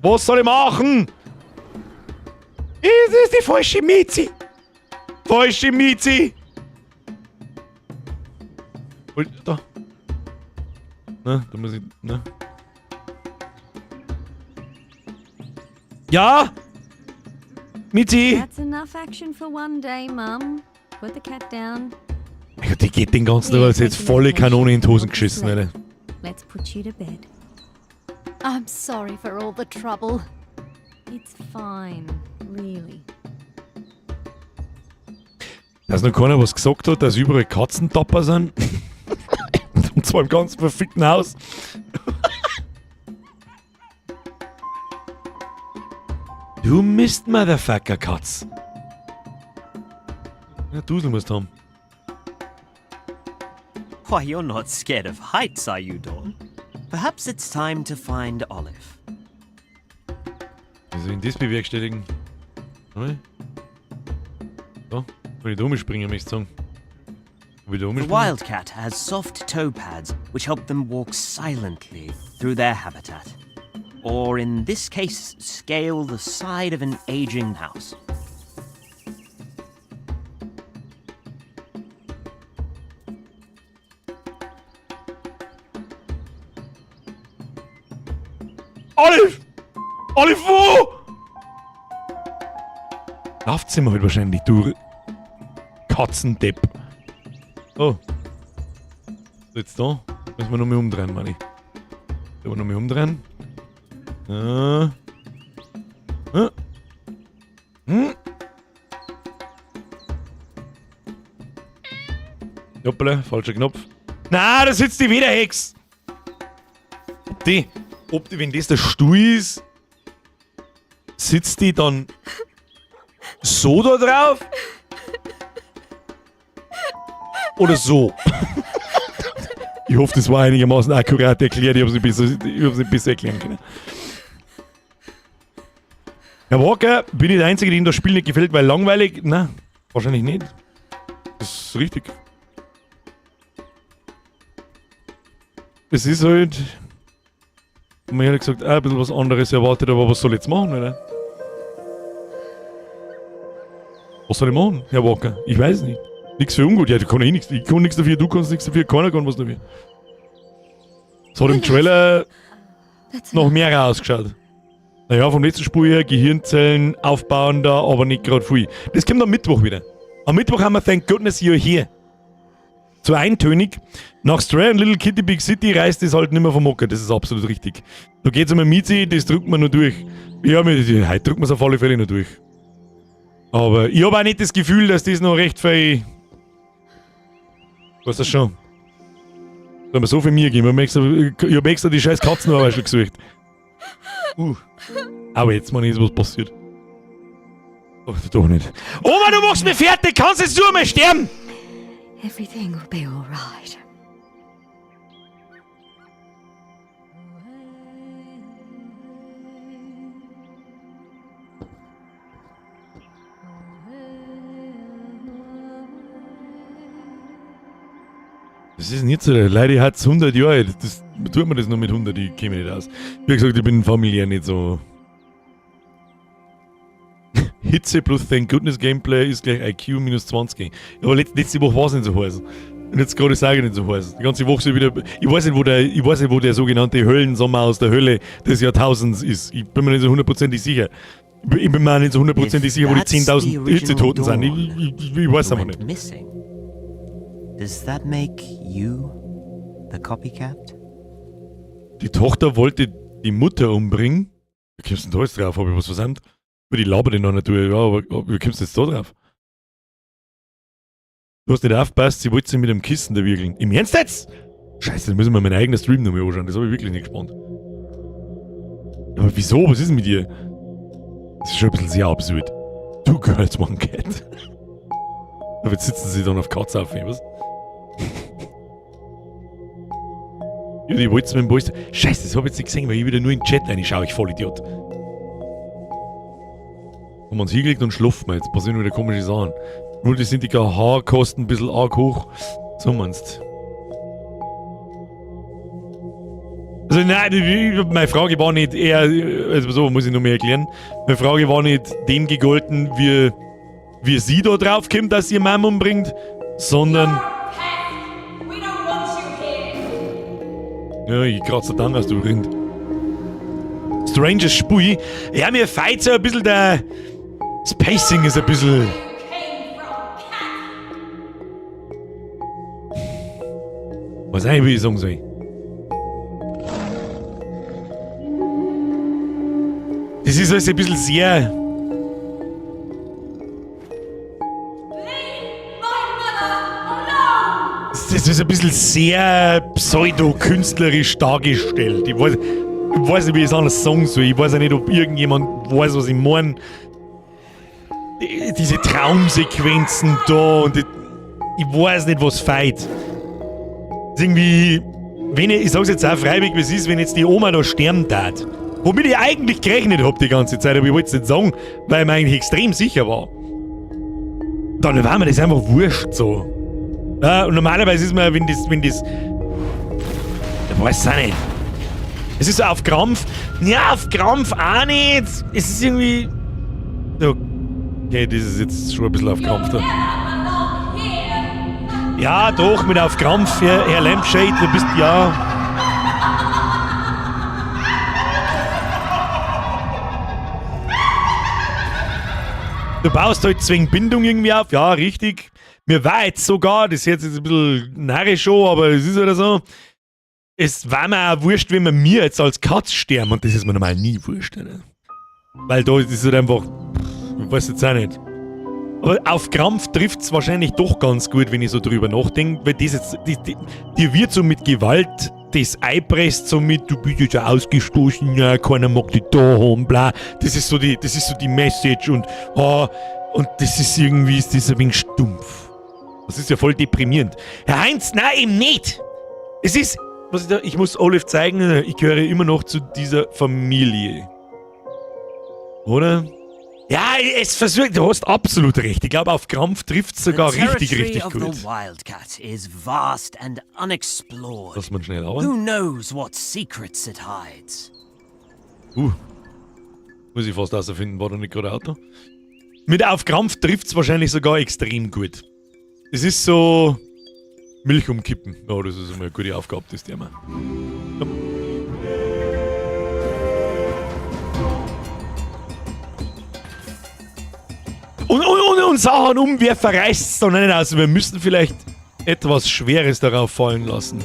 A: Was soll ich machen? Es ist die falsche Mizi. Falsche Mizi. Hol, da. Na, da muss ich. Na. Ja! Mizi!
E: That's enough action for one day, Mum. Put the cat down.
A: Mein Gott, die geht den ganzen Tag, als jetzt volle Kanone in die Hosen geschissen, Alter.
E: Let's put you to bed.
D: I'm sorry for all the trouble.
E: It's fine, really.
A: Dass noch keiner was gesagt hat, dass überall Katzentapper sind. Und zwar im ganzen verfickten Haus. Du Mist, Motherfucker, Katz. Ja, Dusel musst haben.
F: Why, you're not scared of heights, are you, Dawn? Perhaps it's time to find Olive.
A: Wie soll ich denn das bewerkstelligen? Warte. So, kann ich da umspringen, möchte ich sagen. Ob ich da
F: The
A: umspringen?
F: wildcat has soft toe pads which help them walk silently through their habitat. Or in this case, scale the side of an aging house.
A: Olive! Olive, wo? Schlafzimmer halt wahrscheinlich, du Katzendepp. Oh. So, jetzt da. Müssen wir nochmal umdrehen, meine ich. Sollen wir nochmal umdrehen? Hoppala, falscher Knopf. Na, da sitzt die wieder, Hex! Ob die, wenn das der Stuhl ist, sitzt die dann so da drauf? Oder so? Ich hoffe, das war einigermaßen akkurat erklärt. Ich hab's nicht besser erklären können. Herr Walker, bin ich der Einzige, dem das Spiel nicht gefällt, weil langweilig? Na, wahrscheinlich nicht. Das ist richtig. Es ist halt, mir ehrlich gesagt, auch ein bisschen was anderes erwartet, aber was soll ich jetzt machen, oder? Was soll ich machen, Herr Walker? Ich weiß nicht. Nix für ungut. Ja, du kannst eh nix. Ich kann nix dafür, du kannst nichts dafür, keiner kann was dafür. Es hat im Trailer noch mehr ausgeschaut. Naja, vom letzten Spiel her, Gehirnzellen aufbauen da, aber nicht grad viel. Das kommt am Mittwoch wieder. Am Mittwoch haben wir Thank Goodness You're Here. Zu eintönig. Nach Stray und Little Kitty Big City reißt es halt nimmer vom Hocker, das ist absolut richtig. Da geht's um ein Mizi, das drückt man nur durch. Ja, heute drückt man's auf alle Fälle noch durch. Aber ich hab auch nicht das Gefühl, dass das noch recht viel... Weißt du schon? Da haben wir so viel Mühe gegeben. Ich hab extra die scheiß Katzenarbeit schon gesucht. Aber jetzt mal ist was passiert. Oh, doch nicht. Oma, du machst mich fertig! Kannst jetzt du einmal sterben?
D: Everything will be all right.
A: Das ist nicht so, Leute, hat's 100 Jahre. Das, tut man das noch mit 100, ich käme nicht aus. Wie gesagt, ich bin familiär nicht so. Hitze plus Thank Goodness Gameplay ist gleich IQ minus 20. Aber letzte Woche war's nicht so heiß. Und jetzt gerade sage ich nicht so heiß. Die ganze Woche so wieder. Ich weiß nicht, wo der, ich weiß nicht, wo der sogenannte Höllensommer aus der Hölle des Jahrtausends ist. Ich bin mir nicht so hundertprozentig sicher. Ich bin mir auch nicht so hundertprozentig
F: If
A: sicher, wo die
F: that's the
A: 10.000
F: original
A: Hitzetoten sind.
F: Dawn
A: Ich weiß
F: who
A: einfach
F: went
A: nicht.
F: Missing. Does that make you the copycat?
A: Die Tochter wollte die Mutter umbringen. Wie kommst du denn da jetzt drauf? Hab ich was versäumt? Über die labert in der Natur. Ja, aber wie kommst du jetzt da drauf? Du hast nicht aufgepasst, sie wollte sie mit dem Kissen da wickeln. Im Ernst jetzt? Scheiße, dann müssen wir meinen eigenen Stream nochmal anschauen. Das hab ich wirklich nicht gespannt. Aber wieso? Was ist denn mit dir? Das ist schon ein bisschen sehr absurd. Two Girls, One Cat. Aber jetzt sitzen sie dann auf Katze auf, was? Ja, die wollten mit dem Bolster. Scheiße, das hab ich jetzt nicht gesehen, weil ich wieder nur in den Chat reinschaue, ich Vollidiot. Haben wir uns hingelegt und schlafen wir. Jetzt passieren wieder komische Sachen. Nur die sind die KH-Kosten ein bisschen arg hoch. So meinst du. Also nein, meine Frage war nicht eher, also so muss ich noch mehr erklären. Meine Frage war nicht dem gegolten, wie sie da drauf kommt, dass sie ihre Mama umbringt, sondern... Ja, ich kratze dann aus, du Rind. Stranges Spiel. Ja, mir fehlt so ein bisschen der... Das Pacing ist ein bisschen... Was eigentlich, wie ich sagen soll. Das ist alles ein bisschen sehr... Das ist ein bisschen sehr pseudo-künstlerisch dargestellt. Ich weiß nicht, wie ich es anders sagen soll. Ich weiß auch nicht, ob irgendjemand weiß, was ich meine. Diese Traumsequenzen da und die, ich weiß nicht, was fehlt. Das ist irgendwie, wenn ich, ich sag's jetzt auch freiwillig, wie es ist, wenn jetzt die Oma da sterben tat. Womit ich eigentlich gerechnet hab die ganze Zeit, aber ich wollt's nicht sagen, weil ich mir eigentlich extrem sicher war. Dann war mir das einfach wurscht so. Ja, und normalerweise ist man, wenn das, wenn das, ich weiß auch nicht. Es ist so auf Krampf. Ja, auf Krampf auch nicht. Es ist irgendwie, okay, das ist jetzt schon ein bisschen auf Krampf da. Ja, doch, mit auf Krampf, Herr Lampshade, du bist ja. Du baust halt zwing Bindung irgendwie auf, ja, richtig. Mir war jetzt sogar, das ist jetzt ein bisschen narrisch schon, aber es ist oder so. Es war mir auch wurscht, wenn wir mir jetzt als Katz sterben, und das ist mir normal nie wurscht, oder? Weil da ist es halt einfach, pff, ich weiß jetzt auch nicht. Aber auf Krampf trifft's wahrscheinlich doch ganz gut, wenn ich so drüber nachdenke, weil das jetzt, die wird so mit Gewalt das einpresst, so mit, du bist jetzt ausgestoßen, ja, keiner mag dich da haben, bla. Das ist so die Message und, oh, und das ist irgendwie, ist das ein wenig stumpf. Das ist ja voll deprimierend. Herr Heinz, nein, eben nicht! Es ist, was ich da, ich muss Olive zeigen, ich gehöre immer noch zu dieser Familie. Oder? Ja, es versucht, du hast absolut recht. Ich glaube, auf Krampf trifft's sogar
F: The
A: richtig,
F: territory
A: richtig
F: of
A: gut.
F: the wildcat is vast and unexplored.
A: Lass mal schnell aber.
F: Who knows what secrets it hides?
A: Muss ich fast herausfinden, war da nicht gerade Auto? Mit auf Krampf trifft's wahrscheinlich sogar extrem gut. Es ist so Milch umkippen. Ja, das ist immer eine gute Aufgabe, das Thema. Komm. Und Sachen umwerfen reißt's doch nicht aus. Wir müssen vielleicht etwas Schweres darauf fallen lassen.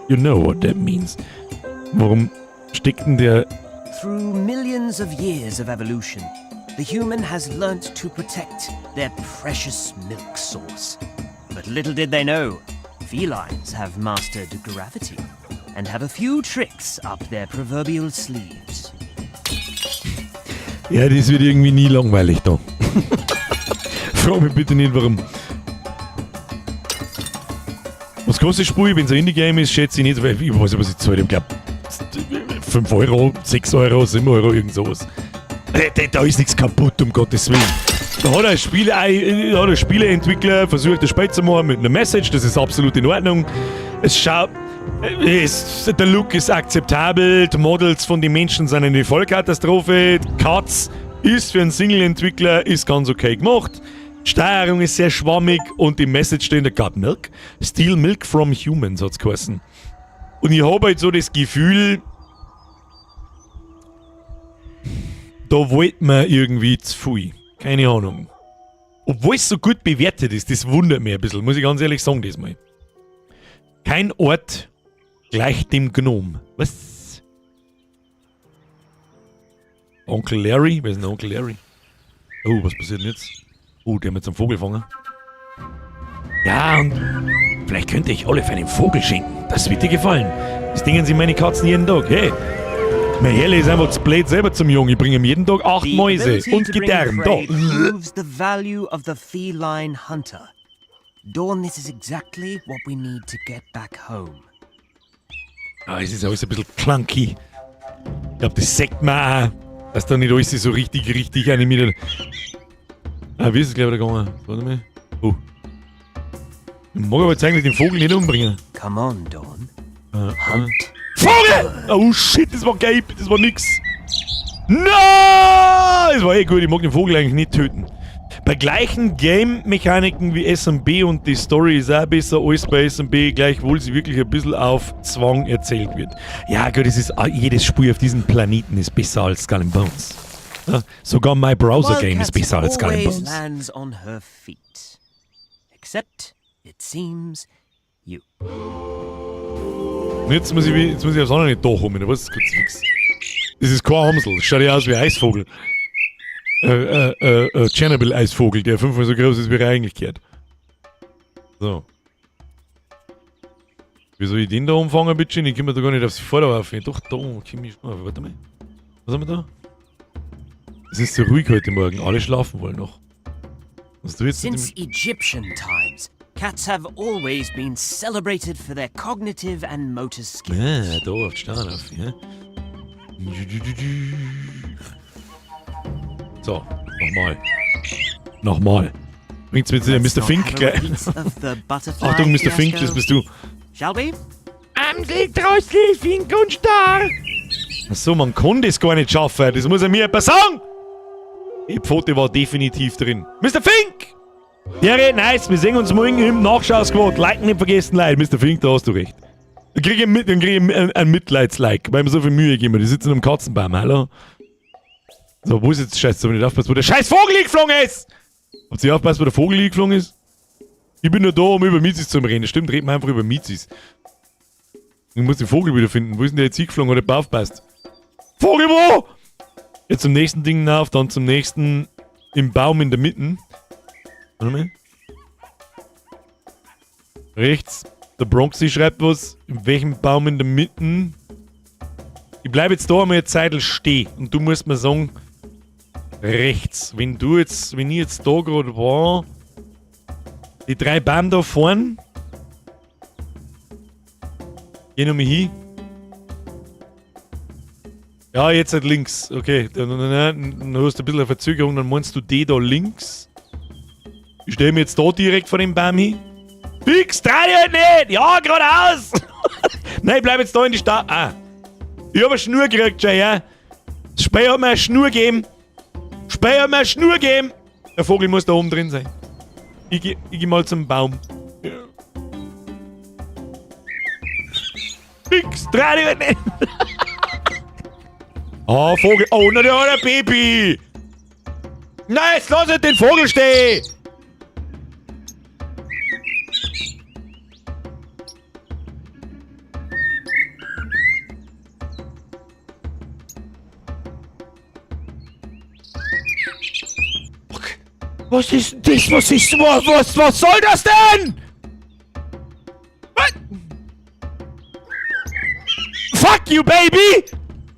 A: You know what that means. Warum steckt denn der...
F: Through millions of years of evolution, the human has learnt to protect their precious milk source. But little did they know, felines have mastered gravity and have a few tricks up their proverbial sleeves.
A: Ja, das wird irgendwie nie langweilig da. Frag mich bitte nicht, warum. Was kostet das Spiel? Wenn es ein Indie-Game ist, schätze ich nicht, weil ich weiß nicht, was ich zahle. Ich glaub, 5 Euro, 6 Euro, 7 Euro, irgend sowas. Da ist nichts kaputt, um Gottes Willen. Da hat hat ein Spieleentwickler versucht, ein Spiel zu machen mit einer Message, das ist absolut in Ordnung. Es schaut, es, der Look ist akzeptabel, die Models von den Menschen sind eine Vollkatastrophe, Katz ist für einen Single-Entwickler ist ganz okay gemacht. Steuerung ist sehr schwammig und die Message steht in der Got Milk. Steal Milk from Humans hat's geheißen. Und ich habe halt so das Gefühl, da wollte man irgendwie zu viel. Keine Ahnung. Obwohl es so gut bewertet ist, das wundert mich ein bisschen, muss ich ganz ehrlich sagen diesmal. Kein Ort gleicht dem Gnom. Was? Onkel Larry? Wer ist denn der Onkel Larry? Oh, was passiert denn jetzt? Oh, der hat jetzt einen Vogel gefangen. Ja, und vielleicht könnte ich Olive einen Vogel schenken. Das wird dir gefallen. Das dingen sich meine Katzen jeden Tag. Hey, mein Herrle ist einfach zu blöd selber zum Jungen. Ich bringe ihm jeden Tag 8
F: The
A: Mäuse
F: ability
A: und
F: to bring
A: Gedärm. Da.
F: prey proves the value of the feline hunter. Dawn, this is exactly what we need to get back home.
A: Ah, es ist alles ein bisschen clunky. Ich glaub, das sagt man auch, dass da nicht alles so richtig, richtig animiert. Ah, wie ist es, glaub ich, da gegangen? Warte mal. Oh. Ich mag aber jetzt eigentlich den Vogel nicht umbringen.
F: Come on, Dawn. Hunt.
A: Vogel! Oh shit, das war gelb, das war nix. No! Das war eh gut, ich mag den Vogel eigentlich nicht töten. Bei gleichen Game-Mechaniken wie S&B und die Story ist auch besser als bei S&B, gleichwohl sie wirklich ein bisschen auf Zwang erzählt wird. Ja gut, es ist, jedes Spiel auf diesem Planeten ist besser als Skull and Bones. Ja, sogar my Browser Game ist
F: Wildcat
A: besser als Skull and
F: always
A: Bones.
F: lands on her feet. Except, it seems, you.
A: Und jetzt muss ich aufs andere nicht da kommen, was ist kurz fix. Das ist kein Amsel, das schaut ja aus wie ein Eisvogel. Tschernobyl-Eisvogel, der fünfmal so groß ist, wie er eigentlich gehört. So. Wie soll ich den da umfangen, bitte? Ich komme da gar nicht aufs Vorder auf. Doch, da komm ich schon auf. Warte mal. Was haben wir da? Es ist so ruhig heute Morgen. Alle schlafen wollen noch. Was du jetzt mit
F: Since
A: dem
F: Egyptian times, cats have always been celebrated for their cognitive and motor skills.
A: Ah, da auf die Steine auf, ja. So, nochmal. Nochmal. Bringt's mit
F: Let's
A: Mr.
F: not
A: Fink
F: have a
A: gleich.
F: repeat of the butterfly
A: Achtung, Mr. Fink, das
F: fiasco.
A: bist du.
F: Shall we?
A: Amsel, Drossel, Fink und Star. Achso, man kann das gar nicht schaffen. Das muss er mir jemand sagen. Die Pfote war definitiv drin. Mr. Fink! Ja, nice. Wir sehen uns morgen im Nachschau-Squad. Liken nicht vergessen, Leute. Mr. Fink, da hast du recht. Dann krieg ich, mit, dann krieg ich ein Mitleids-Like, weil mir so viel Mühe geben. Die sitzen am Katzenbaum, hallo? So, wo ist jetzt Scheiße, wenn ich aufpasse, wo der scheiß Vogel hingeflogen ist? Habt ihr aufgepasst, wo der Vogel hingeflogen ist? Ich bin nur da, um über Mizis zu reden. Stimmt, reden wir einfach über Mizis. Ich muss den Vogel wiederfinden. Wo ist denn der jetzt hingeflogen? Hat der aufgepasst? Vogel wo? Jetzt zum nächsten Ding nach, dann zum nächsten im Baum in der Mitte. Warte mal. Rechts. Der Bronxy schreibt was. In welchem Baum in der Mitte? Ich bleibe jetzt da einmal eine Zeit stehen. Und du musst mir sagen, rechts. Wenn du jetzt, wenn ich jetzt da gerade war, die drei Bäume da vorne. Geh nochmal hin. Ja, jetzt halt links. Okay, dann hast du ein bisschen eine Verzögerung, dann meinst du die da links. Ich stelle mich jetzt da direkt vor dem Baum hin. Fix, dreh dich halt nicht! Ja, geradeaus! Nein, ich bleib jetzt da in die Stadt. Ah. Ich hab eine Schnur gekriegt schon, ja. Das Spiel hat mir eine Schnur gegeben. Das Spiel hat mir eine Schnur gegeben. Der Vogel muss da oben drin sein. Ich geh mal zum Baum. Ja. Fix, dreh dich halt nicht! Oh, Vogel. Oh, na, der hat ein Baby. Nein, jetzt lass den Vogel stehen. Was ist denn das? Was ist was, was, was soll das denn? What? Fuck you, baby!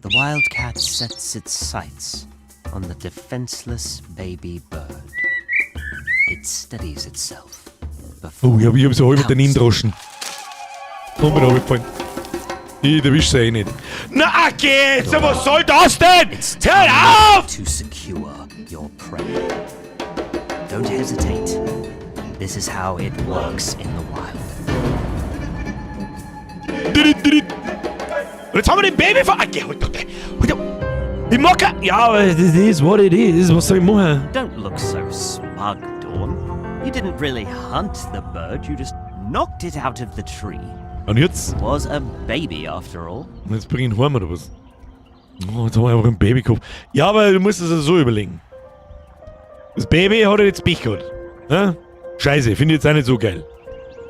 F: The wildcat sets its sights on the defenseless baby bird. It steadies itself before
A: Oh, ich hab so halb daneben droschen. Und bin runtergefallen. Ich erwisch sie eh nicht. Na, okay, so was soll das denn?
F: It's
A: Hör
F: time
A: auf!
F: to secure your prey. Don't hesitate. This is how it works in the wild.
A: Und jetzt haben wir den Baby vor. Ah, geh, halt doch, halt doch. Ich mag kein- Ja, aber das is what it is. Was soll ich machen?
F: Don't look so smug, Dawn. You didn't really hunt the bird, you just knocked it out of the tree.
A: Und jetzt?
F: Was a baby after all.
A: Und jetzt bring ich ihn heim oder was? Oh, jetzt haben wir einfach ein Baby gehabt. Ja, aber du musst es ja so überlegen. Das Baby hat jetzt Pech gehabt. Ne? Scheiße, finde ich jetzt auch nicht so geil.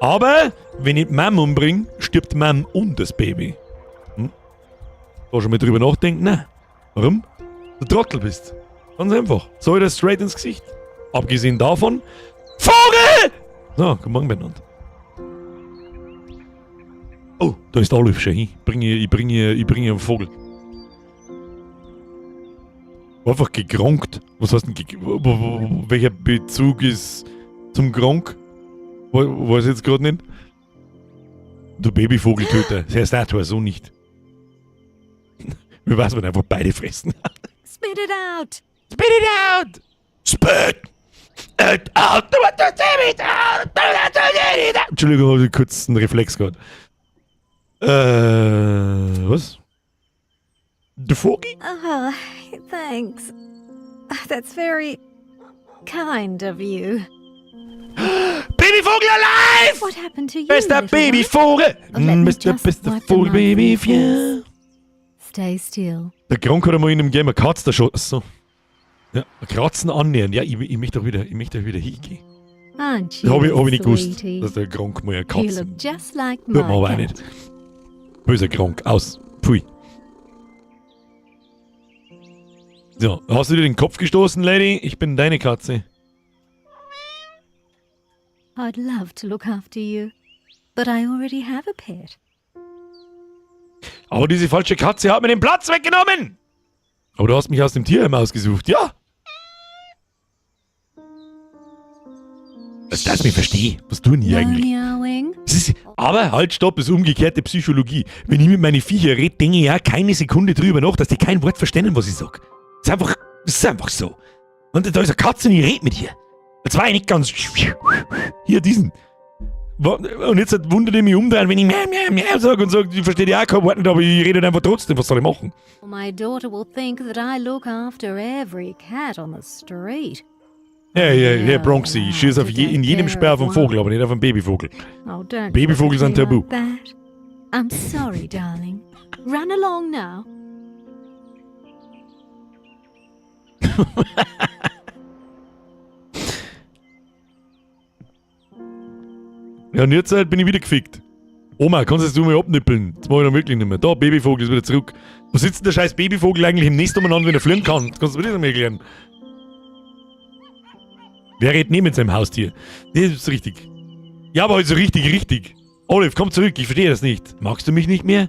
A: Aber, wenn ich die Mom umbringe, stirbt Mom und das Baby. Da schon mal drüber nachdenken? Nein. Warum? Du Trottel bist. Ganz einfach. So ich das straight ins Gesicht. Abgesehen davon. Vogel! So, guten Morgen beieinander. Oh, da ist der Olive schon hin. Ich bringe einen Vogel. Einfach gekronkt. Was heißt denn welcher Bezug ist zum Gronk? Weiß ich jetzt gerade nicht. Du Babyvogeltöter. Das heißt auch, so nicht. Wir weiß man einfach beide fressen.
D: Spit it out!
A: Spit it out! Spit it out! Entschuldigung, habe ich kurz einen Reflex gehabt. Was? Der Vogel?
D: Oh, thanks. That's very kind of you.
A: Babyvogel alive!
D: What happened to you?
A: Bester
D: little one?
A: Babyvogel!
D: Let me
A: Bester,
D: just
A: bester
D: wipe the
A: Vogel,
D: mud
A: Baby,
D: from your
A: ja.
D: face. Stay still.
A: Der Gronk hat einmal in einem Game eine Katze erschossen. So. Ja, Kratzen annähern. Ja, ich möchte doch wieder hingehen.
D: Aren't you
A: Das habe ich, hab ich nicht gewusst,
D: sweetie?
A: dass der Gronk mal eine
D: You
A: Katze.
D: look just like
A: Tut mir
D: my
A: aber auch
D: cat.
A: nicht. Böser Gronk, aus. Pfui. So, hast du dir den Kopf gestoßen, Lady? Ich bin deine Katze.
D: I'd love to look after you, but I already have a pet.
A: Aber diese falsche Katze hat mir den Platz weggenommen! Aber du hast mich aus dem Tierheim ausgesucht, ja? Was das mich verstehe. Was tun die
D: No
A: eigentlich?
D: meowing.
A: Das ist, aber halt, stopp, das ist umgekehrte Psychologie. Wenn ich mit meinen Viecher rede, denke ich ja keine Sekunde drüber nach, dass die kein Wort verstehen, was ich sag. Das ist einfach so. Und da ist eine Katze und ich rede mit ihr. Jetzt war ich nicht ganz. Hier diesen. Und jetzt wundert ich mich umdrehen, wenn ich miau, miau, miau sage und sage, ich verstehe ja auch kein Wort nicht, aber ich rede einfach trotzdem. Was soll ich machen?
D: My daughter will think that I look after every cat on the street.
A: Ja, Bronxy, ich schieße in jedem Spiel auf einen Vogel, aber nicht auf einen Babyvogel.
D: Oh, don't
A: Babyvogel sind
D: look at me
A: tabu.
D: like that. I'm sorry, darling. Run along now.
A: Ja, und jetzt halt bin ich wieder gefickt. Oma, kannst du mal abnippeln? Das mach ich dann wirklich nicht mehr. Da, Babyvogel ist wieder zurück. Wo sitzt denn der scheiß Babyvogel eigentlich im Nest umeinander, wenn er fliegen kann? Das kannst du mir nicht mehr erklären. Wer redet nicht mit seinem Haustier? Das ist richtig. Ja, aber halt so richtig, richtig. Olive, komm zurück, ich verstehe das nicht. Magst du mich nicht mehr?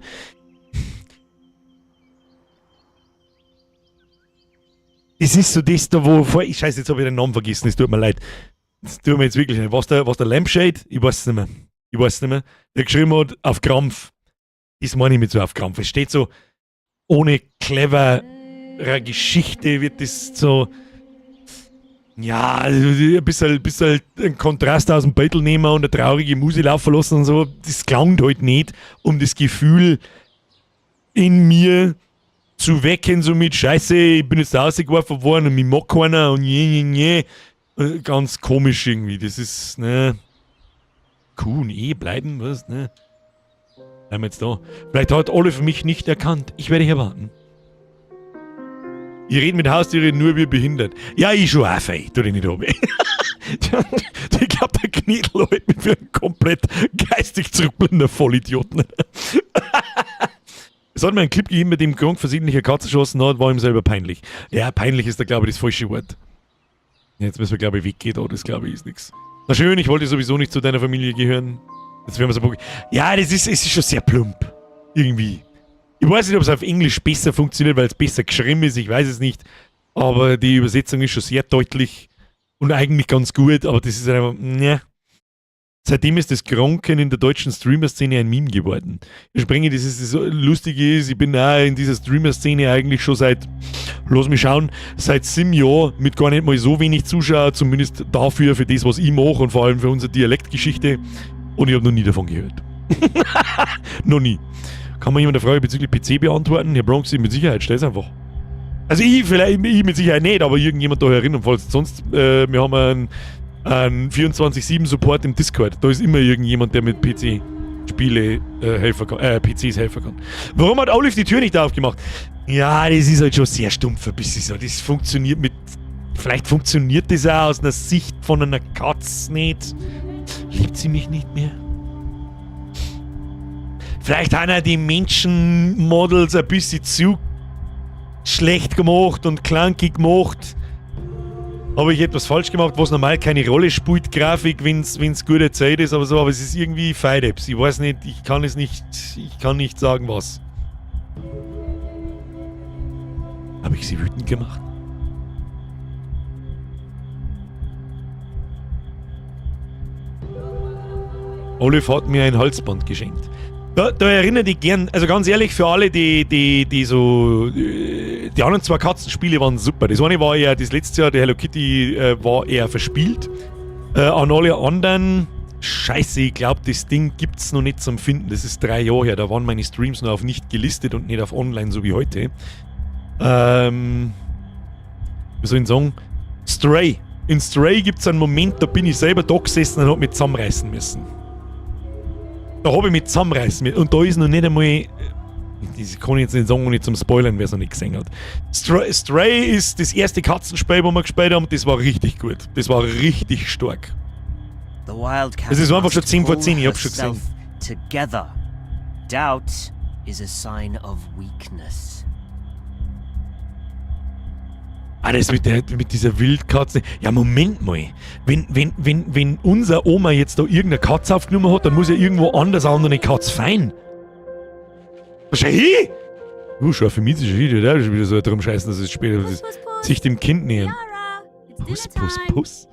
A: Es ist so das da, wo vor. Ich scheiße, jetzt habe ich den Namen vergessen, es tut mir leid. Das tut mir jetzt wirklich nicht. Was der Lampshade? Ich weiß es nicht mehr. Ich weiß es nicht mehr. Der geschrieben hat, auf Krampf. Das meine ich mit so auf Krampf. Es steht so, ohne cleverer Geschichte wird das so. Ja, also ein bisschen einen Kontrast aus dem Beutel nehmen und eine traurige Musik laufen lassen und so. Das klangt halt nicht, um das Gefühl in mir zu wecken, so mit Scheiße, ich bin jetzt rausgeworfen worden und mich mag keiner und je, je, je. Ganz komisch irgendwie. Das ist, ne. Kuh und E bleiben, was, ne? Bleiben wir jetzt da. Vielleicht hat Olive mich nicht erkannt. Ich werde hier warten. Ich rede mit Haustieren nur wie behindert. Ja, ich schon auch fei. Tu dich nicht ab. Ich glaub, der Knädel hält mich für einen komplett geistig zurückblinder Vollidioten. Es hat mir einen Clip gegeben, mit dem Gronk versehentlich eine Katze geschossen hat, war ihm selber peinlich. Ja, peinlich ist da, glaube ich, das falsche Wort. Jetzt müssen wir, glaube ich, weggehen da, das, glaube ich, ist nix. Na schön, ich wollte sowieso nicht zu deiner Familie gehören. Jetzt werden wir so. Ja, es ist schon sehr plump. Irgendwie. Ich weiß nicht, ob es auf Englisch besser funktioniert, weil es besser geschrieben ist, ich weiß es nicht. Aber die Übersetzung ist schon sehr deutlich und eigentlich ganz gut, aber das ist einfach, ne. Seitdem ist das Gronken in der deutschen Streamer-Szene ein Meme geworden. Ich springe, das ist das Lustige ist, ich bin auch in dieser Streamer-Szene eigentlich schon seit, lass mich schauen, seit 7 Jahren mit gar nicht mal so wenig Zuschauer, zumindest dafür, für das, was ich mache und vor allem für unsere Dialektgeschichte. Und ich habe noch nie davon gehört. Noch nie. Kann mir jemand eine Frage bezüglich PC beantworten? Herr Bronx, mit Sicherheit, stell's einfach. Also ich, vielleicht, ich mit Sicherheit nicht, aber irgendjemand da erinnern, falls sonst, wir haben einen 24/7 Support im Discord. Da ist immer irgendjemand, der mit P C-Spiele helfen kann, P Cs helfen kann. Warum hat Olive die Tür nicht aufgemacht? Ja, das ist halt schon sehr stumpf ein bisschen so. Das funktioniert mit... Vielleicht funktioniert das auch aus einer Sicht von einer Katze nicht. Liebt sie mich nicht mehr? Vielleicht haben auch die Menschen-Models ein bisschen zu schlecht gemacht und clunky gemacht. Habe ich etwas falsch gemacht, was normal keine Rolle spielt, Grafik, wenn's gut erzählt ist, aber so, aber es ist irgendwie Fight-Apps. Ich weiß nicht, ich kann es nicht, ich kann nicht sagen, was. Habe ich sie wütend gemacht? Olive hat mir ein Halsband geschenkt. Da erinnere ich gern, also ganz ehrlich, für alle, die so, die anderen zwei Katzenspiele waren super. Das eine war ja, das letzte Jahr, die Hello Kitty war eher verspielt. An alle anderen, scheiße, ich glaub, das Ding gibt's noch nicht zum Finden. Das ist 3 Jahre her, da waren meine Streams noch auf nicht gelistet und nicht auf online, so wie heute. Wie soll ich denn sagen? Stray. In Stray gibt's einen Moment, da bin ich selber da gesessen und hab mich zusammenreißen müssen. Da hab ich mich zusammenreißen müssen. Und da ist noch nicht einmal. Das kann ich jetzt nicht sagen, ohne zum Spoilern, wer es noch nicht gesehen hat. Stray ist das erste Katzenspiel, wo wir gespielt haben. Das war richtig gut. Das war richtig stark.
F: The Wildcat
A: Es ist einfach schon
F: must
A: 10 vor 10, ich
F: pull
A: hab's schon gesehen.
F: herself together. Doubt is a sign of weakness.
A: Ah, das mit dieser Wildkatze. Ja, Moment mal. Wenn unser Oma jetzt da irgendeine Katze aufgenommen hat, dann muss ja irgendwo anders auch noch eine Katze fein. Schau hin! Schau, für mich ist es schon wieder, schon wieder so drum scheißen, dass es später
D: Puss,
A: das
D: Puss, Puss.
A: sich dem Kind nähern.
D: Yara, it's
A: Puss,
D: dinner
A: Puss,
D: time.
A: Puss.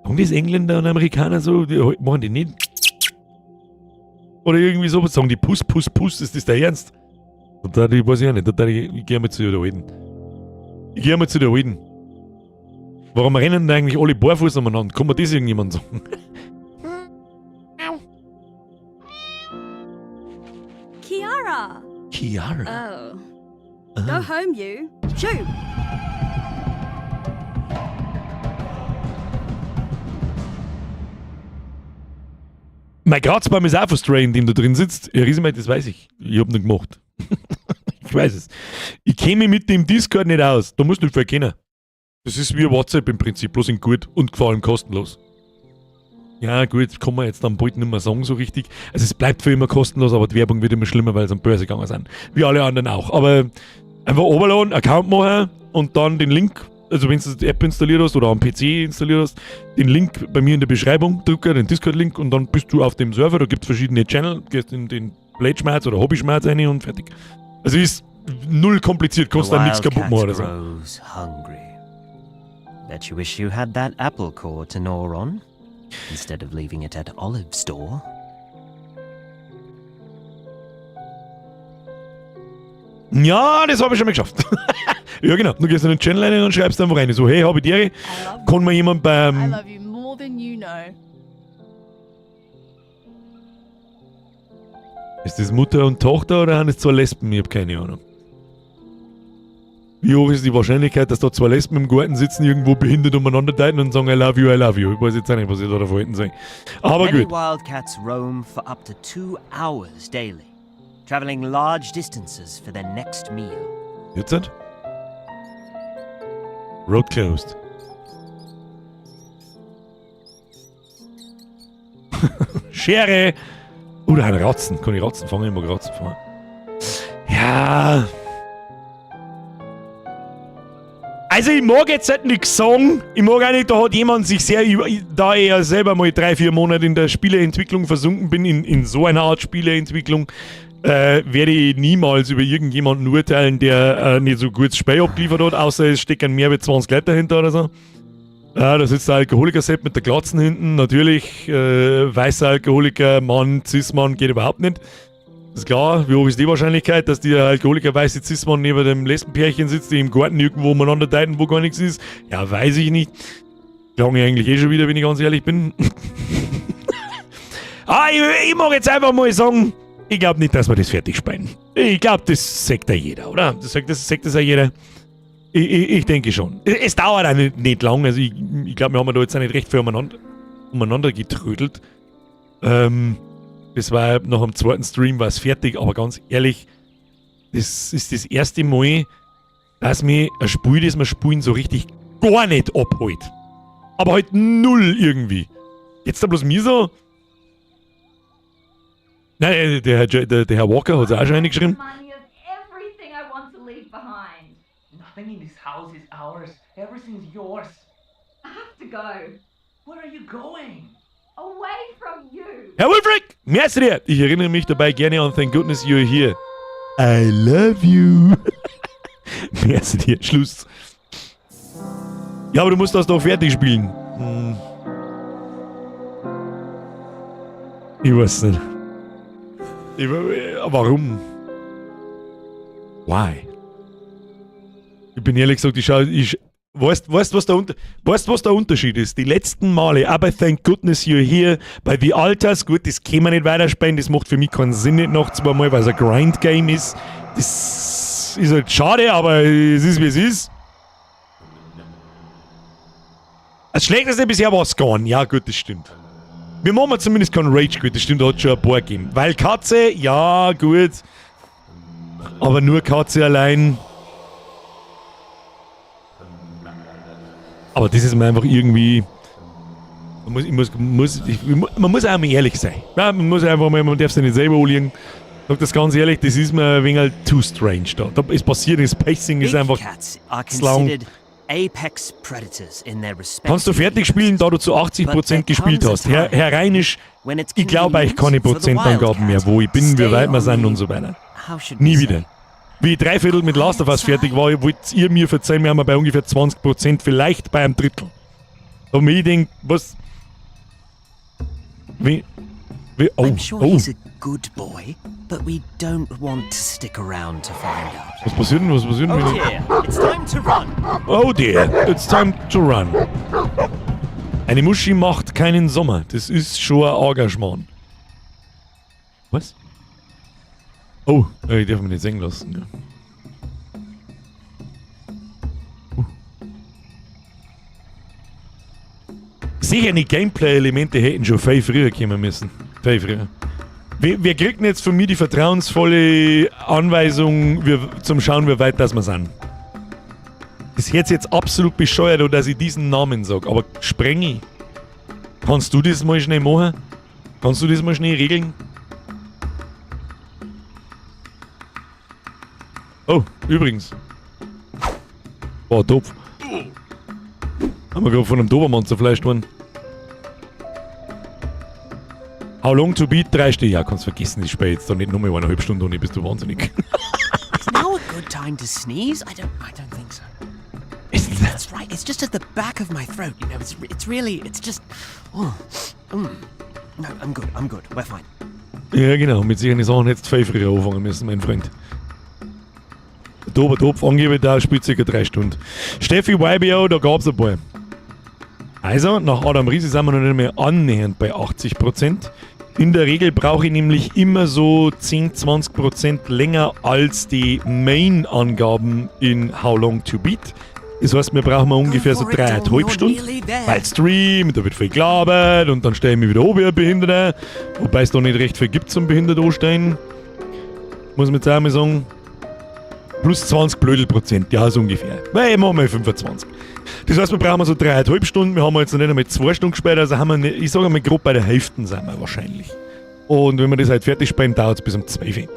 A: Haben das Engländer und Amerikaner so? Die machen die nicht. Oder irgendwie sowas. Sagen die Puss, Puss, Puss, ist das der Ernst? Und da, ich weiß ich auch nicht. Da, ich, ich geh mal zu der Alten. Ich geh mal zu der Alten. Warum rennen denn eigentlich alle barfuß umeinander? Kann mir das irgendjemand sagen?
E: Kiara!
A: Kiara?
E: Oh.
A: Ah.
E: Go home, you. Shoo!
A: Mein Kratzbaum ist auch von Stray, in dem du drin sitzt. Ja, Riesenmeit, das weiß ich. Ich hab ihn gemacht. Ich weiß es. Ich käme mit dem Discord nicht aus. Da musst du nicht viel kennen. Das ist wie WhatsApp im Prinzip, bloß in gut und vor allem kostenlos. Ja, gut, kann man jetzt dann bald nicht mehr sagen so richtig. Also es bleibt für immer kostenlos, aber die Werbung wird immer schlimmer, weil sie an Börse gegangen sind. Wie alle anderen auch. Aber einfach runterladen, Account machen und dann den Link, also wenn du die App installiert hast oder am PC installiert hast, den Link bei mir in der Beschreibung drücken, den Discord-Link und dann bist du auf dem Server, da gibt es verschiedene Channel, gehst in den Blade-Schmerz oder Hobby-Schmerz rein und fertig. Also ist null kompliziert, kannst
F: The
A: dann nichts kaputt
F: wildcat
A: machen oder so.
F: grows hungry. Bet you wish you had that apple core to gnaw on, instead of leaving it at Olive's door.
A: Ja, das habe ich schon mal geschafft. Ja, genau. Du gehst in den Channel rein und schreibst einfach rein. So, hey, habe ich die Ehre.
G: I love
A: Kann mir jemand
G: I
A: beim.
G: love you more than you know.
A: Ist das Mutter und Tochter oder sind es zwei Lesben? Ich habe keine Ahnung. Wie hoch ist die Wahrscheinlichkeit, dass da zwei Lesben im Garten sitzen, irgendwo behindert umeinander deuten und sagen, I love you, I love you? Ich weiß jetzt auch nicht, was ich da davon halten soll. Aber
F: Many
A: gut.
F: wildcats roam for up to 2 hours daily, traveling large distances for their next meal.
A: Jetzt nicht? Road closed. Schere! Oder ein Ratzen. Kann ich Ratzen fangen? Ich mag Ratzen fangen. Ja. Also ich mag jetzt halt nichts sagen. Ich mag auch nicht, da hat jemand sich sehr, da ich ja selber mal 3, 4 Monate in der Spieleentwicklung versunken bin, in so einer Art Spieleentwicklung, werde ich niemals über irgendjemanden urteilen, der nicht so gutes Spiel abgeliefert hat, außer es stecken mehr als 20 Leute dahinter oder so. Ja, da sitzt der Alkoholiker-Sepp mit der Glatzen hinten. Natürlich, weißer Alkoholiker, Mann, Cis-Mann geht überhaupt nicht. Ist klar, wie hoch ist die Wahrscheinlichkeit, dass der Alkoholiker weiße Cis-Mann neben dem Lesbenpärchen sitzt, die im Garten irgendwo umeinander deuten, wo gar nichts ist? Ja, weiß ich nicht. Klang ich eigentlich eh schon wieder, wenn ich ganz ehrlich bin. Ah, ich mag jetzt einfach mal sagen, ich glaube nicht, dass wir das fertig spielen. Ich glaube, das sagt ja jeder, oder? Das sagt das ja jeder. Ich denke schon. Es dauert auch nicht lang. Also ich glaube, wir haben da jetzt auch nicht recht viel umeinander getrödelt. Das war nach dem zweiten Stream war es fertig, aber ganz ehrlich, das ist das erste Mal, dass mich ein Spiel, das wir spielen, so richtig gar nicht abholt. Aber halt null irgendwie. Jetzt da bloß mir so. Nein, der Herr Walker hat es auch schon reingeschrieben.
H: Remind me of everything I want to leave behind.
I: Nothing in this house is ours. Everything's yours.
H: I have to go.
I: Where are you going?
H: Away from you.
A: Herr Wulfric, merci dir. Ich erinnere mich dabei gerne an Thank Goodness You're Here. I love you. Merci dir. Schluss. Ja, aber du musst das doch fertig spielen. Ich weiß nicht. Ich, warum? Why? Ich bin ehrlich gesagt, ich schaue, ich, weißt, was der Unterschied ist? Die letzten Male, aber Thank Goodness You're Here, bei The Alters, gut, das können wir nicht weiterspielen, das macht für mich keinen Sinn nicht noch zweimal, weil es ein Grind-Game ist. Das ist halt schade, aber es ist, wie es ist. Das Schlechteste bisher war Scorn. Ja, gut, das stimmt. Wir machen zumindest keinen Rage Quit, das stimmt, da hat schon ein paar gegeben. Weil Katze, ja, gut. Aber nur Katze allein. Aber das ist mir einfach irgendwie. Man muss, ich muss, muss, ich, man muss auch mal ehrlich sein. Ja, man muss einfach mal, man darf sich nicht selber anlügen. Sag das ganz ehrlich, das ist mir ein wenig too strange da. Da ist passiert, das Pacing ist
F: Big
A: einfach
F: cats are
A: lang.
F: considered apex predators in their respective
A: Kannst du fertig spielen, da du zu 80% gespielt hast. Herr Reinisch, ich glaube euch keine Prozentangaben mehr, wo ich bin, wie weit wir sind und so weiter. Nie wieder. Wie ich dreiviertel mit Last of Us fertig war, wollt ihr mir verzeihen, wir haben bei ungefähr 20%, vielleicht bei einem Drittel. Da mir ich denk, was. Wie, oh,
F: I'm sure
A: oh.
F: he's a good boy, but we don't want to stick around to find out.
A: Was passiert denn? Was passiert denn?
F: Oh dear, it's time to run.
A: Oh dear, it's time to run. Eine Muschi macht keinen Sommer. Das ist schon ein arger Schmarrn. Was? Oh, ich darf mich nicht sehen lassen. Ja. Sicher, die Gameplay-Elemente hätten schon viel früher kommen müssen. Viel früher. Wer kriegt denn jetzt von mir die vertrauensvolle Anweisung, wir, zum Schauen, wie weit das wir sind? Das hört sich jetzt absolut bescheuert an, dass ich diesen Namen sag, aber Sprengi, kannst du das mal schnell machen? Kannst du das mal schnell regeln? Oh, übrigens. Boah, doof. Haben wir gerade von einem Dobermann zerfleischt worden. How long to beat? 3 Stunden. Ja, kannst vergessen, ich spiele jetzt da nicht nochmal 1,5 Stunden ohne, bist du wahnsinnig.
F: Is now a good time to sneeze? I don't think so. That's right. It's just at the back of my throat. It's really, it's just. Oh. No, I'm good. I'm good. We're fine.
A: Ja, genau. Mit solchen Sachen hättest du viel früher anfangen müssen, mein Freund. Dober Topf angebe, da spielt circa 3 Stunden. Steffi YBO, da gab's ein paar. Also, nach Adam Riese sind wir noch nicht mehr annähernd bei 80%. In der Regel brauche ich nämlich immer so 10, 20% länger als die Main-Angaben in How Long to Beat. Das heißt, wir brauchen mal ungefähr so 3,5 Stunden. Weil Stream, da wird viel gelabert und dann stelle ich mich wieder an wie ein Behinderter. Wobei es da nicht recht viel gibt zum Behindert anstellen. Muss man jetzt auch mal sagen. Plus 20 Blödel Prozent, ja, so ungefähr. Weil, machen wir 25. Das heißt, wir brauchen so 3,5 Stunden. Wir haben jetzt noch nicht einmal 2 Stunden gespielt, also haben wir, nicht, ich sage mal, grob bei der Hälfte sind wir wahrscheinlich. Und wenn wir das halt fertig spielen, dauert es bis um 12 Uhr.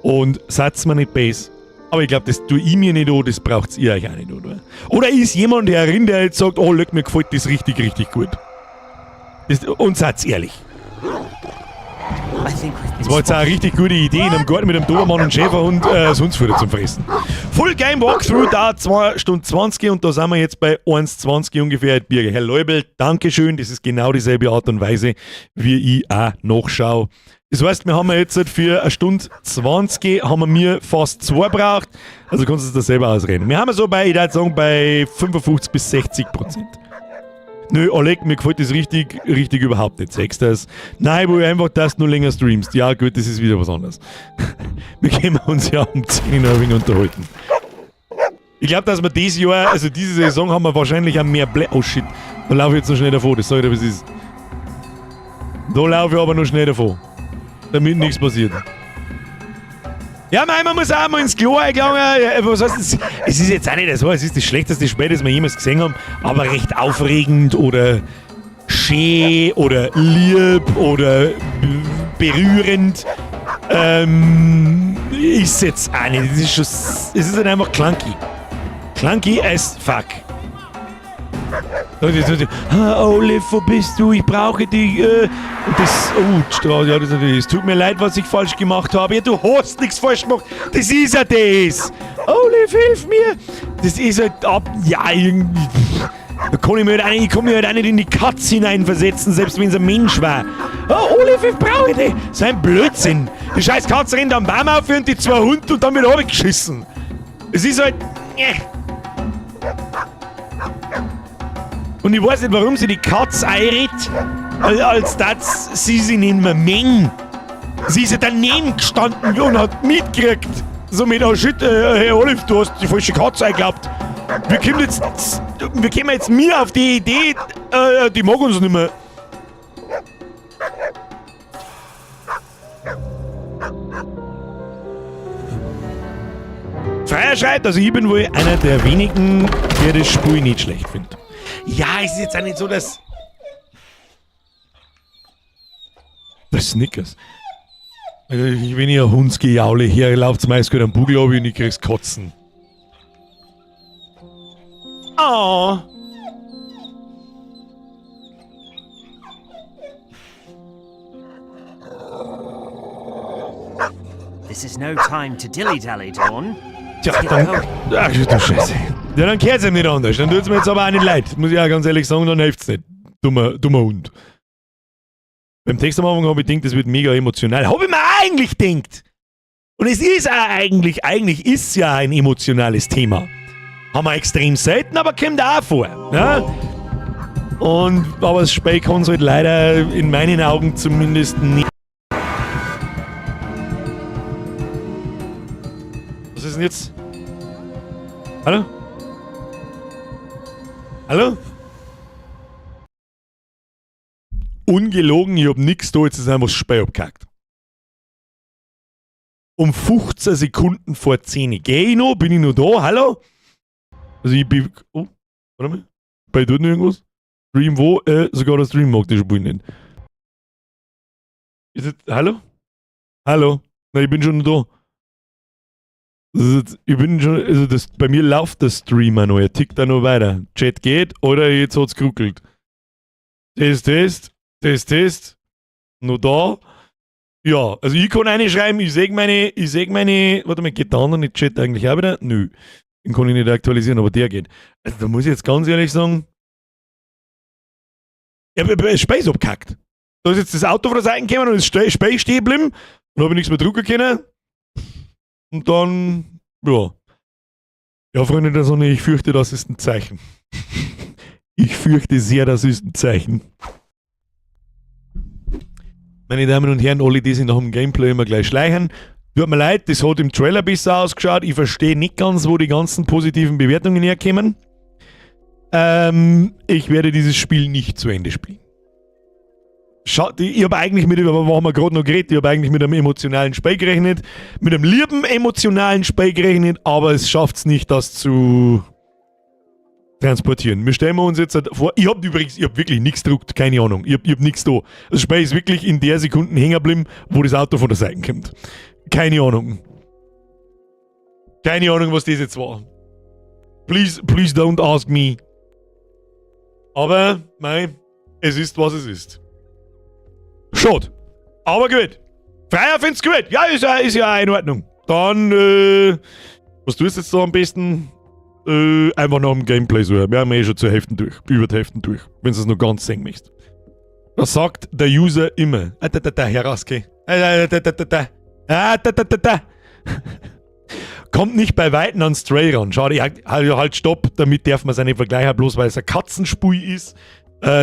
A: Und seid's mir nicht böse. Aber ich glaube, das tue ich mir nicht an, das braucht ihr euch auch nicht an, oder? Oder ist jemand herin, der jetzt sagt, oh, leck, mir gefällt das richtig, richtig gut? Das, und seid ehrlich.
F: I think we've been
A: Das war jetzt auch eine richtig gute Idee, in einem Garten mit einem Dobermann und Schäferhund das Hundsfutter zum Fressen. Full Game Walkthrough, da 2 Stunden 20 und da sind wir jetzt bei 1,20 ungefähr. Birger. Herr Leubel, Dankeschön, das ist genau dieselbe Art und Weise, wie ich auch nachschaue. Das heißt, wir haben jetzt für 1 Stunde 20 haben wir mir fast zwei braucht. Also kannst du das selber ausrechnen. Wir haben so bei, ich würde sagen, bei 55 bis 60%. Nö, Oleg, mir gefällt das richtig, richtig überhaupt nicht. Sagst du das? Nein, wo ich einfach, dass du nur länger streamst. Ja, gut, das ist wieder was anderes. Wir können uns ja um 10 Uhr ein wenig unterhalten. Ich glaube, dass wir dieses Jahr, also diese Saison, haben wir wahrscheinlich auch mehr Ble. Oh shit, da laufe ich jetzt noch schnell davon, das sag ich dir, was ist. Da laufe ich aber noch schnell davon. Damit nichts passiert. Ja, mei, man muss auch mal ins Klo eingegangen. Was heißt das? Es ist jetzt auch nicht so, es ist das schlechteste Spiel, das wir jemals gesehen haben, aber recht aufregend oder schön oder lieb oder berührend ist jetzt auch nicht. Es ist schon, es ist halt einfach clunky. Clunky as fuck. Ah, Olive, wo bist du? Ich brauche dich. Und das, oh, die Straße, ja, das ist natürlich, es tut mir leid, was ich falsch gemacht habe. Ja, du hast nichts falsch gemacht. Das ist ja das. Olive, hilf mir. Das ist halt ab, ja, irgendwie. Da kann ich mir halt auch nicht, ich kann mich halt auch nicht in die Katze hineinversetzen, selbst wenn es ein Mensch war. Oh, Olive, ich brauche dich. So ein Blödsinn. Die scheiß Katze rennt am Baum auf und die zwei Hunde und dann wird geschissen. Es ist halt. Und ich weiß nicht, warum sie die Katze einredet, als dass sie sie nicht mehr mengen. Sie ist ja daneben gestanden und hat mitgekriegt. So mit, oh shit, Herr Olive, du hast die falsche Katze eingeglaubt. Wir kommen jetzt mir auf die Idee, die mag uns nicht mehr. Freier schreibt, also ich bin wohl einer der wenigen, der das Spiel nicht schlecht findet. Ja, es ist jetzt auch nicht so, dass. Das Snickers. Also, wenn ich ein Hundsgejaule her, läuft's meist gut am Bugel ab und ich krieg's Kotzen. Oh.
F: This is no time to dilly-dally, Dawn.
A: Tja, dann. Ach du Scheiße. Ja, dann kehrt's ihm nicht anders. Dann tut's mir jetzt aber auch nicht leid. Muss ich auch ganz ehrlich sagen, dann hilft's nicht. Dummer, dummer Hund. Beim Text am Anfang habe ich gedacht, das wird mega emotional. Habe ich mir auch eigentlich gedacht. Und es ist auch eigentlich, eigentlich ist ja ein emotionales Thema. Haben wir extrem selten, aber kommt auch vor. Ja? Und, aber das Spiel kann es halt leider in meinen Augen zumindest nicht. Was ist denn jetzt? Hallo? Hallo? Ungelogen, ich hab nix da, jetzt ist einfach das Spiel abgehackt. Um 15 Sekunden vor 10. Geh ich noch? Bin ich noch da? Hallo? Also ich bin. Oh, warte mal. Bei tut noch irgendwas? Stream wo? Sogar der Stream mag das Spiel nicht. Ist es, hallo? Hallo? Na, ich bin schon da. Das ist jetzt, ich bin schon, also das, bei mir läuft der Streamer noch, er tickt da noch weiter. Chat geht oder jetzt hat's geruckelt. Test, Test, Test, Test. Noch da. Ja, also ich kann reinschreiben, ich seh meine, warte mal, geht der andere Chat eigentlich auch wieder? Nö. Den kann ich nicht aktualisieren, aber der geht. Also da muss ich jetzt ganz ehrlich sagen, ja, aber Spiel ist abgekackt. Da ist jetzt das Auto von der Seite gekommen und ist Spiel stehen geblieben. Dann habe ich nichts mehr drucken können. Und dann, ja. Ja, Freunde der Sonne, ich fürchte, das ist ein Zeichen. Ich fürchte sehr, das ist ein Zeichen. Meine Damen und Herren, alle, die sich nach dem Gameplay immer gleich schleichen. Tut mir leid, das hat im Trailer besser ausgeschaut. Ich verstehe nicht ganz, wo die ganzen positiven Bewertungen herkommen. Ich werde dieses Spiel nicht zu Ende spielen. Schaut, ich habe eigentlich mit, über haben wir gerade noch geredet, ich habe eigentlich mit einem emotionalen Spiel gerechnet, mit einem lieben emotionalen Spiel gerechnet, aber es schafft es nicht, das zu transportieren. Wir stellen uns jetzt halt vor, ich habe übrigens, ich habe wirklich nichts gedruckt, keine Ahnung, ich hab nichts da. Das Spiel ist wirklich in der Sekunde hängen geblieben, wo das Auto von der Seite kommt. Keine Ahnung. Keine Ahnung, was das jetzt war. Please, please don't ask me. Aber, mei, es ist, was es ist. Schade. Aber gut. Freier find's gut. Ja, ist ja in Ordnung. Dann, was tust du jetzt da am besten? Einfach noch im Gameplay so. Wir haben eh schon zur Hälfte durch. Über die Hälfte durch. Wenn du es noch ganz sehen möchtest. Das sagt der User immer. Ah, da, da, da, Herr Raske. Ah, da, da, da, da, da. Ah, da, da, da, da. Kommt nicht bei Weitem an Stray ran. Schade, halt, halt, stopp. Damit darf man es nicht vergleichen, bloß weil es ein Katzenspiel ist.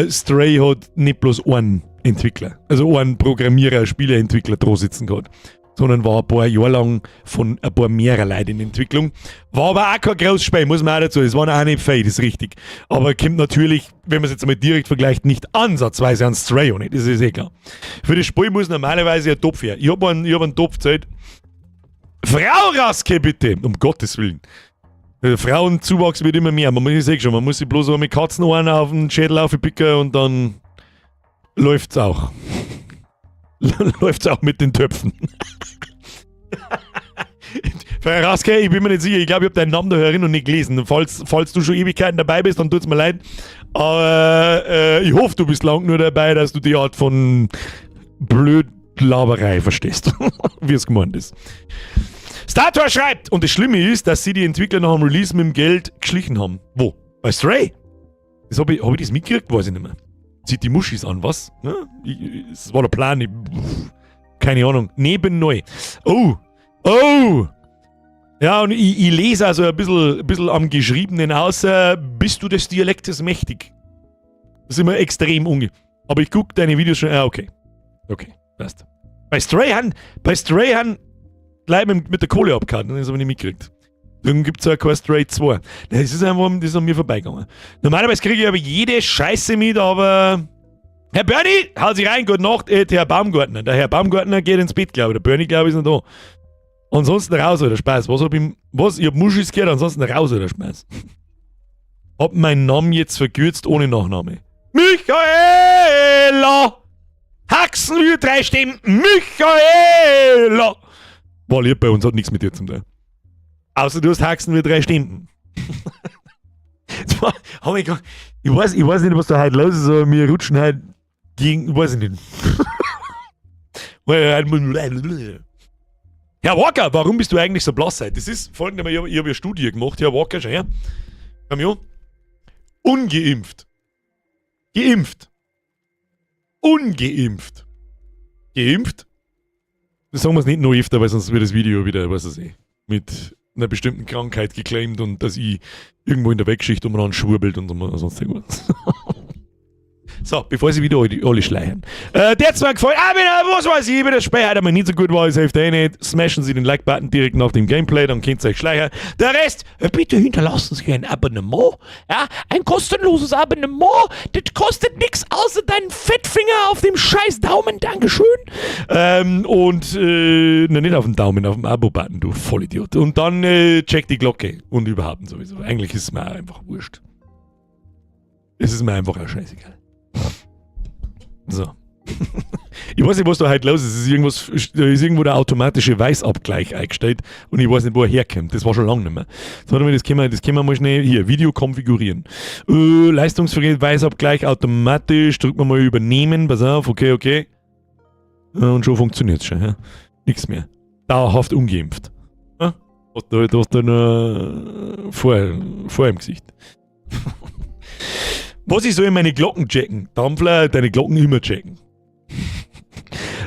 A: Stray hat nicht bloß einen Entwickler, also einen Programmierer, Spieleentwickler dran sitzen gehabt, sondern war ein paar Jahre lang von ein paar mehrer Leuten in Entwicklung. War aber auch kein großes Spiel, muss man auch dazu. Es war auch nicht viel, das ist richtig. Aber kommt natürlich, wenn man es jetzt einmal direkt vergleicht, nicht ansatzweise an Stray auch nicht, das ist eh klar. Für das Spiel muss normalerweise ein Topf her. Ich hab einen Topf gezahlt. Frau Raske, bitte! Um Gottes Willen. Der Frauenzuwachs wird immer mehr. Man muss, ich seh schon, man muss sich bloß so mit Katzenohren auf den Schädel aufpicken und dann läuft's auch. Läuft's auch mit den Töpfen. Frau Raske, ich bin mir nicht sicher, ich glaube, ich habe deinen Namen da herin noch nicht gelesen. Falls du schon Ewigkeiten dabei bist, dann tut's mir leid. Aber ich hoffe, du bist lang nur dabei, dass du die Art von Blödlaberei verstehst, wie es gemeint ist. Stator schreibt, und das Schlimme ist, dass sie die Entwickler nach dem Release mit dem Geld geschlichen haben. Wo? Bei Stray? Das hab ich das mitgekriegt? Weiß ich nicht mehr. Zieht die Muschis an, was? Ne? Das war der Plan. Ich, keine Ahnung. Neben neu. Oh! Oh! Ja, und ich lese also ein bisschen am Geschriebenen außer, bist du des Dialektes mächtig? Das ist immer extrem unge. Aber ich gucke deine Videos schon. Ah, okay. Okay, passt. Bei Stray han gleich mit der Kohle abgehauen, das habe ich nicht mitgekriegt. Dann gibt es ja kein Stray 2. Das ist einfach, das ist an mir vorbeigegangen. Normalerweise kriege ich aber jede Scheiße mit, aber. Herr Bernie, haut sich rein, gute Nacht, Herr Baumgartner. Der Herr Baumgartner geht ins Bett, glaube ich. Der Bernie, glaube ich, ist noch da. Ansonsten raus, oder Spaß. Was hab ich. Was? Ich hab Muschis gehört, ansonsten raus, oder Spaß. Hab meinen Namen jetzt verkürzt ohne Nachname. Michaela! Haxen wir drei Stimmen. Michaela! War lieb bei uns, hat nichts mit dir zu tun. Außer du hast Haxen wie drei Stimmen. Ich weiß nicht, was da heute los ist, aber wir rutschen halt gegen, weiß ich nicht. Herr Walker, warum bist du eigentlich so blass heute? Das ist folgendermaßen, ich hab ja Studie gemacht, Herr Walker, schau her. Komm her. Ungeimpft. Geimpft. Ungeimpft. Geimpft. Das sagen wir es nicht noch öfter, weil sonst wird das Video wieder, was weiß ich, mit einer bestimmten Krankheit geclaimt und dass ich irgendwo in der Weltgeschichte umeinander schwurbelt und so, sonst irgendwas. So, bevor sie wieder alle schleichen. Der zwar gefallen, ah, wenn, was weiß ich, wenn das Spiel heute mal nicht so gut war, ist hilft eh nicht. Smashen Sie den Like-Button direkt nach dem Gameplay, dann könnt ihr euch schleichen. Der Rest, bitte hinterlassen Sie ein Abonnement. Ja, ein kostenloses Abonnement. Das kostet nichts außer deinen Fettfinger auf dem scheiß Daumen. Dankeschön. Und na, nicht auf den Daumen, auf dem Abo-Button, du Vollidiot. Und dann check die Glocke und überhaupt sowieso. Eigentlich ist es mir auch einfach wurscht. Es ist mir einfach auch scheißegal. So. Ich weiß nicht, was da heute los ist. Es ist irgendwas, da ist irgendwo der automatische Weißabgleich eingestellt und ich weiß nicht, wo er herkommt. Das war schon lange nicht mehr. So, warte mal, das können wir mal schnell hier, Video konfigurieren. Leistungsvergleich, Weißabgleich automatisch, drücken wir mal übernehmen, pass auf, okay. Und schon funktioniert es schon. Ja? Nichts mehr. Dauerhaft ungeimpft. Ja? Du hast da nur vor im Gesicht. Was ich soll meine Glocken checken? Dampfler, deine Glocken immer checken.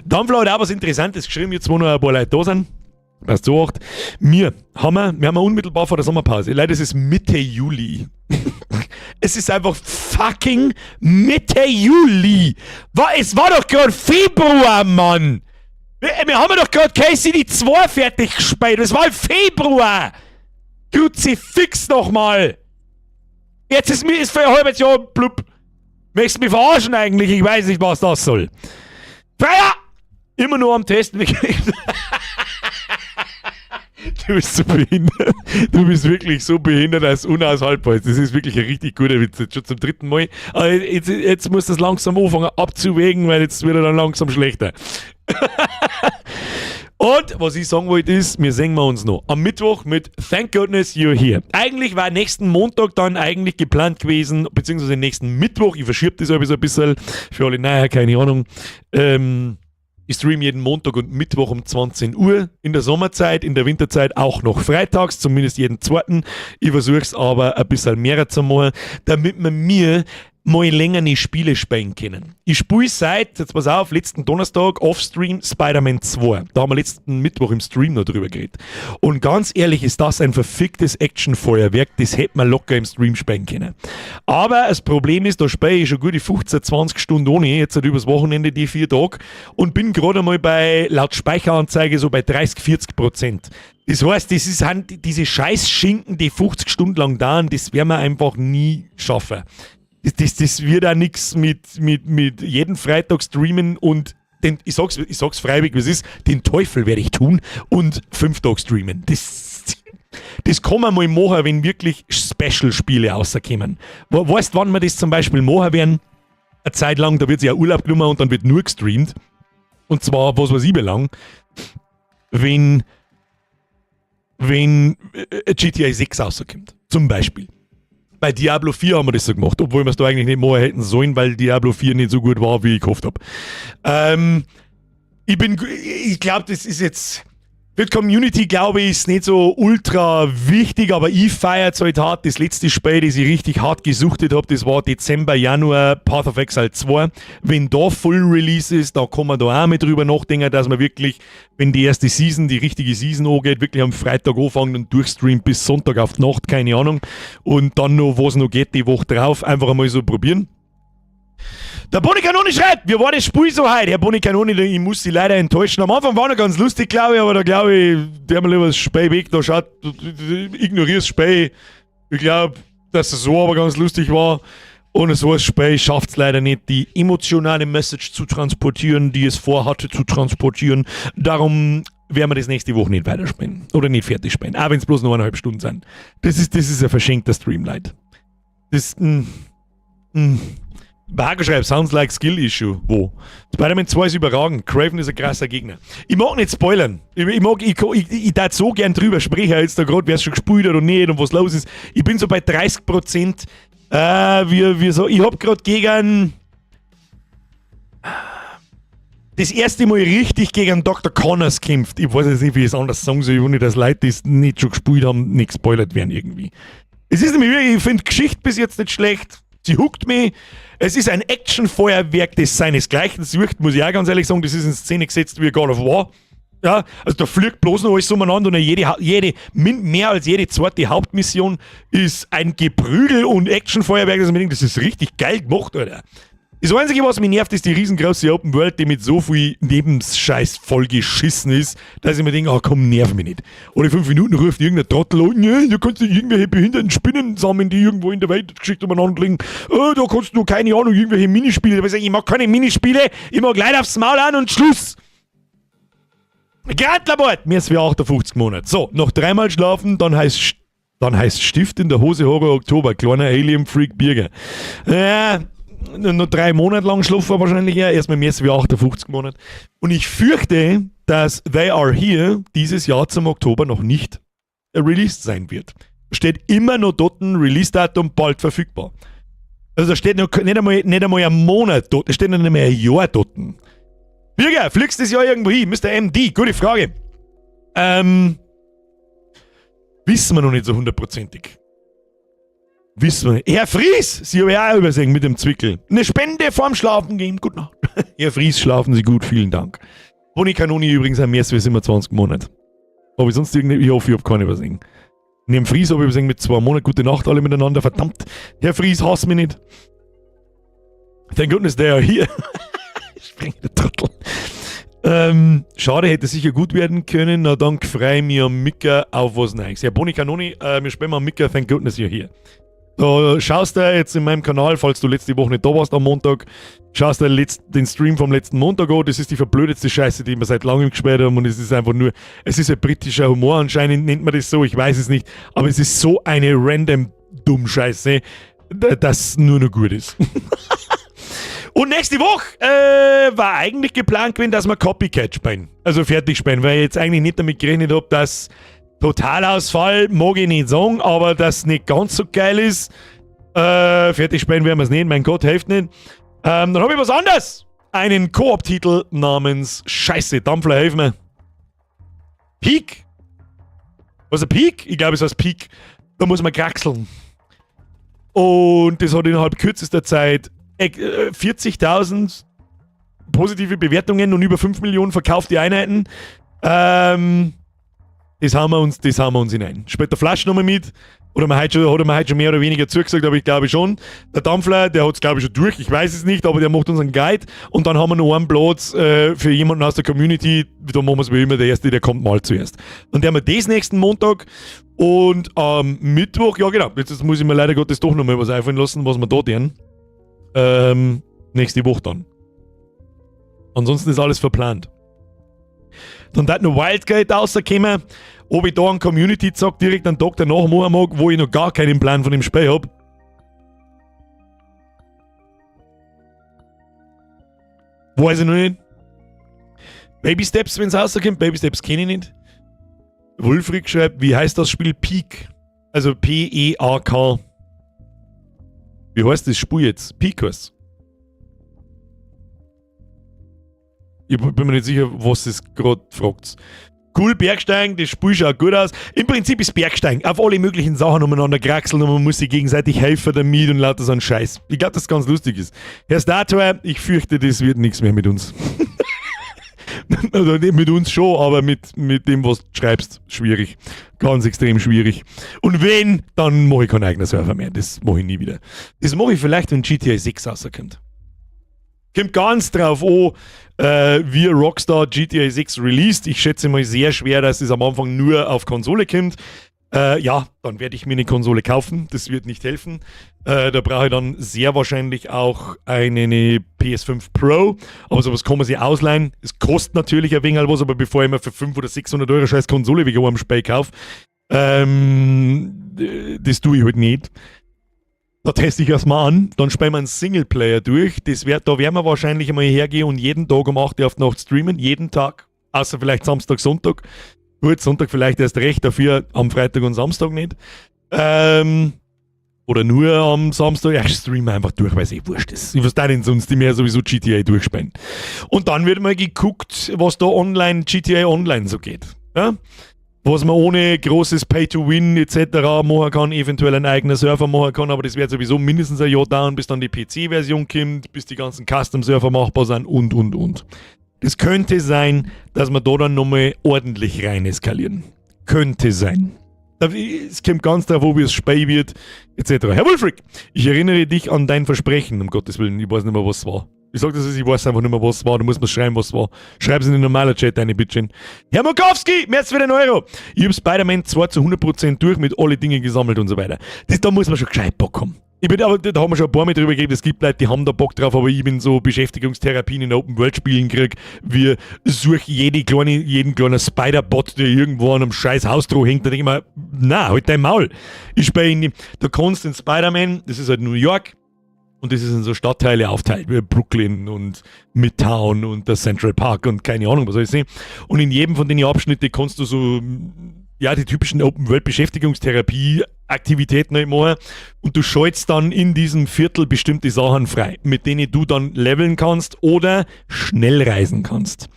A: Dampfler hat auch was Interessantes geschrieben, jetzt wo noch ein paar Leute da sind. Passt so acht. Wir haben unmittelbar vor der Sommerpause. Leider ist es Mitte Juli. Es ist einfach fucking Mitte Juli. Es war doch gerade Februar, Mann. Wir haben doch gerade KCD 2 fertig gespielt. Es war im Februar. Kruzifix nochmal. Jetzt ist mir ist für ein halbes Jahr blub. Möchtest du mich verarschen eigentlich? Ich weiß nicht, was das soll. Freier! Immer nur am Testen. Du bist so behindert. Du bist wirklich so behindert, dass es unaushaltbar ist. Das ist wirklich ein richtig guter Witz. Jetzt schon zum dritten Mal. Aber jetzt muss das langsam anfangen abzuwägen, weil jetzt wird er dann langsam schlechter. Und was ich sagen wollte ist, wir sehen wir uns noch am Mittwoch mit Thank Goodness You're Here. Eigentlich war nächsten Montag dann eigentlich geplant gewesen, beziehungsweise nächsten Mittwoch. Ich verschiebe das so ein bisschen für alle nachher, keine Ahnung. Ich stream jeden Montag und Mittwoch um 20 Uhr in der Sommerzeit, in der Winterzeit auch noch freitags, zumindest jeden zweiten. Ich versuche es aber ein bisschen mehr zu machen, damit wir mir mal länger nicht Spiele spielen können. Ich spiele seit, jetzt pass auf, letzten Donnerstag off-Stream Spider-Man 2. Da haben wir letzten Mittwoch im Stream noch drüber geredet. Und ganz ehrlich ist das ein verficktes Actionfeuerwerk, das hätte man locker im Stream spielen können. Aber das Problem ist, da spiele ich schon gute 15, 20 Stunden ohne, jetzt halt übers Wochenende die 4 Tage und bin gerade einmal bei, laut Speicheranzeige, so bei 30, 40%. Das heißt, das ist halt diese Scheißschinken, die 50 Stunden lang dauern, das werden wir einfach nie schaffen. Das wird auch nichts mit jeden Freitag streamen und den, ich sag's freiwillig, wie es ist, den Teufel werde ich tun und 5 Tage streamen. Das kann man mal machen, wenn wirklich Special-Spiele rauskommen. Weißt du, wann wir das zum Beispiel machen werden? Eine Zeit lang, da wird sich ja Urlaub genommen und dann wird nur gestreamt. Und zwar, was weiß ich wie lang. Wenn GTA 6 rauskommt. Zum Beispiel. Bei Diablo 4 haben wir das so gemacht, obwohl wir es da eigentlich nicht machen hätten sollen, weil Diablo 4 nicht so gut war, wie ich gehofft habe. Ich glaube, das ist jetzt, für die Community, glaube ich, ist nicht so ultra wichtig, aber ich feiere es halt hart. Das letzte Spiel, das ich richtig hart gesuchtet habe, das war Dezember, Januar, Path of Exile 2. Wenn da Full Release ist, da kann man da auch mit drüber nachdenken, dass man wirklich, wenn die erste Season, die richtige Season angeht, wirklich am Freitag anfangen und durchstreamt bis Sonntag auf die Nacht, keine Ahnung. Und dann noch, was noch geht, die Woche drauf, einfach einmal so probieren. Der Bonnie Kanone schreibt, wie war das Spiel so heute? Herr Bonnie Kanone, ich muss Sie leider enttäuschen. Am Anfang war noch ganz lustig, glaube ich, aber da glaube ich, der mir lieber das Spiel weg, da schaut, ignoriert das Spiel. Ich glaube, dass es so aber ganz lustig war. Und so ein Spiel schafft es leider nicht, die emotionale Message zu transportieren, die es vorhatte zu transportieren. Darum werden wir das nächste Woche nicht weiterspielen. Oder nicht fertig spielen. Auch wenn es bloß noch 1,5 Stunden sind. Das ist ein verschenkter Stream, Leute. Das, Bargo schreibt, sounds like skill issue. Wo? Spider-Man 2 ist überragend. Kraven ist ein krasser Gegner. Ich mag nicht spoilern. Ich mag, ich darf so gern drüber sprechen, jetzt da gerade, wer es schon gespielt hat und nicht und was los ist. Ich bin so bei 30%. Wie so, ich hab gerade gegen das erste Mal richtig gegen Dr. Connors kämpft. Ich weiß jetzt nicht, wie ich es anders sagen soll. Ich will nicht, dass Leute, die es nicht schon gespielt haben, nicht gespoilert werden irgendwie. Es ist nämlich wirklich, ich finde Geschichte bis jetzt nicht schlecht. Sie hookt mich. Es ist ein Actionfeuerwerk, das seinesgleichen sucht, muss ich auch ganz ehrlich sagen. Das ist in Szene gesetzt wie God of War. Ja, also da fliegt bloß noch alles umeinander und mehr als jede zweite Hauptmission ist ein Geprügel und Actionfeuerwerk. Das, ich mir denke, das ist richtig geil gemacht, Alter. Das Einzige, was mich nervt, ist die riesengroße Open World, die mit so viel Nebensscheiß vollgeschissen ist, dass ich mir denke, ah komm, nerv mich nicht. Alle 5 Minuten ruft irgendein Trottel an, nee, du kannst nicht irgendwelche behinderten Spinnen sammeln, die irgendwo in der Weltgeschichte umeinander liegen. Oh, da kannst du, keine Ahnung, irgendwelche Minispiele. Aber ich sag, ich mag keine Minispiele, ich mag Leute aufs Maul hauen und Schluss. Grantlerbord, mir ist für 58 Monate. So, noch dreimal schlafen, dann heißt Stift in der Hose Horror Oktober, kleiner Alien Freak Birger. Ja, noch 3 Monate lang schlafen wahrscheinlich ja. Erstmal mehr wie 58 Monate. Und ich fürchte, dass They Are Here dieses Jahr zum Oktober noch nicht released sein wird. Steht immer noch dort ein Release-Datum bald verfügbar. Also da steht noch nicht einmal ein Monat dort, da steht noch nicht einmal ein Jahr dort. Birger, fliegst das Jahr irgendwo hin? Mr. MD, gute Frage. Wissen wir noch nicht so hundertprozentig. Wissen wir nicht. Herr Fries, Sie habe ich auch übersehen mit dem Zwickel. Eine Spende vorm Schlafen gehen. Gute Nacht. Herr Fries, schlafen Sie gut, vielen Dank. Bonnie Kanoni übrigens am ersten 27 Monat. Habe ich sonst irgendwie, ich hoffe, ich habe keine übersehen. Neben Fries habe ich übersehen mit 2 Monaten. Gute Nacht alle miteinander. Verdammt, Herr Fries, hass mich nicht. Thank goodness they are here. Springende Trottel. Schade, hätte sicher gut werden können. Na dann freu ich mich am Mika auf was Neues. Ja, Boni Kanoni, wir spielen am Mika, thank goodness you're here. Da schaust du jetzt in meinem Kanal, falls du letzte Woche nicht da warst am Montag, schaust du den Stream vom letzten Montag an. Das ist die verblödetste Scheiße, die wir seit langem gespielt haben. Und es ist einfach nur, es ist ein britischer Humor anscheinend, nennt man das so, ich weiß es nicht. Aber es ist so eine random Dummscheiße, dass nur noch gut ist. Und nächste Woche war eigentlich geplant gewesen, dass wir Copycat spielen. Also fertig spielen, weil ich jetzt eigentlich nicht damit gerechnet habe, dass Totalausfall, mag ich nicht sagen, aber dass nicht ganz so geil ist. Fertig spielen werden wir es nicht, mein Gott, hilft nicht. Dann habe ich was anderes. Einen Koop-Titel namens Scheiße, Dampfler, hilf mir. Peak? Was ein Peak? Ich glaube, es heißt Peak. Da muss man kraxeln. Und das hat innerhalb kürzester Zeit 40.000 positive Bewertungen und über 5 Millionen verkaufte Einheiten. Das hauen wir uns hinein. Spielt der Flasch nochmal mit. Oder man heute schon, hat er mir heute schon mehr oder weniger zugesagt, aber ich glaube schon. Der Dampfler, der hat es glaube ich schon durch, ich weiß es nicht, aber der macht uns einen Guide. Und dann haben wir noch einen Platz für jemanden aus der Community. Da machen wir es wie immer, der Erste, der kommt mal zuerst. Dann haben wir das nächsten Montag. Und am Mittwoch, ja genau, jetzt muss ich mir leider Gottes doch nochmal was einfallen lassen, was wir da tun. Nächste Woche dann. Ansonsten ist alles verplant. Dann hat noch Wildgate rausgekommen. Ob ich da einen Community-Zock direkt einen Tag danach machen mag, wo ich noch gar keinen Plan von dem Spiel hab. Weiß ich noch nicht. Baby Steps, wenn es rauskommt. Baby Steps kenne ich nicht. Wulfried schreibt, wie heißt das Spiel Peak? Also Peak. Wie heißt das Spiel jetzt? Peak heißt. Ich bin mir nicht sicher, was es gerade fragt. Cool, Bergsteigen, das Spiel schaut gut aus. Im Prinzip ist Bergsteigen auf alle möglichen Sachen umeinander kraxeln und man muss sich gegenseitig helfen damit und lauter so ein Scheiß. Ich glaube, dass das ganz lustig ist. Herr Stator, ich fürchte, das wird nichts mehr mit uns. Also nicht mit uns schon, aber mit dem, was du schreibst, schwierig. Ganz extrem schwierig. Und wenn, dann mache ich keinen eigenen Server mehr. Das mache ich nie wieder. Das mache ich vielleicht, wenn GTA 6 rauskommt. Kommt ganz drauf an, wie Rockstar GTA 6 released. Ich schätze mal sehr schwer, dass es am Anfang nur auf Konsole kommt. Ja, dann werde ich mir eine Konsole kaufen. Das wird nicht helfen. Da brauche ich dann sehr wahrscheinlich auch eine PS5 Pro. Aber sowas kann man sich ausleihen. Es kostet natürlich ein wenig was, aber bevor ich mir für 500 oder 600 € scheiß Konsole wegen einem Spiel kaufe, das tue ich halt nicht. Da teste ich erstmal an, dann spielen wir einen Singleplayer durch. Da werden wir wahrscheinlich einmal hergehen und jeden Tag um 8 Uhr auf die Nacht streamen. Jeden Tag. Außer vielleicht Samstag, Sonntag. Gut, Sonntag vielleicht erst recht, dafür am Freitag und Samstag nicht. Oder nur am Samstag. Ja, ich streame einfach durch, weil es eh wurscht ist. Ich weiß da denn sonst, die mehr sowieso GTA durchspielen. Und dann wird mal geguckt, was da online, GTA Online so geht. Ja? Was man ohne großes Pay-to-Win etc. machen kann, eventuell einen eigenen Server machen kann, aber das wird sowieso mindestens ein Jahr dauern, bis dann die PC-Version kommt, bis die ganzen Custom-Server machbar sind und, und. Das könnte sein, dass wir da dann nochmal ordentlich rein eskalieren. Könnte sein. Es kommt ganz drauf an, wie es Spiel wird, etc. Herr Wulfric, ich erinnere dich an dein Versprechen, um Gottes Willen, ich weiß nicht mehr, was es war. Ich sag das, ich weiß einfach nicht mehr, was es war. Du musst mir schreiben, was es war. Schreib's in den normalen Chat rein, bitteschön. Herr Mokowski, merci für den Euro. Ich hab Spider-Man 2 zu 100% durch, mit alle Dinge gesammelt und so weiter. Das, da muss man schon gescheit Bock haben. Ich bin, aber da haben wir schon ein paar Mal drüber geredet, es gibt Leute, die haben da Bock drauf, aber ich bin so Beschäftigungstherapien in Open-World-Spielen krieg, wie such jeden kleinen Spider-Bot, der irgendwo an einem scheiß Haus hängt, da denk ich mir, na, halt dein Maul. Ich spiele in, da kannst du in Spider-Man, das ist halt New York, und das ist in so Stadtteile aufteilt, wie Brooklyn und Midtown und der Central Park und keine Ahnung, was soll ich sehen. Und in jedem von den Abschnitten kannst du so, ja, die typischen Open-World-Beschäftigungstherapie-Aktivitäten halt machen. Und du schaltest dann in diesem Viertel bestimmte Sachen frei, mit denen du dann leveln kannst oder schnell reisen kannst.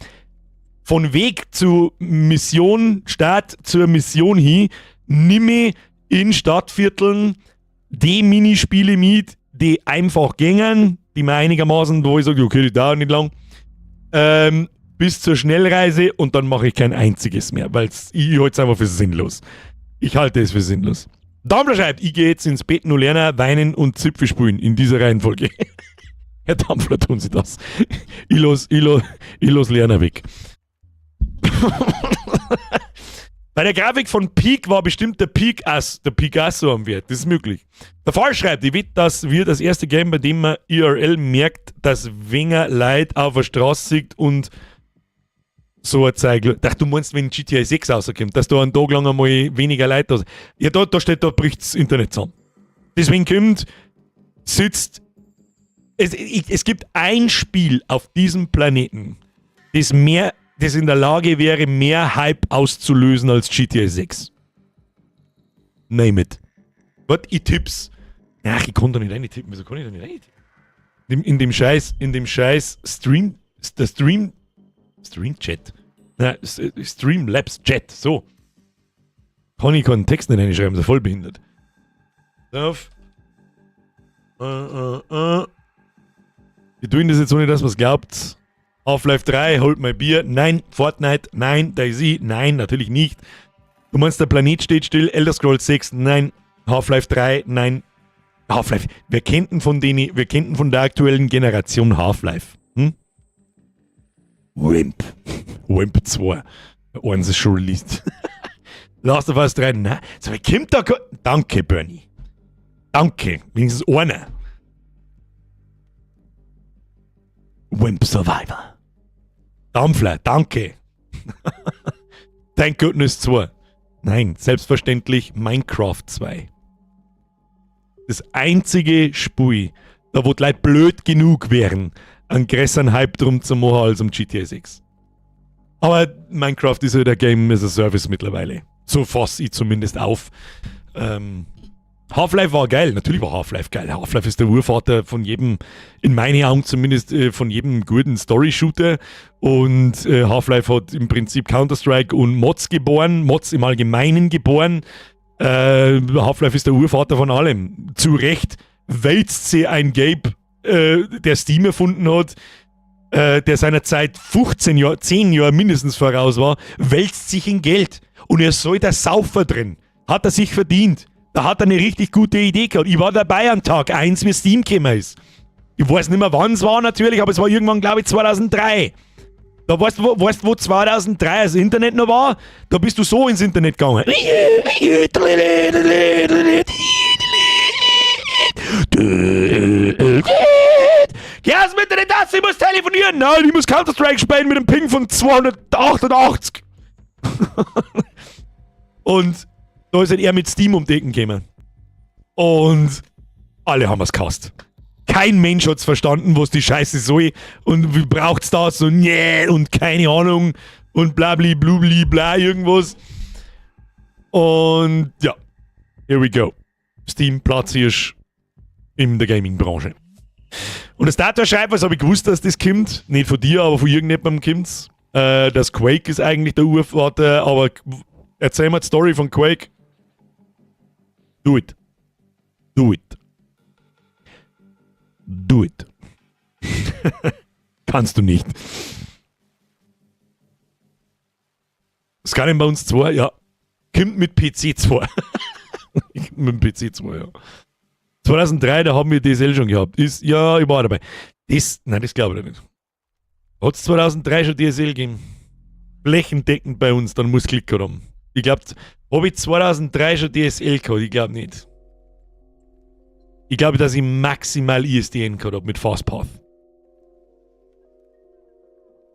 A: Von Weg zu Mission, Start zur Mission hin, nimm ich in Stadtvierteln die Minispiele mit, die einfach gängen, die mir einigermaßen, wo ich sage, okay, die dauern nicht lang, bis zur Schnellreise und dann mache ich kein einziges mehr, weil ich halte es einfach für sinnlos. Ich halte es für sinnlos. Dampfler schreibt, ich gehe jetzt ins Bett nur lernen, weinen und Zipfel spielen, in dieser Reihenfolge. Herr Dampfler, tun Sie das. Ich los Lerner weg. Bei der Grafik von Peak war bestimmt der Picasso am Wert. Das ist möglich. Der Fall schreibt, ich wette, dass wir das erste Game, bei dem man IRL merkt, dass weniger Leute auf der Straße sieht und so ein Zeug. Ach, du meinst, wenn GTA 6 rauskommt, dass da einen Tag lang einmal weniger Leute da sind. Ja, da steht, da bricht das Internet zusammen. Deswegen kommt, sitzt. Es gibt ein Spiel auf diesem Planeten, das in der Lage wäre, mehr Hype auszulösen als GTA 6. Name it. Warte, ich tipp's. Ach, ich kann da nicht reintippen. Wieso kann ich da nicht reintippen? In dem scheiß Stream, der Stream, Stream Chat. Na, Streamlabs Chat, so. Kann ich keinen Text nicht reinschreiben, ist ja voll behindert. Auf. Wir tun das jetzt ohne, dass man's glaubt. Half-Life 3, hold my beer. Nein, Fortnite, nein, DayZ, nein, natürlich nicht. Du meinst, der Planet steht still, Elder Scrolls 6, nein, Half-Life 3, nein. Half-Life, wer kennt denn von denen, wer kennt denn von der aktuellen Generation Half-Life? Hm? Wimp. Wimp 2. Eins ist schon released. Last of Us 3, nein. So, wer kommt da? Danke, Bernie. Danke. Wenigstens einer. Wimp Survivor. Dampfler, danke. Thank goodness 2. Nein, selbstverständlich Minecraft 2. Das einzige Spiel, da wo die Leute blöd genug wären, einen größeren Hype drum zu machen als um GTA 6. Aber Minecraft ist ja der Game as a Service mittlerweile. So fass ich zumindest auf. Half-Life war geil, natürlich war Half-Life geil. Half-Life ist der Urvater von jedem, in meinen Augen zumindest, von jedem guten Story-Shooter. Und Half-Life hat im Prinzip Counter-Strike und Mods geboren, Mods im Allgemeinen geboren. Half-Life ist der Urvater von allem. Zu Recht wälzt sie ein Gabe, der Steam erfunden hat, der seiner Zeit 15 Jahre, 10 Jahre mindestens voraus war, wälzt sich in Geld. Und er soll der Saufer drin. Hat er sich verdient. Da hat er eine richtig gute Idee gehabt. Ich war dabei an Tag 1, wie Steam gekommen ist. Ich weiß nicht mehr, wann es war natürlich, aber es war irgendwann, glaub ich, 2003. Da weißt du, wo 2003 das Internet noch war? Da bist du so ins Internet gegangen. Geh aus dem Internet raus, ich muss telefonieren. Nein, ich muss Counter-Strike spielen mit einem Ping von 288. Und da ist halt er mit Steam um die Ecken gekommen. Und alle haben es gehasst. Kein Mensch hat's verstanden, was die Scheiße soll und wie braucht's das und nee und keine Ahnung und blabli blubli bla irgendwas. Und ja, here we go. Steam Platzhirsch in der Gaming-Branche. Und das Dator schreibt, was hab ich gewusst, dass das kommt. Nicht von dir, aber von irgendjemandem kommt's. Das Quake ist eigentlich der Urvater, aber erzähl mal die Story von Quake. Do it. Do it. Do it. Kannst du nicht. Skyrim bei uns 2, ja. Kommt mit PC 2. Mit dem PC 2, ja. 2003, da haben wir DSL schon gehabt. Ist, ja, ich war dabei. Das, nein, das glaube ich nicht. Hat es 2003 schon DSL gegeben? Flächendeckend bei uns, dann muss Klick gehabt haben. Ich glaube, habe ich 2003 schon DSL gehabt? Ich glaube nicht. Ich glaube, dass ich maximal ISDN gehabt habe mit Fastpath.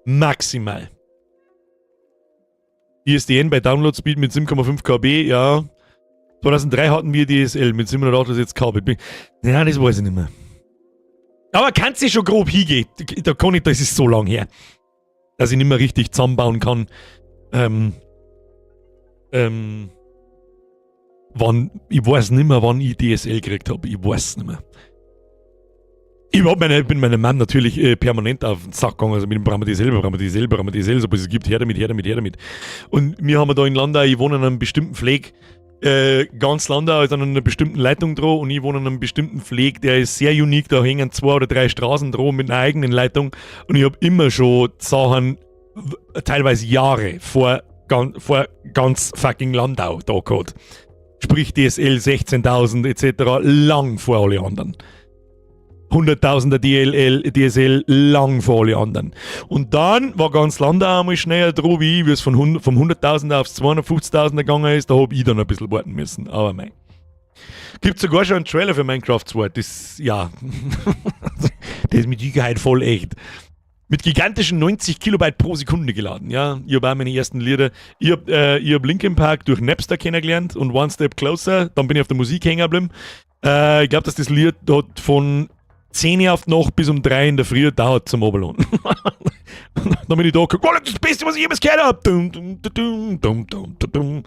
A: Maximal. ISDN bei Download Speed mit 7,5 kB, ja. 2003 hatten wir DSL mit 768 KB. Ja, das weiß ich nicht mehr. Aber kannst du schon grob hingehen. Da kann ich, das ist so lang her, dass ich nicht mehr richtig zusammenbauen kann. Wann, ich weiß nicht mehr, wann ich DSL gekriegt habe. Ich weiß es nicht mehr. Ich bin meinem Mann natürlich permanent auf den Sack gegangen. Also mit dem brauchen wir DSL, brauchen wir DSL, brauchen wir DSL, so es gibt, her damit, her damit, her damit. Und wir haben da in Landau, ich wohne an einem bestimmten Fleck, ganz Landau ist an einer bestimmten Leitung dran und ich wohne an einem bestimmten Fleck, der ist sehr unique, da hängen zwei oder drei Straßen dran mit einer eigenen Leitung und ich habe immer schon Sachen, teilweise Jahre vor ganz fucking Landau da gehabt. Sprich DSL 16.000 etc. lang vor alle anderen. 100.000er DLL, DSL lang vor alle anderen. Und dann war ganz Landau einmal schneller dran, wie ich, wie es vom 100.000er aufs 250.000er gegangen ist, da hab ich dann ein bisschen warten müssen. Aber mei. Gibt sogar schon einen Trailer für Minecraft 2. Das, ja. Das ist mit Sicherheit voll echt. Mit gigantischen 90 Kilobyte pro Sekunde geladen, ja. Ich habe auch meine ersten Lieder. Ich hab Linkin Park durch Napster kennengelernt und One Step Closer. Dann bin ich auf der Musik hängen geblieben. Ich glaube, dass das Lied hat von 10 Uhr auf die Nacht bis um 3 in der Früh dauert zum Oberlohn. Dann bin ich da geguckt, oh, das ist das Beste, was ich jemals gehört habe. Dum, dum, dum, dum, dum, dum, dum.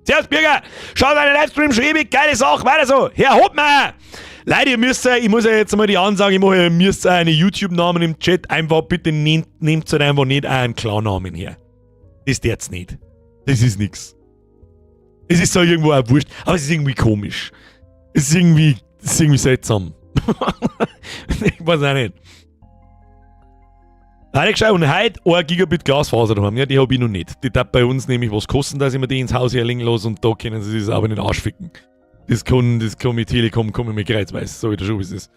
A: Servus, Birger! Schau deinen Livestream schon ewig, geile Sache, weiter so! Herr Hopmeier! Leute, ihr müsst, ich muss ja jetzt mal die Ansage machen, ihr müsst eine YouTube-Namen im Chat einfach, bitte nehmt halt einfach nicht einen Klarnamen her. Das darf's nicht. Das ist nix. Es ist so irgendwo auch wurscht, aber es ist irgendwie komisch. Es ist irgendwie seltsam. Ich weiß auch nicht. Heute geschaut und heute 1 Gigabit Glasfaser daheim. Ja, die habe ich noch nicht. Die darf bei uns nämlich was kosten, dass ich mir die ins Haus herlegen lasse und da können sie sich aber in den Arsch ficken. Das kann mit Telekom, komme ich mir kreuzweise, sag ich dir schon, wie es ist.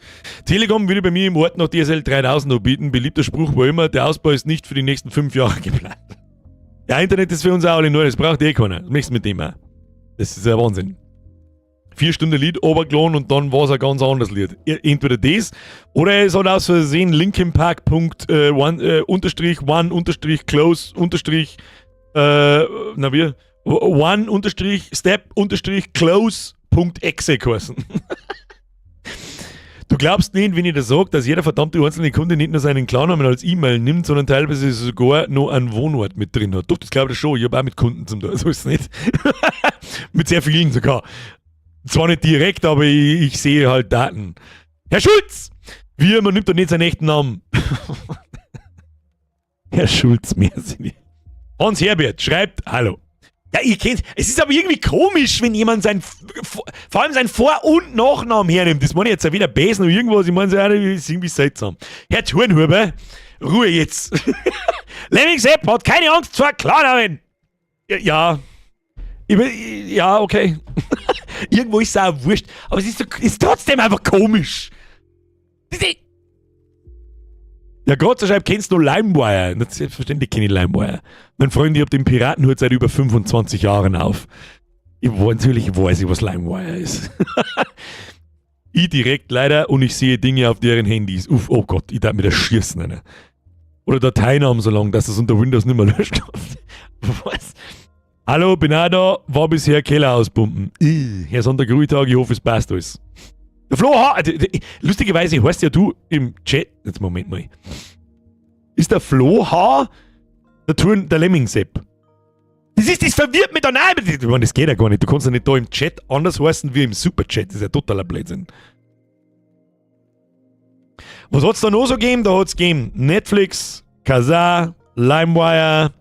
A: Telekom würde bei mir im Ort noch DSL 3000 anbieten. Beliebter Spruch war immer, der Ausbau ist nicht für die nächsten 5 Jahre geplant. Ja, Internet ist für uns auch alle neu, das braucht eh keiner. Das möchtest du mit dem auch. Das ist ja Wahnsinn. 4 Stunden Lied runtergeladen und dann war es ein ganz anderes Lied. Entweder das oder es hat aus Versehen Linkin Park Punkt, one, Unterstrich one Unterstrich close Unterstrich, na wie? One Unterstrich step Unterstrich close Punkt exe geheißen. Du glaubst nicht, wenn ich das sage, dass jeder verdammte einzelne Kunde nicht nur seinen Klarnamen als E-Mail nimmt, sondern teilweise sogar noch einen Wohnort mit drin hat. Doch, das glaube ich schon. Ich habe auch mit Kunden zum tun. So ist es nicht. Mit sehr vielen sogar. Zwar nicht direkt, aber ich sehe halt Daten. Herr Schulz! Wie, man nimmt doch nicht seinen echten Namen. Herr Schulz, mehr sind nicht. Hans Herbert schreibt, hallo. Ja, ihr kennt, es ist aber irgendwie komisch, wenn jemand sein, vor allem sein Vor- und Nachnamen hernimmt. Das meine ich jetzt ja wieder Besen oder irgendwas. Ich meine, das ist irgendwie seltsam. Herr Thurnhuber, Ruhe jetzt. Lemming Sepp hat keine Angst vor Klarnamen. Ja, ja. Ich bin, ja, okay. Irgendwo ist es auch wurscht. Aber es ist trotzdem einfach komisch. Ja, Gott sei Dank kennst du LimeWire. Na, selbstverständlich kenne ich LimeWire. Mein Freund, ich hab den Piratenhut seit über 25 Jahren auf. Natürlich weiß ich, was LimeWire ist. Ich direkt leider und ich sehe Dinge auf deren Handys. Uff, oh Gott, ich darf mir das schießen. Ne? Oder Dateinamen so lang, dass das unter Windows nicht mehr löscht. Was? Hallo, bin auch da, war bisher Keller auspumpen. Ih, Herr Sonntag, Ruhetag, ich hoffe, es passt alles. Der Flo H., lustigerweise heißt ja du im Chat, jetzt Moment mal. Ist der Flo H. der Turn, der Lemming-Sepp? Das verwirrt mich dann auch. Ich meine, das geht ja gar nicht. Du kannst ja nicht da im Chat anders heißen wie im Superchat. Das ist ja totaler Blödsinn. Was hat's da noch so gegeben? Da hat's gegeben Netflix, Kazaa, LimeWire,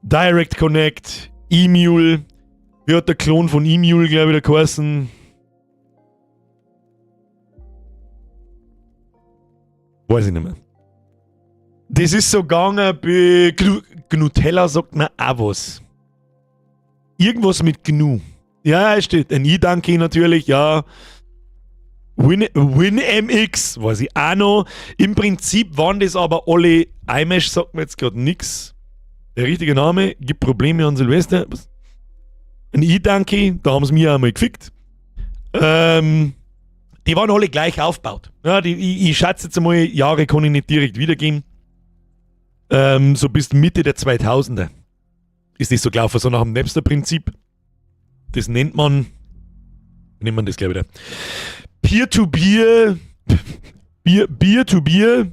A: Direct Connect, eMule. Wie hat der Klon von eMule, glaube ich, da geheißen? Weiß ich nicht mehr. Das ist so gegangen bei Gnutella sagt mir auch was. Irgendwas mit GNU. Ja, es steht. Ein eDonkey natürlich, ja. WinMX, weiß ich auch noch. Im Prinzip waren das aber alle. iMesh sagt mir jetzt gerade nix. Der richtige Name gibt Probleme an Silvester. Was? Ein eDonkey, da haben sie mir einmal gefickt. Die waren alle gleich aufgebaut. Ja, ich schätze jetzt einmal, Jahre kann ich nicht direkt wiedergeben. So bis Mitte der 2000er ist das so gelaufen, so nach dem Napster-Prinzip. Das nennt man, wie nennt man das, glaube ich, da? Peer-to-Peer, Peer-to-Peer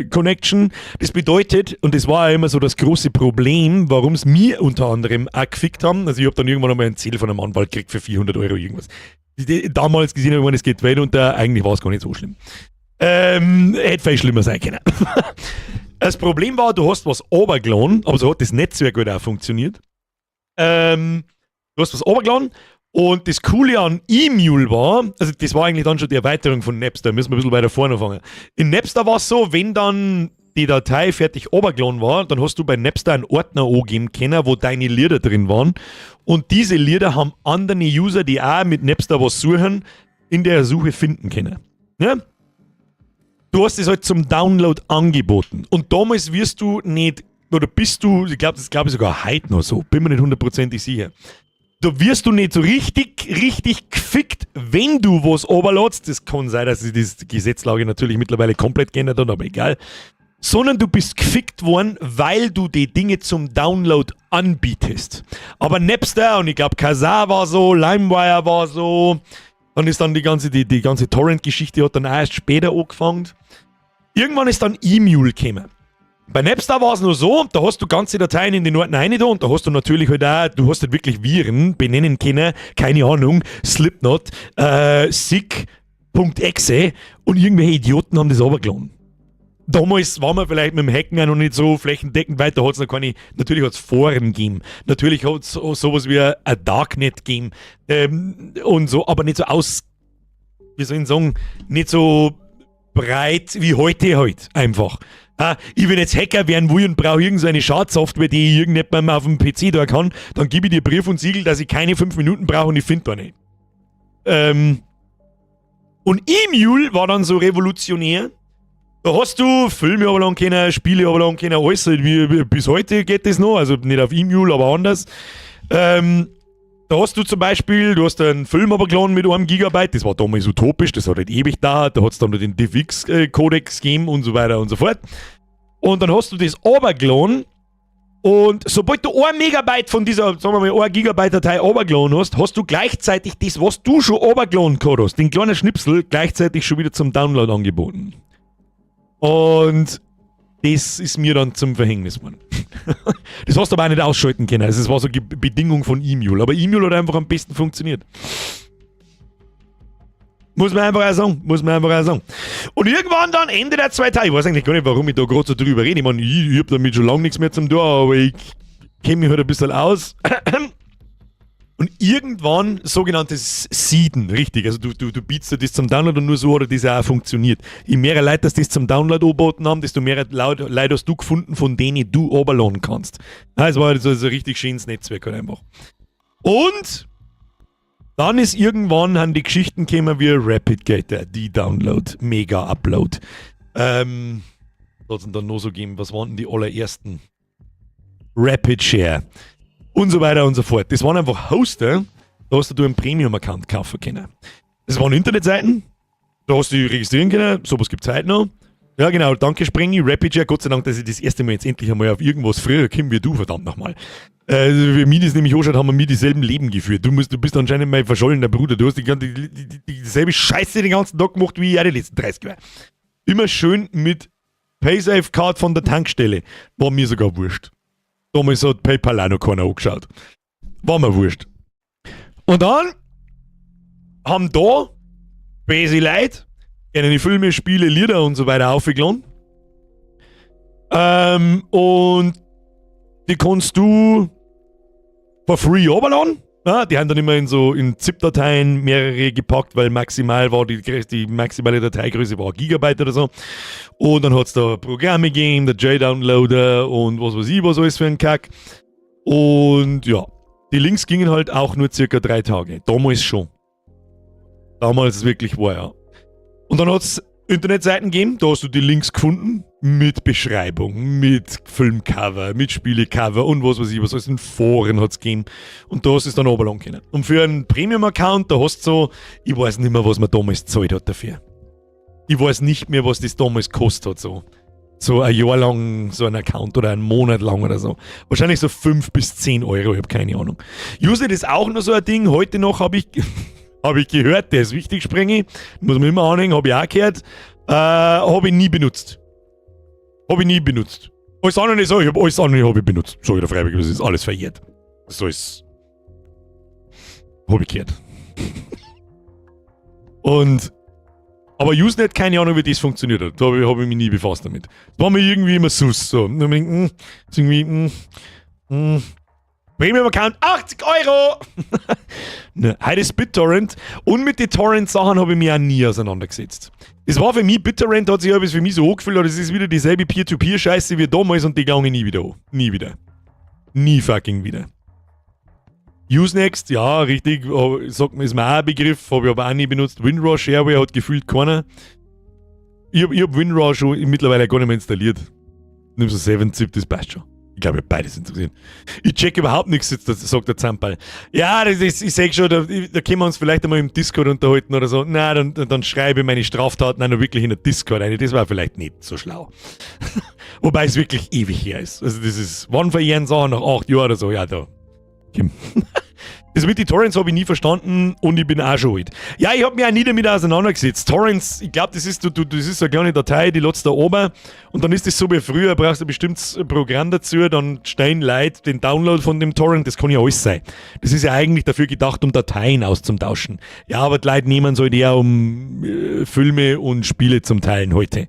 A: Connection. Das bedeutet, und das war ja immer so das große Problem, warum es mir unter anderem auch gefickt haben. Also ich habe dann irgendwann einmal einen Zettel von einem Anwalt gekriegt für 400 Euro irgendwas. Die damals gesehen habe, ich meine, es geht weit unter, eigentlich war es gar nicht so schlimm. Hätte viel schlimmer sein können. Das Problem war, du hast was obergeladen, aber so hat das Netzwerk halt auch funktioniert. Du hast was obergeladen und das Coole an eMule war, also das war eigentlich dann schon die Erweiterung von Napster, müssen wir ein bisschen weiter vorne anfangen. In Napster war es so, wenn dann die Datei fertig obergeladen war, dann hast du bei Napster einen Ordner angeben können, wo deine Lieder drin waren. Und diese Lieder haben andere User, die auch mit Napster was suchen, in der Suche finden können. Ja? Du hast es halt zum Download angeboten. Und damals wirst du nicht, oder bist du, ich glaube, das glaube ich sogar heute noch so, bin mir nicht hundertprozentig sicher. Da wirst du nicht so richtig, richtig gefickt, wenn du was oberladst. Das kann sein, dass sich die Gesetzlage natürlich mittlerweile komplett geändert hat, aber egal. Sondern du bist gefickt worden, weil du die Dinge zum Download anbietest. Aber Napster und ich glaube, Kazaa war so, LimeWire war so, dann ist dann die ganze Torrent-Geschichte hat dann auch erst später angefangen. Irgendwann ist dann eMule gekommen. Bei Napster war es nur so, da hast du ganze Dateien in den Ordner rein da und da hast du natürlich halt auch, du hast halt wirklich Viren benennen können, keine Ahnung, Slipknot, Sick.exe und irgendwelche Idioten haben das runtergeladen. Damals war man vielleicht mit dem Hacken auch noch nicht so flächendeckend weit, da hat es noch keine, natürlich hat es Foren gegeben, natürlich hat es sowas wie ein Darknet gegeben und so, aber nicht so aus, wie soll ich sagen, nicht so breit wie heute halt einfach. Ah, ich will jetzt Hacker werden will und brauche irgendeine Schadsoftware, die ich irgendjemandem auf dem PC da kann, dann gebe ich dir Brief und Siegel, dass ich keine 5 Minuten brauche und ich finde da nicht. Und eMule war dann so revolutionär. Da hast du Filme runterladen können, Spiele runterladen können, alles halt wie bis heute geht das noch, also nicht auf eMule, aber anders. Da hast du zum Beispiel, du hast einen Film runtergeladen mit 1 Gigabyte, das war damals utopisch, das hat halt ewig gedauert, da hat es dann noch den DivX-Codex gegeben und so weiter und so fort. Und dann hast du das runtergeladen und sobald du 1 Megabyte von dieser, sagen wir mal, 1 Gigabyte Datei runtergeladen hast, hast du gleichzeitig das, was du schon runtergeladen gehabt hast, den kleinen Schnipsel, gleichzeitig schon wieder zum Download angeboten. Und das ist mir dann zum Verhängnis geworden. Das hast du aber auch nicht ausschalten können. Also es war so die Bedingung von eMule. Aber eMule hat einfach am besten funktioniert. Muss man einfach auch sagen. Muss man einfach auch sagen. Und irgendwann dann Ende der 2000, ich weiß eigentlich gar nicht, warum ich da gerade so drüber rede. Ich meine, ich hab damit schon lange nichts mehr zum tun, aber ich kenne mich halt ein bisschen aus. Und irgendwann sogenanntes Seeden, richtig. Also du bietest dir das zum Download und nur so hat das auch funktioniert. Je mehr Leute das zum Download angeboten haben, desto mehr Leute hast du gefunden, von denen du runterladen kannst. Ja, es war halt so ein richtig schönes Netzwerk halt einfach. Und dann ist irgendwann haben die Geschichten gekommen wie Rapidgator, DDownload, Mega Upload. Was hat's denn dann noch so gegeben? Was waren denn die allerersten? Rapid Share und so weiter und so fort. Das waren einfach Hoster, da hast du einen Premium-Account kaufen können. Das waren Internetseiten, da hast du dich registrieren können, sowas gibt es heute noch. Ja, genau, danke Sprengi, Rapid Share, Gott sei Dank, dass ich das erste Mal jetzt endlich einmal auf irgendwas früher komme wie du, verdammt nochmal. Wie mir das nämlich anschaut, haben wir mir dieselben Leben geführt. Du bist anscheinend mein verschollener Bruder. Du hast dieselbe Scheiße den ganzen Tag gemacht wie ich auch die letzten 30 Jahre. Immer schön mit Paysafe-Card von der Tankstelle. War mir sogar wurscht. Damals hat PayPal auch noch keiner angeschaut. War mir wurscht. Und dann haben da böse Leute ihre Filme, Spiele, Lieder und so weiter aufgeladen. Und die kannst du for free runterladen. Ja, die haben dann immer in so in ZIP-Dateien mehrere gepackt, weil maximal war die maximale Dateigröße war 1 Gigabyte oder so. Und dann hat es da Programme gegeben, der JDownloader und was weiß ich, was alles für ein Kack. Und ja. Die Links gingen halt auch nur circa 3 Tage. Damals schon. Damals es wirklich war, ja. Und dann hat es Internetseiten gegeben, da hast du die Links gefunden mit Beschreibung, mit Filmcover, mit Spielecover und was weiß ich, was alles in Foren hat es gegeben. Und da hast du es dann runterladen können. Und für einen Premium-Account, da hast du so, ich weiß nicht mehr, was man damals gezahlt hat dafür. Ich weiß nicht mehr, was das damals gekostet hat, so. So ein Jahr lang so ein Account oder einen Monat lang oder so. Wahrscheinlich so 5 bis 10 Euro, ich habe keine Ahnung. Usenet ist auch noch so ein Ding. Heute noch hab ich gehört, der ist wichtig, Sprengi. Muss man immer anhängen, habe ich auch gehört. Habe ich nie benutzt. Habe ich nie benutzt. Alles andere so, ich habe alles andere hab ich benutzt. So ich der freiwillig, das ist alles verjährt. So ist. Habe ich gehört. Und aber Usenet, keine Ahnung, wie das funktioniert hat. Da hab ich mich nie befasst damit. Das war mir irgendwie immer sus. So. Und ich denk, ist irgendwie, Premium-Account, 80 Euro! Ne, heute ist BitTorrent. Und mit den Torrent-Sachen habe ich mich auch nie auseinandergesetzt. Das war für mich, BitTorrent hat sich etwas für mich so angefühlt, das ist wieder dieselbe Peer-to-Peer-Scheiße wie damals und die gange nie wieder an. Nie wieder. Nie fucking wieder. Usenext, ja, richtig, sagt mir, ist mir auch ein Begriff, habe ich aber auch nie benutzt. WinRAR Shareware hat gefühlt keiner. Ich hab WinRAR schon mittlerweile gar nicht mehr installiert. Nimm so 7-Zip, das passt schon. Ich glaube, beides interessieren. Ich check überhaupt nichts, jetzt, das sagt der Zampal. Ja, das ist, ich sag schon, da können wir uns vielleicht einmal im Discord unterhalten oder so. Nein, dann schreibe ich meine Straftaten auch noch wirklich in der Discord rein. Das war vielleicht nicht so schlau. Wobei es wirklich ewig her ist. Also das ist, wann verjähren Sachen nach 8 Jahren oder so? Ja, da. Kim. Das mit den Torrents habe ich nie verstanden und ich bin auch schon alt. Ja, ich habe mich auch nie damit auseinandergesetzt. Torrents, ich glaube, das ist so eine kleine Datei, die lädst da oben und dann ist das so wie früher, brauchst du ein bestimmtes Programm dazu, dann stellen Leute den Download von dem Torrent, das kann ja alles sein. Das ist ja eigentlich dafür gedacht, um Dateien auszutauschen. Ja, aber die Leute nehmen es halt eher, um Filme und Spiele zum Teilen heute.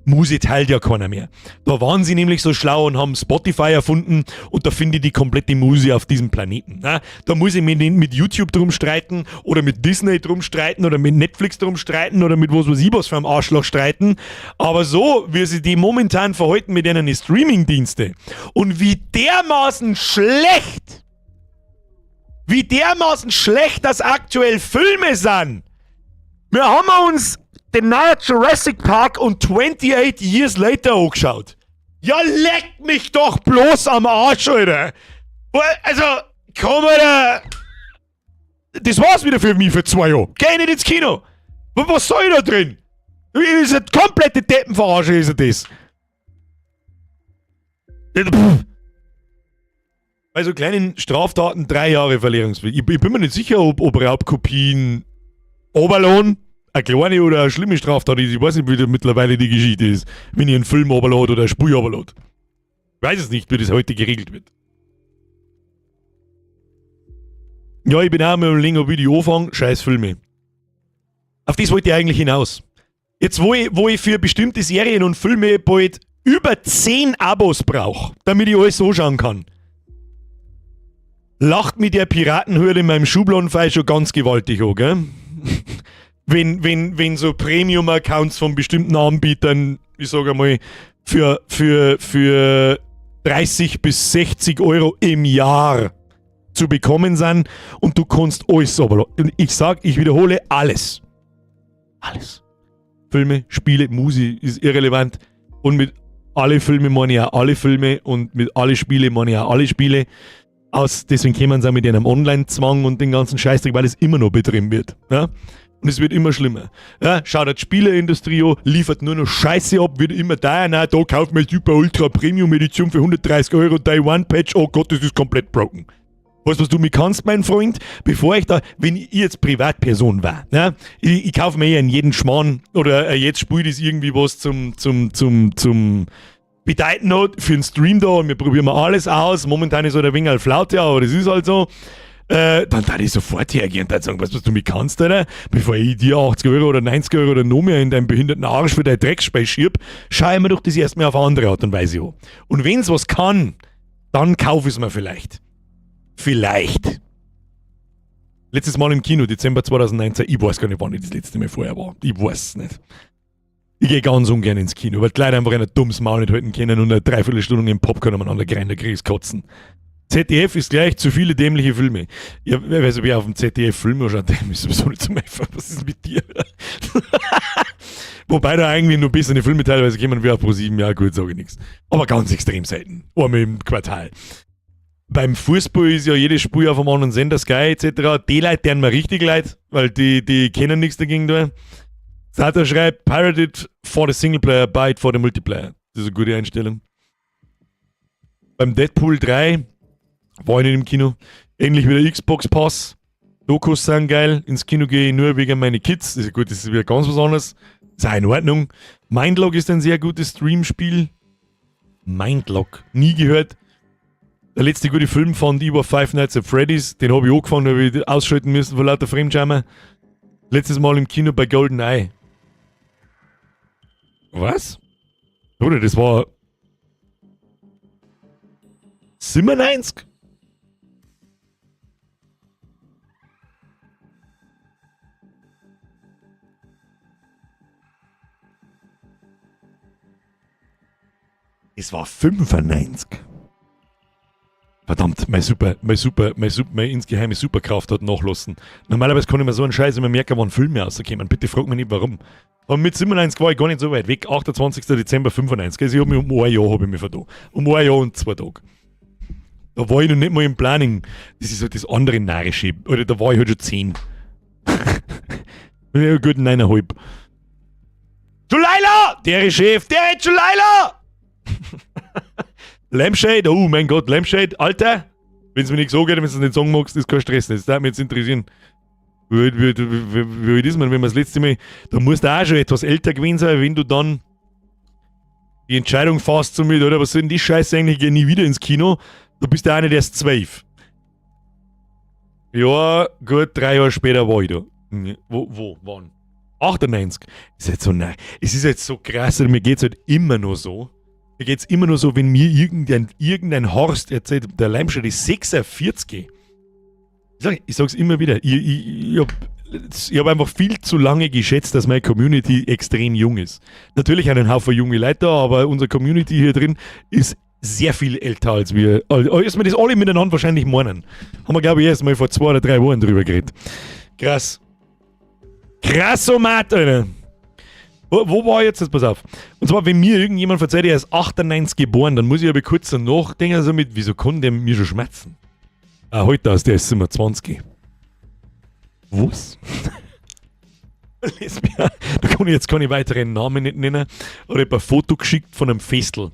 A: Musik teilt ja keiner mehr. Da waren sie nämlich so schlau und haben Spotify erfunden und da finde ich die komplette Musik auf diesem Planeten. Ne? Da muss ich mich nicht mit YouTube drum streiten oder mit Disney drum streiten oder mit Netflix drum streiten oder mit was weiß ich was für einem Arschloch streiten. Aber so, wie sie die momentan verhalten mit ihren Streaming-Dienste und wie dermaßen schlecht das aktuell Filme sind. Wir haben uns den neuen Jurassic Park und 28 Years Later angeschaut. Ja, leck mich doch bloß am Arsch, Alter. Also, komm, Alter. Das war's wieder für mich für 2 Jahre. Geh nicht ins Kino. Was soll ich da drin? Das ist eine komplette Deppenverarsche, ist das. Pff. Bei so kleinen Straftaten 3 Jahre Verjährungspflicht. Ich bin mir nicht sicher, ob Raubkopien Oberlohn eine kleine oder eine schlimme Straftat ist. Ich weiß nicht, wie das mittlerweile die Geschichte ist, wenn ich einen Film runterlade oder ein Spiel runterlade. Ich weiß es nicht, wie das heute geregelt wird. Ja, ich bin auch mal überlegen, ob ich die anfange. Scheiß Filme. Auf das wollte ich eigentlich hinaus. Jetzt, wo ich für bestimmte Serien und Filme bald über 10 Abos brauche, damit ich alles anschauen kann, lacht mich der Piratenhurde in meinem Schubladenfall schon ganz gewaltig an, gell? Wenn so Premium-Accounts von bestimmten Anbietern, ich sage einmal, für 30 bis 60 Euro im Jahr zu bekommen sind und du kannst alles runterladen. Ich sag, ich wiederhole, alles. Alles. Filme, Spiele, Musik ist irrelevant. Und mit alle Filme meine ich auch alle Filme und mit alle Spiele meine ich auch alle Spiele. Deswegen kommen sie auch mit einem Online-Zwang und den ganzen Scheißdreck, weil es immer noch betrieben wird. Ja? Und es wird immer schlimmer. Ja, schaut die Spieleindustrie an, liefert nur noch Scheiße ab, wird immer da, na, da kauft man Super Ultra Premium Edition für 130 Euro, Day One Patch, oh Gott, das ist komplett broken. Weißt du, was du mir kannst, mein Freund? Bevor ich da, wenn ich jetzt Privatperson war, ja, ich kaufe mir ja in jeden Schmarrn oder jetzt spielt es irgendwie was zum Bedeuten hat für den Stream da und wir probieren mal alles aus. Momentan ist halt ein wenig Flaute, aber das ist halt so. Dann würde ich sofort hergehen und dann sagen, weißt du, was du mir kannst, Alter? Bevor ich dir 80 € oder 90 € oder noch mehr in deinen behinderten Arsch für dein Drecksspiel schieb, schau ich mir doch das erstmal auf eine andere Art und Weise an. Und wenn's was kann, dann kauf ich's mir vielleicht. Vielleicht. Letztes Mal im Kino, Dezember 2019, ich weiß gar nicht, wann ich das letzte Mal vorher war. Ich weiß es nicht. Ich gehe ganz ungern ins Kino, weil die Leute einfach ein dummes Maul nicht halten können und eine Dreiviertelstunde im Popcorn umeinander rennen, da krieg ich's Kotzen. ZDF ist gleich zu viele dämliche Filme. Ja, wer weiß, ob ich auf dem ZDF Filme schaue, dem ist sowieso nicht zum Einfach. Was ist mit dir? Wobei da eigentlich nur bessere Filme teilweise kommen wie auf Pro7, ja gut, sage ich nichts. Aber ganz extrem selten. Einmal im Quartal. Beim Fußball ist ja jedes Spiel auf einem anderen Sender, Sky etc. Die Leute, deren mir richtig leid, weil die kennen nichts dagegen da. Sata schreibt, Pirate it for the Singleplayer, buy it for the Multiplayer. Das ist eine gute Einstellung. Beim Deadpool 3 war ich nicht im Kino. Endlich wieder Xbox Pass. Dokus sind geil. Ins Kino gehe ich nur wegen meinen Kids. Das ist gut, das ist wieder ganz was anderes. Ist auch in Ordnung. Mindlock ist ein sehr gutes Streamspiel. Mindlock. Nie gehört. Der letzte gute Film fand ich war Five Nights at Freddy's. Den habe ich angefangen, habe ich ausschalten müssen vor lauter Fremdschammer. Letztes Mal im Kino bei GoldenEye. Was? Bruder, das war 97? Es war 95. Verdammt, meine insgeheime Superkraft hat nachlassen. Normalerweise kann ich mir so einen Scheiß immer merken, wann Filme rauskommen. Bitte frag mich nicht, warum. Aber mit 97 war ich gar nicht so weit weg. 28. Dezember 95. Also ich hab mich um ein Jahr hab ich mich vertan. Um ein Jahr und 2 Tage. Da war ich noch nicht mal im Planning. Das ist halt das andere Narrische. Oder da war ich halt schon 10. Ja, gut, 9,5. Julaila! Der ist Chef, der ist Julaila! Lampshade, oh mein Gott, Lampshade, Alter! Wenn's mir nicht so geht, wenn du es nicht sagen magst, ist kein Stress. Das würde mich jetzt interessieren. Wie alt ist man, wenn man das letzte Mal. Da musst du auch schon etwas älter gewesen sein, wenn du dann die Entscheidung fasst, so mit, oder was soll denn die Scheiße eigentlich, ich geh nie wieder ins Kino. Da bist du auch nicht erst 12. Ja, gut, 3 Jahre später war ich da. Wo, wann? 98. Ist jetzt so, nein. Es ist jetzt so krass, mir geht's halt immer nur so. Mir geht's immer nur so, wenn mir irgendein Horst erzählt, der Lampshade ist 46. Ich sag's immer wieder, ich hab einfach viel zu lange geschätzt, dass meine Community extrem jung ist. Natürlich einen Haufen junge Leute da, aber unsere Community hier drin ist sehr viel älter als wir. Als wir das alle miteinander wahrscheinlich meinen. Haben wir, glaub ich, erst mal vor 2 oder 3 Wochen drüber geredet. Krass. Krassomat, Alter. Wo war ich jetzt? Jetzt pass auf. Und zwar, wenn mir irgendjemand verzeiht, er ist 98 geboren, dann muss ich aber kurz danach denken, also mit, wieso kann der mir schon schmerzen? Ah, heute aus, der ist 27. Was? Lesbia. Da kann ich jetzt keine weiteren Namen nicht nennen. Oder ich hab ein Foto geschickt von einem Festel.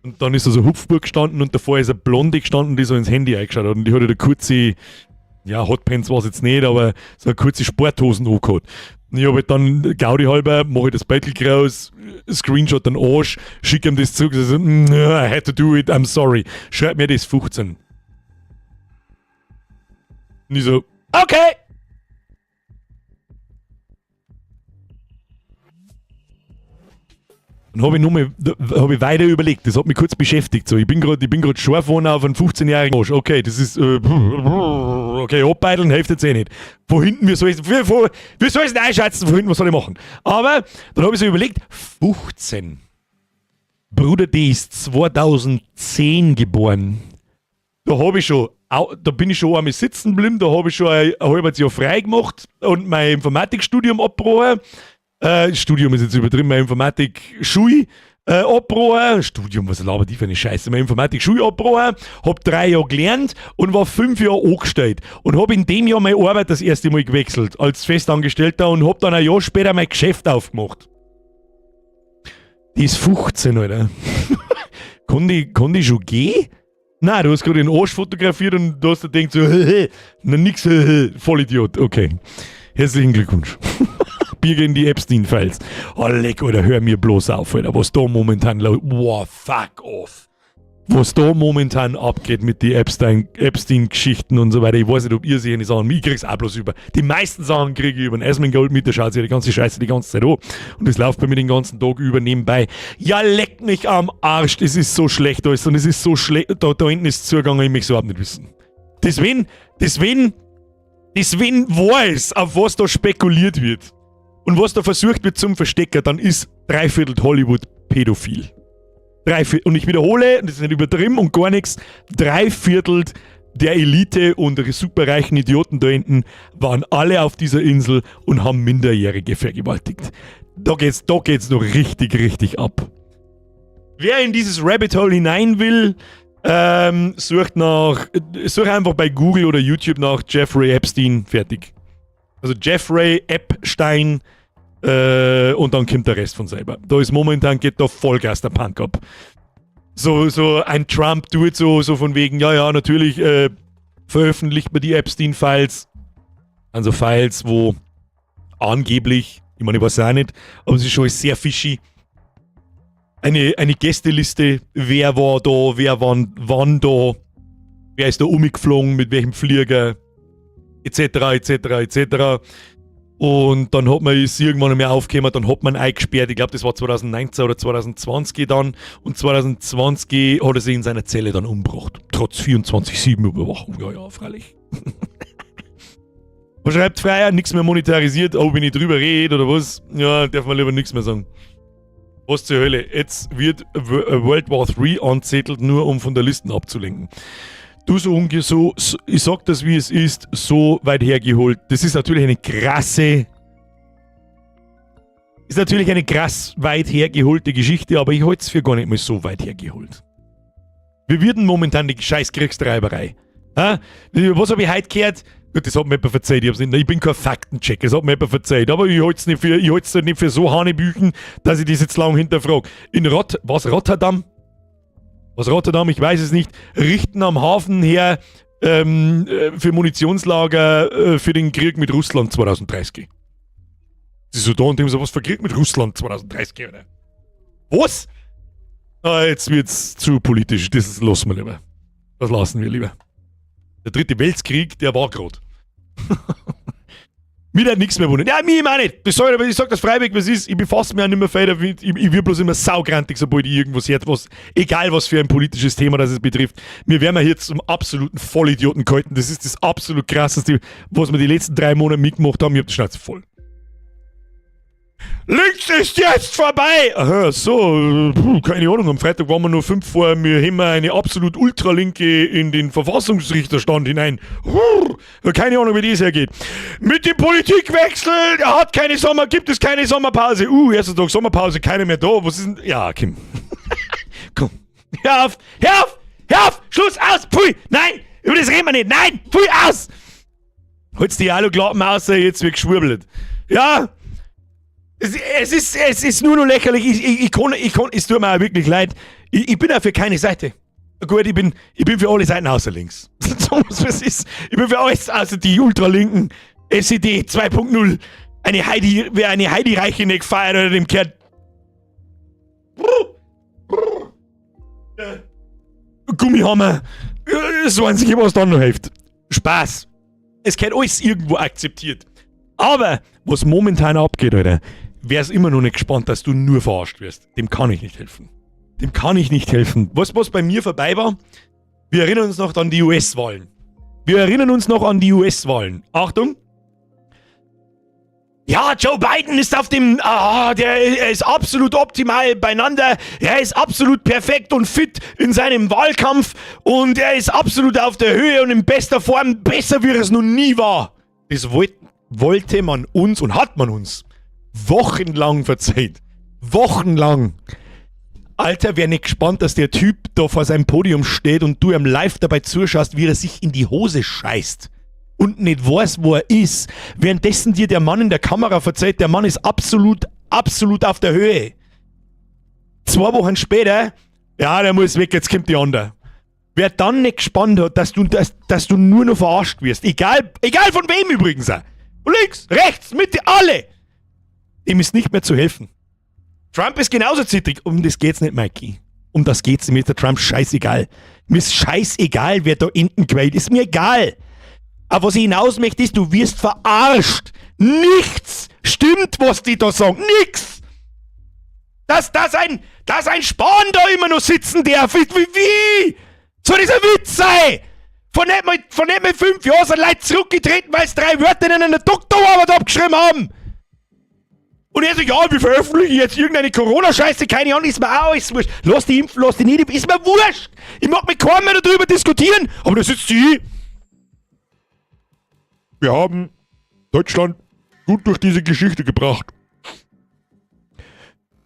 A: Und dann ist da so eine Hupfburg gestanden und davor ist eine Blonde gestanden, die so ins Handy eingeschaut hat. Und die hat halt eine kurze, ja, Hotpants war's jetzt nicht, aber so eine kurze Sporthosen angehabt. Und ich hab halt dann Gaudi halber, mach ich das Bettel groß, Screenshot den Arsch, schick ihm das zurück, so, I had to do it, I'm sorry. Schreib mir das 15. Und ich so, okay! Dann hab ich noch mal, da hab ich weiter überlegt, das hat mich kurz beschäftigt. So, ich bin grad scharf geworden auf einen 15-jährigen Arsch. Okay, das ist, okay, abbeideln hilft jetzt eh nicht. Von hinten, wie soll ich's, wie, von, wie soll ich's denn einschätzen, von hinten, was soll ich machen? Aber dann hab ich so überlegt, 15. Bruder, die ist 2010 geboren. Da hab ich schon, au, da bin ich schon einmal sitzen geblieben, da hab ich schon ein halbes Jahr frei gemacht und mein Informatikstudium abgebrochen. Studium ist jetzt übertrieben, meine Informatik-Schule abgebrochen. Studium, was labert die für eine Scheiße? Meine Informatik-Schule abgebrochen, hab 3 Jahre gelernt und war 5 Jahre angestellt. Und hab in dem Jahr meine Arbeit das erste Mal gewechselt als Festangestellter und hab dann ein Jahr später mein Geschäft aufgemacht. Die ist 15, Alter. Kann die schon gehen? Nein, du hast gerade den Arsch fotografiert und du hast dir gedacht so, na nix, Vollidiot, okay. Herzlichen Glückwunsch. Bier in die Epstein-Files. Oh, leck, Alter, hör mir bloß auf, Alter, was da momentan wow, fuck off. Was da momentan abgeht mit den Epstein-Geschichten und so weiter. Ich weiß nicht, ob ihr sie eine Sachen, ich krieg's auch bloß über. Die meisten Sachen kriege ich über den Asmongold mit, der schaut sich die ganze Scheiße die ganze Zeit an. Und das läuft bei mir den ganzen Tag über nebenbei. Ja, leck mich am Arsch, das ist so schlecht alles und es ist so schlecht, da hinten ist Zugang, ich möchte es überhaupt nicht wissen. Das wenn weiß, auf was da spekuliert wird und was da versucht wird zum Verstecken, dann ist dreiviertel Hollywood pädophil. Dreiviertel, und ich wiederhole, und das ist nicht übertrieben und gar nichts, 3/4 der Elite und der superreichen Idioten da hinten waren alle auf dieser Insel und haben Minderjährige vergewaltigt. Da geht's noch richtig, richtig ab. Wer in dieses Rabbit Hole hinein will, sucht einfach bei Google oder YouTube nach Jeffrey Epstein, fertig. Also Jeffrey Epstein und dann kommt der Rest von selber. Da ist momentan, geht da Vollgas der Punk ab. So ein Trump tut so von wegen, ja, natürlich veröffentlicht man die Epstein-Files. Also Files, wo angeblich, ich meine, ich weiß auch nicht, aber es ist schon sehr fishy. Eine Gästeliste, wer war da, wer wann da, wer ist da umgeflogen, mit welchem Flieger, etc., etc., etc. Und dann hat man es irgendwann mehr aufgekommen, dann hat man eingesperrt, ich glaube, das war 2019 oder 2020 dann. Und 2020 hat er sich in seiner Zelle dann umgebracht. Trotz 24-7 Überwachung. Ja, freilich. Was schreibt Freier? Nichts mehr monetarisiert, oh, wenn ich drüber rede oder was? Ja, darf man lieber nichts mehr sagen. Was zur Hölle? Jetzt wird World War 3 anzettelt, nur um von der Listen abzulenken. Du so, ich sag das, wie es ist, so weit hergeholt. Das ist natürlich eine krass weit hergeholte Geschichte, aber ich halte es für gar nicht mal so weit hergeholt. Wir werden momentan die scheiß Kriegstreiberei. Ha? Was habe ich heute gehört? Gut, das hat mir jemand verzeiht. Ich, nicht, ich bin kein Faktencheck, das hat mir jemand verzeiht. Aber ich halte es nicht für, ich halte es nicht für so Hanebüchen, dass ich das jetzt lang hinterfrage. In Rott, was, Rotterdam? Was, Rotterdam? Ich weiß es nicht. Richten am Hafen her für Munitionslager für den Krieg mit Russland 2030. Sie so da und dem so, was für Krieg mit Russland 2030, oder? Was? Ah, jetzt wird's zu politisch. Das lassen wir lieber. Das lassen wir lieber. Der dritte Weltkrieg, der war gerade. Mir hat nichts mehr wundern. Ja, mir auch nicht. Das sag ich, aber ich sag das freiwillig, was ist. Ich befasse mich auch nicht mehr viel damit. Ich wird bloß immer saugrantig, sobald ich irgendwas hört, was, egal was für ein politisches Thema das es betrifft. Mir werden wir hier zum absoluten Vollidioten gehalten. Das ist das absolut Krasseste, was wir die letzten 3 Monate mitgemacht haben. Ich hab die Schnauze voll. Links ist jetzt vorbei! Aha, so, puh, keine Ahnung, am Freitag waren wir nur 5 vor, wir haben eine absolut Ultralinke in den Verfassungsrichterstand hinein. Hurr, keine Ahnung, wie das hergeht. Mit dem Politikwechsel, er hat keine Sommer, gibt es keine Sommerpause. Erster Tag Sommerpause, keiner mehr da. Was ist denn? Ja, Kim. Komm. Hör auf! Hör auf! Hör auf! Schluss, aus! Pfui! Nein! Über das reden wir nicht! Nein! Pfui, aus! Holst die Aluklappen aus, jetzt wird geschwurbelt. Ja! Es ist nur noch lächerlich. Ich kann, es tut mir auch wirklich leid. Ich bin auch für keine Seite. Gut, ich bin für alle Seiten außer links. Sagen wir's, was ist. Ich bin für alles außer die Ultralinken. SED 2.0. Eine Heidi, wer eine Heidi Reichinnek feiert oder dem kehrt. Gummihammer. Das Einzige, was dann noch hilft. Spaß. Es gehört alles irgendwo akzeptiert. Aber was momentan abgeht, Alter, wer ist immer noch nicht gespannt, dass du nur verarscht wirst. Dem kann ich nicht helfen. Dem kann ich nicht helfen. Was bei mir vorbei war, wir erinnern uns noch an die US-Wahlen. Wir erinnern uns noch an die US-Wahlen. Achtung! Ja, Joe Biden ist auf dem, ah, der er ist absolut optimal beieinander. Er ist absolut perfekt und fit in seinem Wahlkampf und er ist absolut auf der Höhe und in bester Form, besser wie er es noch nie war. Das wollte man uns und hat man uns wochenlang verzeiht. Wochenlang. Alter, wär nicht gespannt, dass der Typ da vor seinem Podium steht und du ihm live dabei zuschaust, wie er sich in die Hose scheißt und nicht weiß, wo er ist. Währenddessen dir der Mann in der Kamera verzeiht, der Mann ist absolut, absolut auf der Höhe. 2 Wochen später, ja, der muss weg, jetzt kommt die andere. Wer dann nicht gespannt hat, dass du nur noch verarscht wirst, egal, egal von wem übrigens auch. Links, rechts, Mitte, alle. Dem ist nicht mehr zu helfen. Trump ist genauso zittrig. Um das geht's nicht, Mikey. Um das geht's nicht. Mir ist der Trump scheißegal. Mir ist scheißegal, wer da hinten gewählt. Ist mir egal. Aber was ich hinaus möchte, ist, du wirst verarscht. Nichts stimmt, was die da sagen. Nix. Dass ein Spahn da immer noch sitzen darf. Wie? Soll das ein Witz sein? Vor nicht mal 5 Jahren sind Leute zurückgetreten, weil sie drei Wörter in einer Doktorarbeit abgeschrieben haben. Und er so, ja, wir veröffentlichen jetzt irgendeine Corona-Scheiße, keine Ahnung, ist mir auch alles wurscht. Lass die impfen, lass die nicht impfen, ist mir wurscht. Ich mag mit keinem mehr darüber diskutieren. Aber da sitzt sie. Wir haben Deutschland gut durch diese Geschichte gebracht.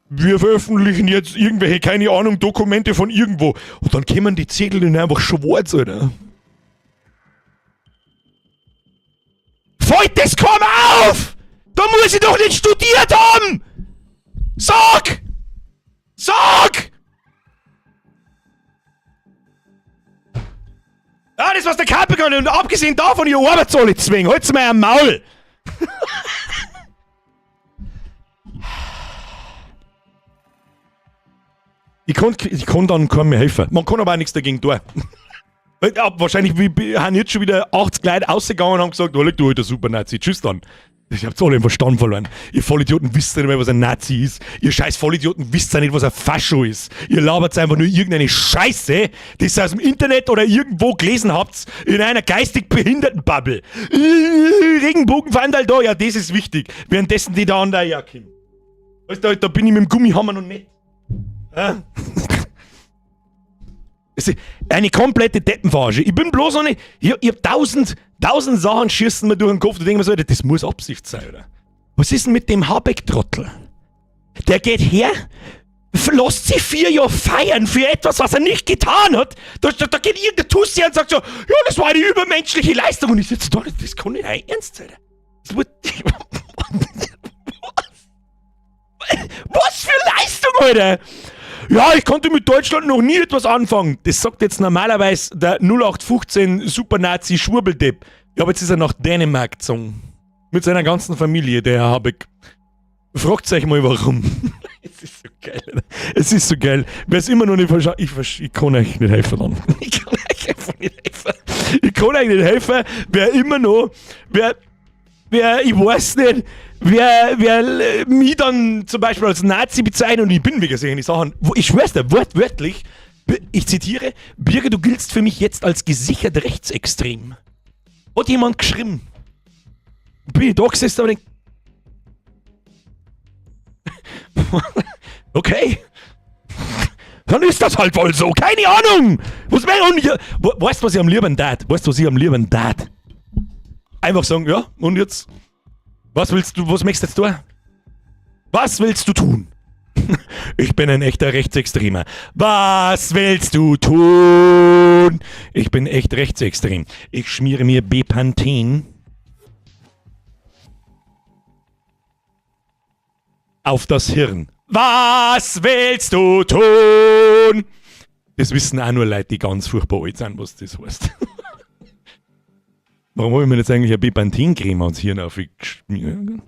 A: Wir veröffentlichen jetzt irgendwelche, keine Ahnung, Dokumente von irgendwo. Und dann kämen die Zettel und einfach schwarz, Alter. Fällt das kaum auf! Da muss ich doch nicht studiert haben! Sag! Sag! Ah, das was der Capricorn und abgesehen davon, ihr arbeitet alle zwingen. Halt's mal am Maul! Ich kann, ich kann dann keinem mehr helfen. Man kann aber auch nichts dagegen tun. Ja, wahrscheinlich haben jetzt schon wieder 80 Leute rausgegangen und haben gesagt, oh, du alter Super-Nazi, tschüss dann. Ich hab's alle im Verstand verloren. Ihr Vollidioten wisst ja nicht mehr, was ein Nazi ist. Ihr scheiß Vollidioten wisst ja nicht, was ein Fascho ist. Ihr labert einfach nur irgendeine Scheiße, die ihr aus dem Internet oder irgendwo gelesen habt, in einer geistig behinderten Bubble. Regenbogenfandal da, ja, das ist wichtig. Währenddessen die da an der Jacke. Weißt du, da bin ich mit dem Gummihammer noch nicht. Ja? Es ist eine komplette Deppenverarsche. Ich bin bloß noch nicht. Ich hab tausend Sachen schießen mir durch den Kopf. Da denke ich mir so, Alter, das muss Absicht sein, oder? Was ist denn mit dem Habeck-Trottel? Der geht her, lässt sich 4 Jahre feiern für etwas, was er nicht getan hat. Da geht irgendein Tussi und sagt so, ja, das war eine übermenschliche Leistung. Und ich sitze da, das kann nicht ernst sein. Das wird, was? Was für Leistung, Alter! Ja, ich konnte mit Deutschland noch nie etwas anfangen. Das sagt jetzt normalerweise der 0815 Super-Nazi Schwurbeldepp. Ja, aber jetzt ist er nach Dänemark gezogen. Mit seiner ganzen Familie, der Herr Habeck. Fragt euch mal warum. Es ist so geil, Alter. Es ist so geil. Wer es immer noch nicht versteht, ich kann euch nicht helfen dann. Ich kann euch einfach nicht helfen. Ich kann euch nicht helfen, wer immer noch, wer, wer, ich weiß nicht, wer mich dann zum Beispiel als Nazi bezeichnet, und ich bin wegen solchen Sachen, wo, ich schwör's dir, wortwörtlich, ich zitiere, Birger, du giltst für mich jetzt als gesichert rechtsextrem. Hat jemand geschrieben. Bin ich da gesessen, aber denk, okay. Dann ist das halt wohl so. Keine Ahnung. Was wär, und ich, wo, weißt du, was ich am lieben tät? Weißt du, was ich am lieben tät? Einfach sagen, ja, und jetzt? Was willst du, was möchtest du jetzt tun? Was willst du tun? Ich bin ein echter Rechtsextremer. Was willst du tun? Ich bin echt rechtsextrem. Ich schmiere mir Bepanthen auf das Hirn. Was willst du tun? Das wissen auch nur Leute, die ganz furchtbar alt sind, was das heißt. Warum hab ich mir jetzt eigentlich eine Bepanthen-Creme ans Hirn aufgeschmiert?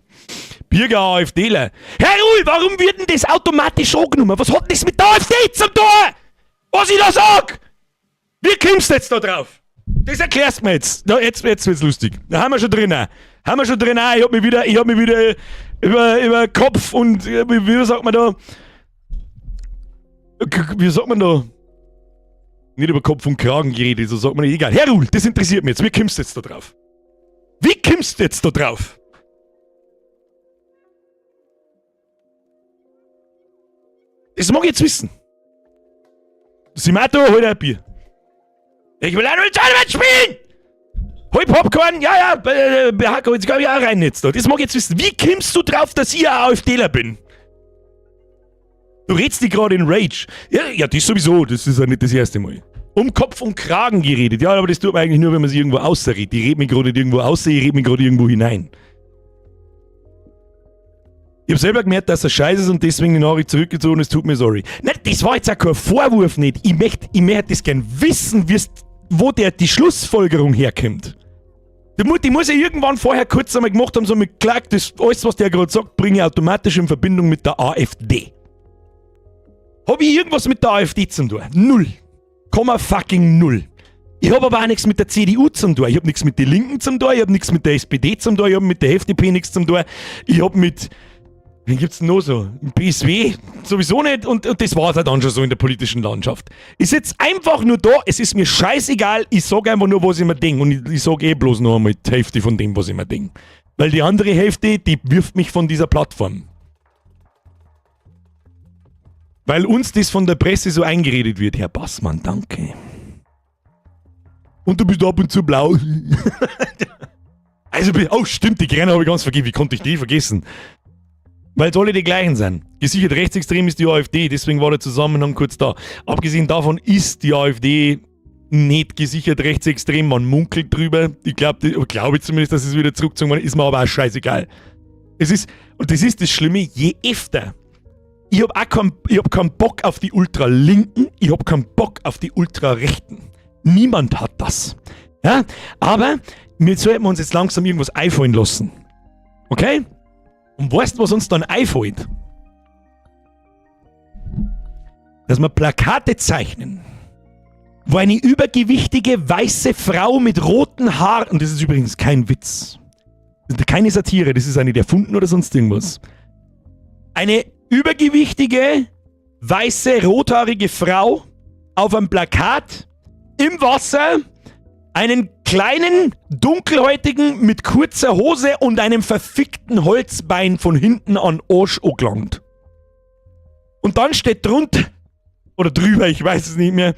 A: Birger AfDler. Herr Ruhl, warum wird denn das automatisch angenommen? Was hat denn das mit der AfD zum tun? Was ich da sag? Wie kommst du jetzt da drauf? Das erklärst du mir jetzt. Na, jetzt wird's lustig. Da haben wir schon drin. Haben wir schon drin. Ich hab mich wieder, ich hab mich wieder über Kopf und, wie sagt man da? Wie sagt man da? Nicht über Kopf und Kragen geredet, so sagt man nicht. Egal. Herr Ruhl, das interessiert mich jetzt. Wie kommst du jetzt da drauf? Wie kommst du jetzt da drauf? Das mag ich jetzt wissen. Simato, hol dir ein Bier. Ich will ein Tournament spielen! Hol Popcorn, ja, ja, Behacko, jetzt komm ich auch rein jetzt da. Das mag ich jetzt wissen. Wie kommst du drauf, dass ich ein AfDler bin? Du redst dich gerade in Rage. Ja, ja, das sowieso, das ist ja nicht das erste Mal. Um Kopf und Kragen geredet. Ja, aber das tut man eigentlich nur, wenn man sich irgendwo außerredet. Ich red mich gerade nicht irgendwo außer, ich red mich gerade irgendwo hinein. Ich hab selber gemerkt, dass er scheiße ist und deswegen die Nachricht zurückgezogen. Es tut mir sorry. Nein, das war jetzt auch kein Vorwurf nicht. Ich möcht das gern wissen, wo der die Schlussfolgerung herkommt. Die muss ja irgendwann vorher kurz einmal gemacht haben, so mit Klack, das alles, was der gerade sagt, bringe ich automatisch in Verbindung mit der AfD. Hab ich irgendwas mit der AfD zu tun? 0. Komma fucking 0. Ich hab aber auch nichts mit der CDU zu tun. Ich hab nichts mit den Linken zu tun, ich hab nichts mit der SPD zu tun, ich hab mit der FDP nichts zu tun. Ich hab mit... Wen gibt's denn noch so? Ein BSW? Sowieso nicht. Und das war's halt dann schon so in der politischen Landschaft. Ich sitz einfach nur da, es ist mir scheißegal, ich sag einfach nur, was ich mir denk. Und ich sag eh bloß noch einmal die Hälfte von dem, was ich mir denk. Weil die andere Hälfte, die wirft mich von dieser Plattform. Weil uns das von der Presse so eingeredet wird. Herr Bassmann, danke. Und du bist ab und zu blau. Also, oh stimmt, die Grünen habe ich ganz vergessen. Wie konnte ich die vergessen? Weil es alle die gleichen sind. Gesichert rechtsextrem ist die AfD, deswegen war der Zusammenhang kurz da. Abgesehen davon ist die AfD nicht gesichert rechtsextrem, man munkelt drüber. Ich glaube glaub ich zumindest, dass es wieder zurückgezogen wurde, ist mir aber auch scheißegal. Es ist, und das ist das Schlimme, je öfter. Ich hab auch keinen, ich hab keinen Bock auf die Ultralinken, ich hab keinen Bock auf die Ultrarechten. Niemand hat das. Ja? Aber wir sollten uns jetzt langsam irgendwas einfallen lassen. Okay? Und weißt du, was uns dann einfällt? Dass wir Plakate zeichnen, wo eine übergewichtige weiße Frau mit roten Haaren, und das ist übrigens kein Witz, das ist keine Satire, das ist auch nicht erfunden oder sonst irgendwas. Eine übergewichtige, weiße, rothaarige Frau auf einem Plakat im Wasser einen kleinen, dunkelhäutigen mit kurzer Hose und einem verfickten Holzbein von hinten an Arsch angelangt. Und dann steht drunter, oder drüber, ich weiß es nicht mehr,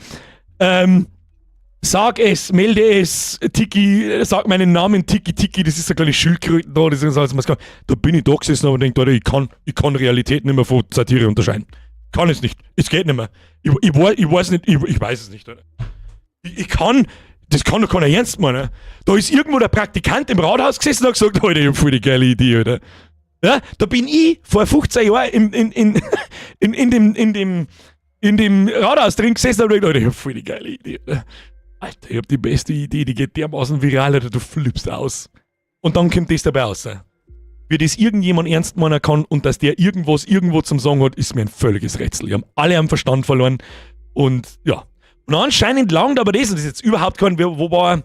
A: sag es, melde es, Tiki, sag meinen Namen, Tiki Tiki, das ist so eine kleine Schildkröte da, das ist alles, was kann. Da bin ich da gesessen und denk, Alter, ich kann Realität nicht mehr von Satire unterscheiden. Kann es nicht, es geht nicht mehr. Ich weiß nicht, ich weiß es nicht, Alter. Ich kann, das kann doch keiner ernst meinen. Da ist irgendwo der Praktikant im Rathaus gesessen und hat gesagt, Alter, ich hab voll die geile Idee, Alter. Ja, da bin ich vor 15 Jahren in dem Rathaus drin gesessen und hab gedacht, Alter, ich hab voll die geile Idee, Alter. Alter, ich hab die beste Idee, die geht dermaßen viral, Alter, du flippst aus. Und dann kommt das dabei raus. Wie das irgendjemand ernst meinen kann und dass der irgendwas irgendwo zum Sagen hat, ist mir ein völliges Rätsel. Die haben alle am Verstand verloren und ja. Und anscheinend langt aber das, und das ist jetzt überhaupt kein, wo war er?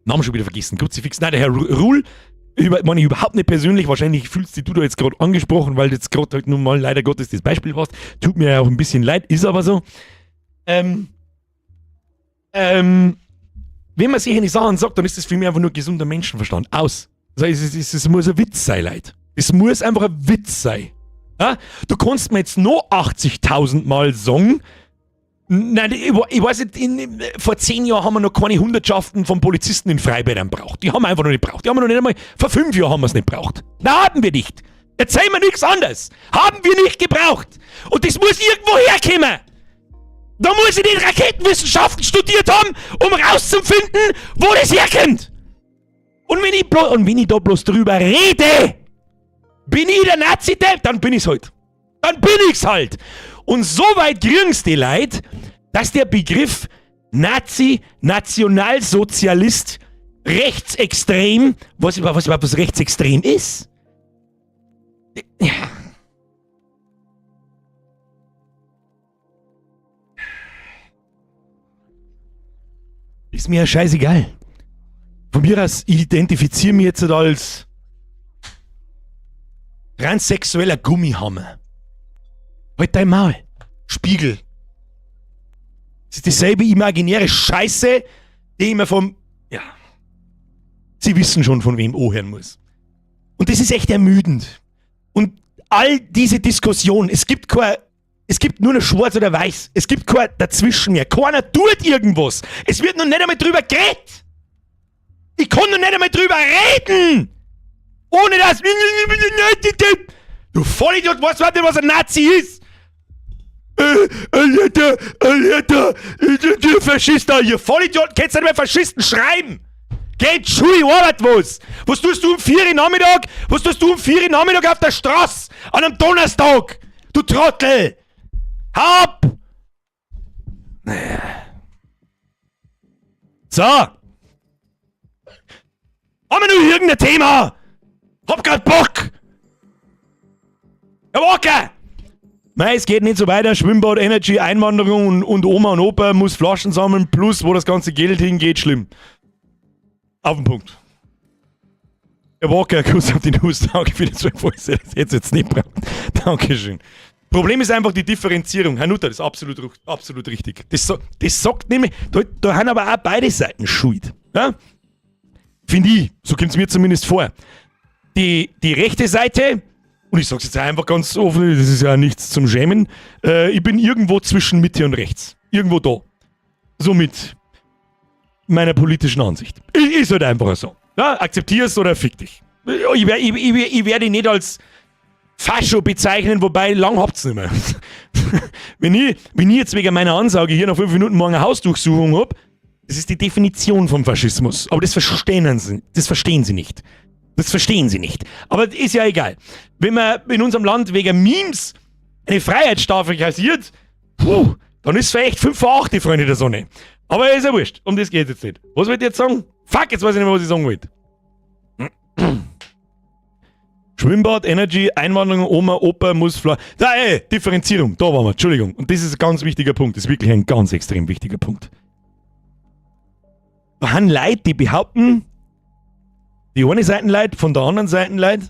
A: Namen schon wieder vergessen, Kruzifix. Nein, der Herr Ruhl, meine ich überhaupt nicht persönlich, wahrscheinlich fühlst dich du da jetzt gerade angesprochen, weil jetzt gerade halt nun mal leider Gottes das Beispiel warst. Tut mir ja auch ein bisschen leid, ist aber so. Wenn man sich eine Sachen sagt, dann ist das für mich einfach nur gesunder Menschenverstand. Aus. Also es muss ein Witz sein, Leute. Es muss einfach ein Witz sein. Ja? Du kannst mir jetzt noch 80.000 Mal sagen, nein, ich weiß nicht, vor 10 Jahren haben wir noch keine Hundertschaften von Polizisten in Freibädern gebraucht. Die haben wir einfach noch nicht gebraucht. Die haben wir noch nicht einmal, vor 5 Jahren haben wir es nicht gebraucht. Na, haben wir nicht. Erzähl mir nichts anderes. Haben wir nicht gebraucht. Und das muss irgendwo herkommen. Da muss ich die Raketenwissenschaften studiert haben, um rauszufinden, wo das herkommt. Und wenn ich da bloß drüber rede, bin ich der Nazi-Depp, dann bin ich's halt. Dann bin ich's halt. Und so weit kriegen's die Leute, dass der Begriff Nazi, Nationalsozialist, rechtsextrem, was überhaupt was rechtsextrem ist. Ja. Ist mir ja scheißegal. Von mir aus, ich identifiziere mich jetzt als transsexueller Gummihammer. Halt dein Maul. Spiegel. Das ist dieselbe imaginäre Scheiße, die ich mir vom... Ja. Sie wissen schon, von wem anhören muss. Und das ist echt ermüdend. Und all diese Diskussionen, es gibt kein... Es gibt nur noch schwarz oder weiß. Es gibt kein Dazwischen mehr. Keiner tut irgendwas. Es wird noch nicht einmal drüber geredet. Ich kann noch nicht einmal drüber reden. Ohne dass... Du Vollidiot, weißt du überhaupt nicht, was ein Nazi ist? Alter, Alter, du Faschist da, ihr Vollidiot, kannst nicht mehr Faschisten schreiben. Geh in die Schule, arbeit was. Was tust du um 4 Uhr Nachmittag? Was tust du um 4 Uhr Nachmittag auf der Straße? An einem Donnerstag? Du Trottel! Hau ab! So! Haben wir nur irgendein Thema? Hab grad Bock! Herr Walker! Mei, es geht nicht so weiter. Schwimmbad, Energy, Einwanderung und Oma und Opa muss Flaschen sammeln, plus wo das ganze Geld hingeht, schlimm. Auf den Punkt. Herr Walker, Kuss auf die Nuss, danke für das 12 Euro. Das hätte jetzt nicht gebraucht. Dankeschön. Problem ist einfach die Differenzierung. Herr Nutter, das ist absolut richtig. Das sagt nämlich, da haben aber auch beide Seiten Schuld. Ja? Finde ich, so kommt's mir zumindest vor. Die rechte Seite, Und ich sag's jetzt einfach ganz offen, das ist ja nichts zum Schämen. Ich bin irgendwo zwischen Mitte und rechts. Irgendwo da. Somit meiner politischen Ansicht. Ist halt einfach so. Ja, akzeptier's oder fick dich. Ich werde nicht als Fascho bezeichnen, wobei lang habt's nicht mehr. Wenn ich jetzt wegen meiner Ansage hier nach 5 Minuten morgen eine Hausdurchsuchung hab, das ist die Definition vom Faschismus. Aber das verstehen sie, das verstehen sie nicht. Das verstehen sie nicht. Aber ist ja egal. Wenn man in unserem Land wegen Memes eine Freiheitsstrafe kassiert, puh, dann ist es vielleicht 5 vor 8, die Freunde der Sonne. Aber ist ja wurscht. Um das geht's jetzt nicht. Was wollt ihr jetzt sagen? Fuck, jetzt weiß ich nicht mehr, was ich sagen wollte. Schwimmbad, Energy, Einwanderung, Oma, Opa, muss fla. Da, ey, Differenzierung, da waren wir, Entschuldigung. Und das ist ein ganz wichtiger Punkt. Das ist wirklich ein ganz extrem wichtiger Punkt. Da haben Leute, die behaupten, die eine Seite Leute, von der anderen Seite Leute,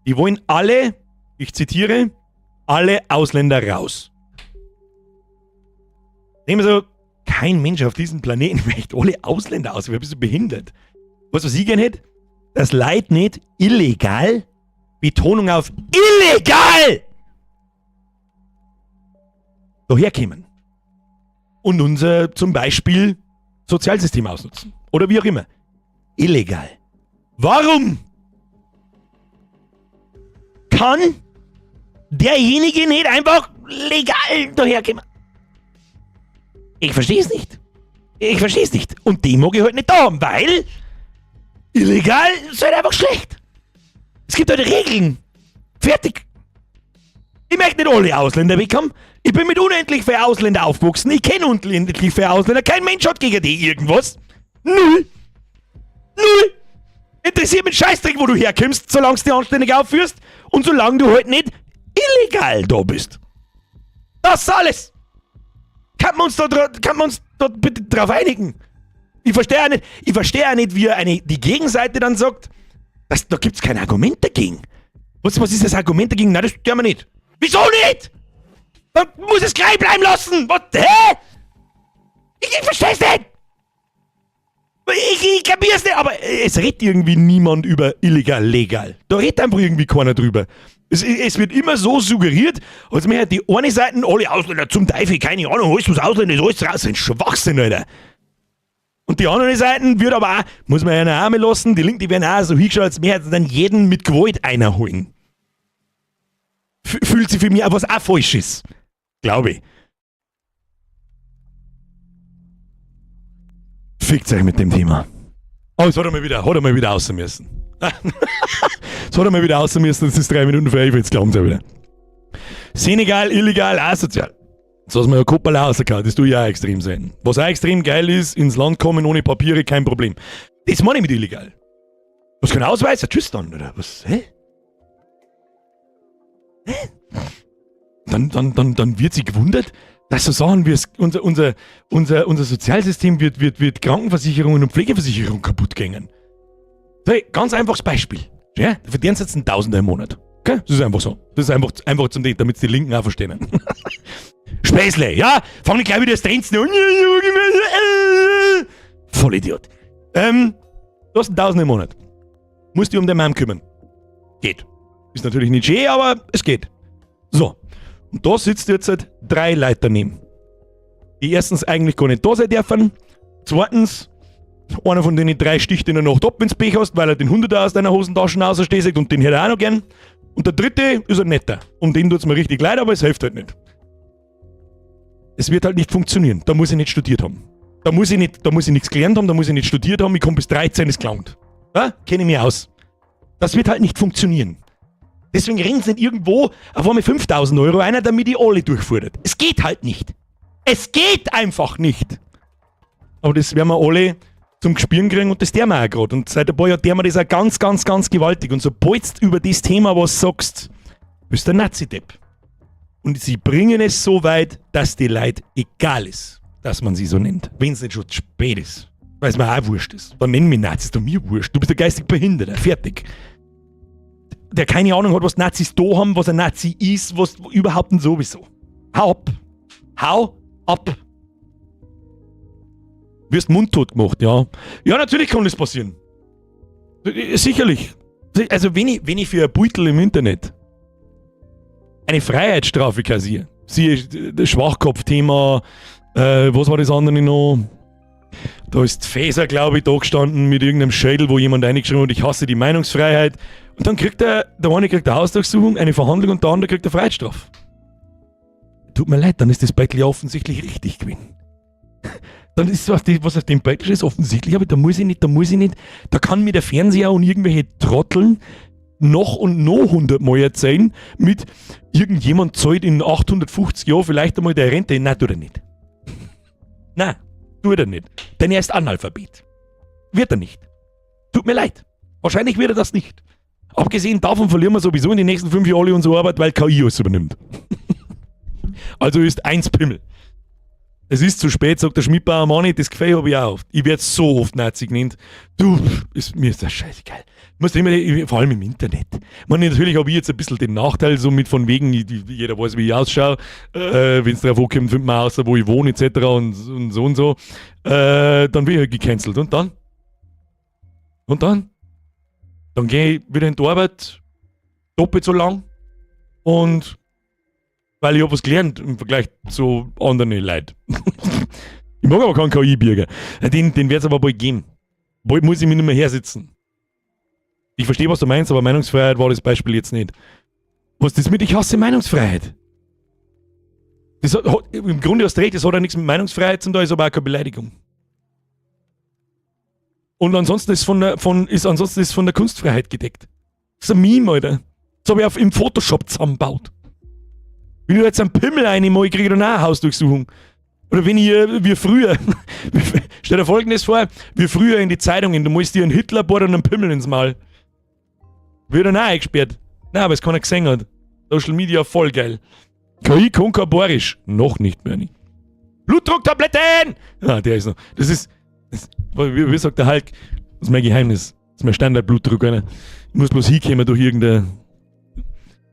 A: die wollen alle, ich zitiere, alle Ausländer raus. Nehmen wir so, kein Mensch auf diesem Planeten möchte alle Ausländer aus. Wer bist du behindert? Weißt du, was ich gerne hätte? Dass Leute nicht illegal, Betonung auf illegal, daherkommen. Und unser zum Beispiel Sozialsystem ausnutzen. Oder wie auch immer. Illegal. Warum kann derjenige nicht einfach legal daherkommen? Ich verstehe es nicht. Ich verstehe es nicht. Und den mag ich halt nicht da haben, weil illegal ist halt einfach schlecht. Es gibt halt Regeln. Fertig. Ich möchte nicht alle Ausländer wegkommen. Ich bin mit unendlich vielen Ausländern aufgewachsen. Ich kenne unendlich viele Ausländer. Kein Mensch hat gegen die irgendwas. Null. Null. Interessiert mich Scheißdreck, wo du herkommst, solange du dich anständig aufführst und solange du halt nicht illegal da bist. Das ist alles. Kann man uns da, kann man uns da bitte drauf einigen? Ich verstehe auch nicht, ich verstehe auch nicht, wie die Gegenseite dann sagt, dass, da gibt's kein Argument dagegen. Was ist das Argument dagegen? Nein, das tun wir nicht. Wieso nicht? Man muss es gleich bleiben lassen. Was? Hä? Ich versteh's nicht. Ich kapier's nicht, aber es redet irgendwie niemand über illegal, legal. Da redet einfach irgendwie keiner drüber. Es wird immer so suggeriert, als wäre die eine Seite alle Ausländer zum Teufel, keine Ahnung, alles was Ausländer ist, alles raus, ein Schwachsinn, Alter. Und die andere Seite wird aber auch, muss man ja in Arme lassen, die Linken, die werden auch so hingeschaut, als wäre dann jeden mit Gewalt einholen. Fühlt sich für mich auch was auch falsch ist. Glaube ich. Fickt euch mit dem Thema. Oh, jetzt hat er mal wieder, hat er mal wieder raus müssen. Jetzt hat er mal wieder raus müssen, es ist 3 Minuten vor 11, jetzt glauben sie ja wieder. Senegal, illegal, asozial. Jetzt hast du mir ja Koppel rausgehauen, das tue ich auch extrem selten. Was auch extrem geil ist, ins Land kommen ohne Papiere, kein Problem. Das meine ich mit illegal. Was kein Ausweis? Ja, tschüss dann, oder? Was? Hä? Hä? Dann wird sich gewundert, dass so Sachen wie es, unser Sozialsystem wird Krankenversicherungen und Pflegeversicherung kaputt gehen. Hey, ganz einfaches Beispiel. Ja, da verdienen sie jetzt einen Tausender im Monat. Okay? Das ist einfach so. Das ist einfach zum Ding, damit die Linken auch verstehen. Späßle, ja? Fang nicht gleich wieder das Trenzen an. Vollidiot. Du hast einen Tausender im Monat. Musst dich um den Mann kümmern. Geht. Ist natürlich nicht schön, aber es geht. So. Und da sitzt jetzt halt 3 Leute daneben. Die erstens eigentlich gar nicht da sein dürfen. Zweitens, einer von denen 3 sticht in der Nacht ab, wenn's Pech hast, weil er den 100er aus deiner Hosentasche raussteht und den hätte er auch noch gern. Und der dritte ist ein netter. Um den tut's mir richtig leid, aber es hilft halt nicht. Es wird halt nicht funktionieren. Da muss ich nicht studiert haben. Da muss ich nicht, da muss ich nichts gelernt haben, da muss ich nicht studiert haben. Ich komm bis 13, ist gelangt. Ja? Kenne ich mich aus. Das wird halt nicht funktionieren. Deswegen rennt's nicht irgendwo auf einmal 5.000 Euro einer, damit die alle durchfordert. Es geht halt nicht. Es geht einfach nicht. Aber das werden wir alle zum Gespüren kriegen und das tun wir auch grad. Und seit ein paar Jahren tun wir das auch ganz, ganz, ganz gewaltig. Und sobald du über das Thema was sagst, bist du ein Nazi-Depp. Und sie bringen es so weit, dass die Leute egal ist, dass man sie so nennt. Wenn's nicht schon zu spät ist. Weil's mir auch wurscht ist. Dann nennen mich Nazis, doch mir wurscht. Du bist ein geistig Behinderter. Fertig. Der keine Ahnung hat, was Nazis da haben, was ein Nazi ist, was überhaupt und sowieso. Hau ab. Hau ab. Wirst mundtot gemacht, ja. Ja, natürlich kann das passieren. Sicherlich. Also, wenn ich für ein Beutel im Internet eine Freiheitsstrafe kassiere, siehe das Schwachkopf-Thema, was war das andere noch? Da ist Faeser, glaube ich, da gestanden mit irgendeinem Schädel, wo jemand reingeschrieben hat, ich hasse die Meinungsfreiheit. Und dann kriegt er, der eine kriegt eine Hausdurchsuchung, eine Verhandlung und der andere kriegt eine Freiheitsstrafe. Tut mir leid, dann ist das Beutel ja offensichtlich richtig gewesen. Dann ist was, was auf dem Beutel ist, offensichtlich, aber da muss ich nicht, da muss ich nicht, da kann mir der Fernseher und irgendwelche Trotteln noch und noch 100 Mal erzählen, mit irgendjemand zahlt in 850 Jahren vielleicht einmal der Rente. Nein, tut er nicht. Nein, tut er nicht. Denn er ist Analphabet. Wird er nicht. Tut mir leid. Wahrscheinlich wird er das nicht. Abgesehen davon verlieren wir sowieso in den nächsten 5 Jahren alle unsere Arbeit, weil KI alles übernimmt. Also ist eins Pimmel. Es ist zu spät, sagt der Schmidbauer Manni, das Gefühl habe ich auch oft. Ich werd so oft Nazi genannt. Du, mir ist das scheißegal. Ich muss immer, ich, vor allem im Internet. Ich meine, natürlich habe ich jetzt ein bisschen den Nachteil, so mit von wegen, jeder weiß, wie ich ausschaue. Wenn's drauf ankommt, findet man aus, wo ich wohne, et cetera und so und so. Dann bin ich halt gecancelt. Und dann? Und dann? Dann geh ich wieder in die Arbeit, doppelt so lang. Und weil ich hab was gelernt im Vergleich zu anderen Leuten. Ich mag aber keinen K I-Bürger. Den wird's aber bald geben. Bald muss ich mich nicht mehr hersitzen. Ich verstehe, was du meinst, aber Meinungsfreiheit war das Beispiel jetzt nicht. Was ist das mit, ich hasse Meinungsfreiheit? Das hat, hat, im Grunde hast du recht, das hat ja nichts mit Meinungsfreiheit zu tun, ist aber auch keine Beleidigung. Und ansonsten ist von der, von, ist, ansonsten ist von der Kunstfreiheit gedeckt. Das ist ein Meme, Alter. Das hab ich im Photoshop zusammengebaut. Wenn ich jetzt einen Pimmel reinmache, kriege ich dann auch eine Hausdurchsuchung. Oder wenn ich, wie früher, stell dir Folgendes vor, wie früher in die Zeitungen, du musst dir einen Hitlerbart und einen Pimmel ins Maul. Wird dann auch eingesperrt. Nein, aber es keiner gesehen hat. Social Media voll geil. KI kann kein Bayerisch. Noch nicht, Bernie. Blutdrucktabletten! Ah, der ist noch. Das ist, das, wie sagt der Hulk? Das ist mein Geheimnis. Das ist mein Standard-Blutdruck, Alter. Ich muss bloß hinkommen durch irgendeine.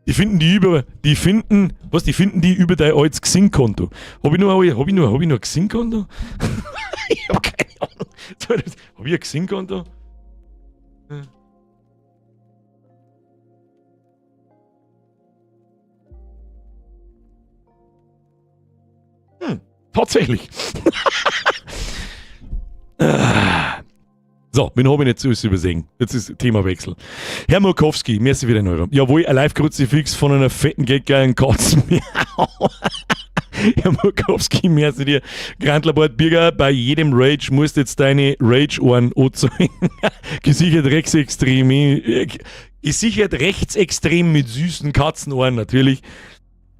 A: Die finden die über, die finden, was, die finden die über dein altes Xing-Konto. Hab ich nur, hab ich, hab ich nur, hab ich nur ein Xing-Konto? Ich hab keine Ahnung. Hab ich ein Xing-Konto? Tatsächlich. So, wen hab ich nicht zu übersehen? Jetzt ist Themawechsel. Herr Murkowski, merci für den Euro. Jawohl, ein Live-Kruzifix von einer fetten, geldgeilen Katze. Herr Murkowski, merci dir. Grantlerbord Birger, bei jedem Rage musst jetzt deine Rage-Ohren anzeigen. Gesichert rechtsextrem, gesichert rechtsextrem mit süßen Katzenohren natürlich.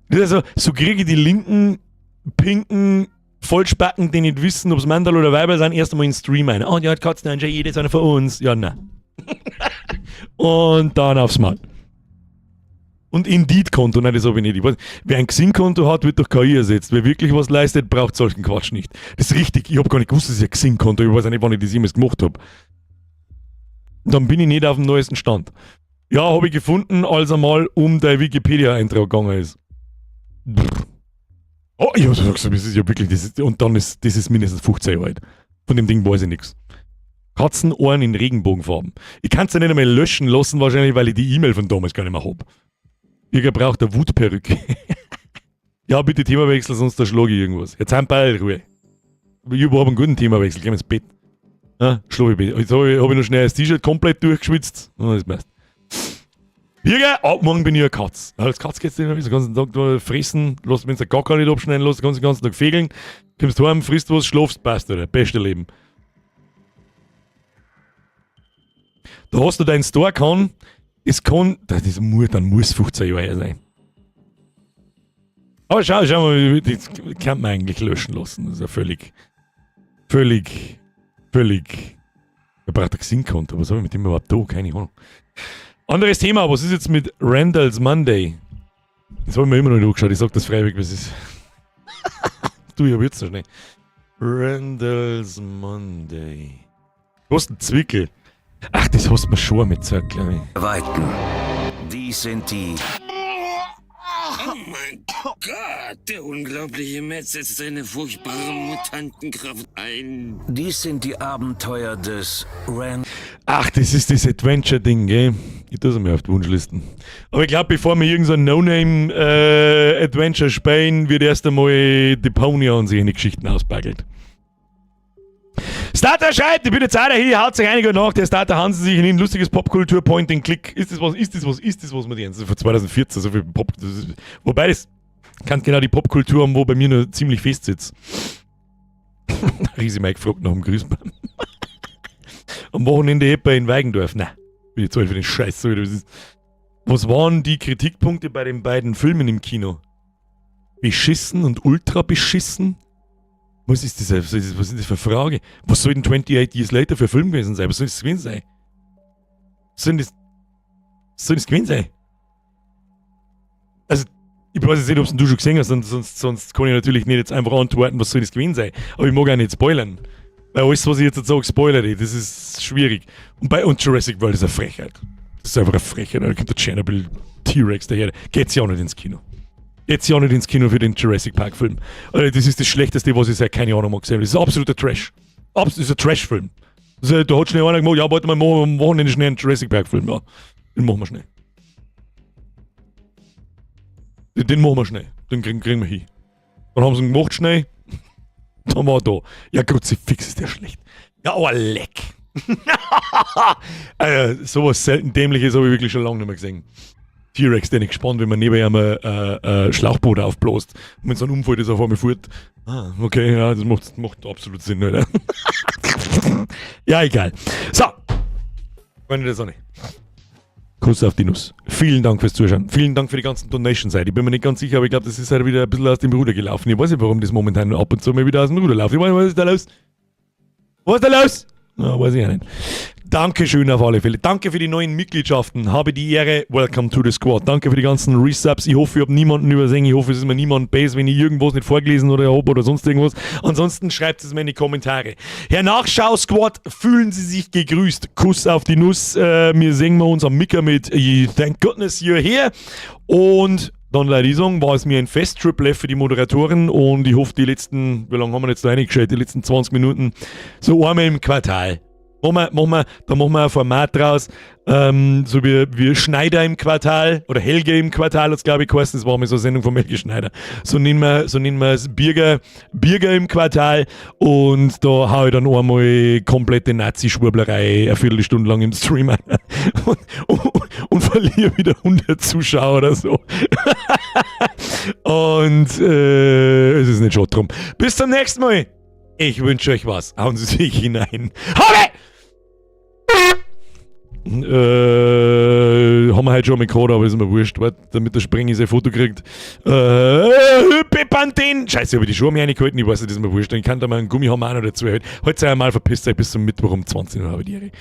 A: Das ist also, so kriege ich die linken, pinken Vollspacken, die nicht wissen, ob's Mandal oder Weiber sind, erst einmal in den Stream ein. Oh ja, Katzen, ein jeder ist einer von uns. Ja, nein. Und dann aufs Maul. Und Indeed-Konto, nein, das hab ich nicht. Ich weiß, wer ein Xing-Konto hat, wird durch KI ersetzt. Wer wirklich was leistet, braucht solchen Quatsch nicht. Das ist richtig. Ich hab gar nicht gewusst, dass ich ein Xing-Konto habe. Ich weiß auch nicht, wann ich das jemals gemacht hab. Dann bin ich nicht auf dem neuesten Stand. Ja, hab ich gefunden, als einmal um der Wikipedia-Eintrag gegangen ist. Brr. Oh, ich hab gesagt, das ist ja wirklich, das ist, und dann ist, das ist mindestens 15 Jahre alt. Von dem Ding weiß ich nix. Katzenohren in Regenbogenfarben. Ich kann's ja nicht einmal löschen lassen, wahrscheinlich, weil ich die E-Mail von damals gar nicht mehr hab. Ihr braucht eine Wutperücke. Ja, bitte Themawechsel, sonst erschlage ich irgendwas. Jetzt haben wir Ruhe. Ich hab einen guten Themawechsel, gehen wir ins Bett. Ja, schlaf ich bitte. Jetzt hab ich noch schnell das T-Shirt komplett durchgeschwitzt. Oh, das passt. Birger, ab morgen bin ich eine Katz. Ja, als Katz geht's nicht mehr, den ganzen Tag nur fressen, lass, wenn's der Gacker nicht abschneiden lässt, kannst du den ganzen Tag fegeln, kommst heim, frisst was, schlafst, passt, oder? Beste Leben. Da hast du deinen Store-Con, es kann, das ist, muss, dann muss 15 Jahre her sein. Aber schau mal, das kann man eigentlich löschen lassen. Das ist ja völlig, völlig, völlig. Wer braucht ein Xing-Konto? Was hab ich mit dem überhaupt da? Keine Ahnung. Anderes Thema, was ist jetzt mit Randall's Monday? Das hab ich mir immer noch nicht angeschaut, ich sag das freiwillig, was ist. Du, ich hab jetzt noch schnell. Randall's Monday. Wo ist ein Zwickel? Ach, das hast du mir schon mit gezeigt, glaub ich.
J: Weiten. Dies sind die.
K: Oh mein Gott, der unglaubliche Matt setzt seine furchtbare Mutantenkraft ein.
J: Dies sind die Abenteuer des Rand.
A: Ach, das ist das Adventure-Ding, gell? Ich tue es mir auf die Wunschlisten. Aber ich glaube, bevor wir irgendein so No-Name-Adventure spielen, wird erst einmal Deponia und sich Geschichten ausbaggelt. Starter schreibt, ich bin jetzt auch hier, haut sich einige nach, der Starter Hansen sich in ein lustiges Popkultur-Point-and-Click. Ist das was, ist das was, ist das was man die? Das ist von 2014, so viel Pop. Das ist, wobei das kann genau die Popkultur haben, wo bei mir nur ziemlich fest sitzt. Riesi Mike fragt nach dem Grüßbaum. Am Wochenende etwa in Weigendorf. Na, bin ich zu alt für den Scheiß. So, das ist, was waren die Kritikpunkte bei den beiden Filmen im Kino? Beschissen und ultra beschissen? Was ist das, was ist, was ist das für eine Frage? Was soll denn 28 Years Later für ein Film gewesen sein? Was soll das gewesen sein? Was soll das, was soll das gewesen sein? Also, ich weiß jetzt nicht, ob du schon gesehen hast, sonst kann ich natürlich nicht jetzt einfach antworten, was soll das gewesen sein. Aber ich mag auch nicht spoilern. Weil alles, was ich jetzt sage, spoilere ich. Das ist schwierig. Und Jurassic World ist eine Frechheit. Das ist einfach eine Frechheit. Da kommt der Chernobyl T-Rex daher. Geht's ja auch nicht ins Kino. Geht's ja auch nicht ins Kino für den Jurassic Park Film. Also, das ist das Schlechteste, was ich seit keine Ahnung mal gesehen habe. Das ist absoluter Trash. Das ist ein Trash-Film. Also, da hat schnell einer gemacht, ja, warte mal, machen wir am Wochenende schnell einen Jurassic Park Film. Ja, den machen wir schnell. Den machen wir schnell. Den kriegen wir hin. Dann haben sie ihn gemacht schnell. Dann war er da. Ja, Kruzifix ist der schlecht. Ja, aber leck. Also, sowas selten Dämliches habe ich wirklich schon lange nicht mehr gesehen. T-Rex, den ich gespannt, wenn man neben ihm ein Schlauchboot aufbläst. Und wenn so ein Unfall ist auf einmal fort. Ah, okay, ja, das macht absolut Sinn, oder? Ja, egal. So. Freunde der Sonne. Kuss auf die Nuss. Vielen Dank fürs Zuschauen. Vielen Dank für die ganzen Donations heute. Ich bin mir nicht ganz sicher, aber ich glaube, das ist halt wieder ein bisschen aus dem Ruder gelaufen. Ich weiß nicht, warum das momentan ab und zu mal wieder aus dem Ruder läuft. Ich weiß nicht, was ist da los? Was ist da los? Ja, weiß ich auch nicht. Dankeschön auf alle Fälle. Danke für die neuen Mitgliedschaften. Habe die Ehre. Welcome to the squad. Danke für die ganzen Resubs. Ich hoffe, ich habe niemanden übersehen. Ich hoffe, es ist mir niemand böse, wenn ich irgendwas nicht vorgelesen oder habe oder sonst irgendwas. Ansonsten schreibt es mir in die Kommentare. Herr Nachschau Squad, fühlen Sie sich gegrüßt. Kuss auf die Nuss. Wir sehen wir uns am Micker mit Thank Goodness You're Here. Und dann leider ich sagen, war es mir ein Fest, Triple F für die Moderatoren und ich hoffe, die letzten, wie lange haben wir jetzt da reingeschaut, die letzten 20 Minuten, so einmal im Quartal. Da machen wir ein Format draus, so wie Schneider im Quartal oder Helge im Quartal hat es, glaube ich, geheißen. Das war mal so eine Sendung von Helge Schneider. So nennen wir es Birger im Quartal und da hau ich dann einmal komplette Nazi-Schwurblerei eine Viertelstunde lang im Stream ein und verliere wieder 100 Zuschauer oder so. Und es ist nicht schon drum. Bis zum nächsten Mal. Ich wünsche euch was. Hauen Sie sich hinein. Habe! Haben wir heute schon mal gehabt, aber ist mir wurscht, warte, damit der Sprengi sein Foto kriegt. Bepanthen! Scheiße, habe ich die Schuhe mir reingehalten? Ich weiß nicht, das ist mir wurscht. Ich kann da mal einen Gummihammer auch noch dazu halten. Heute sei einmal verpisst euch bis zum Mittwoch um 20 Uhr, habe ich die Ehre.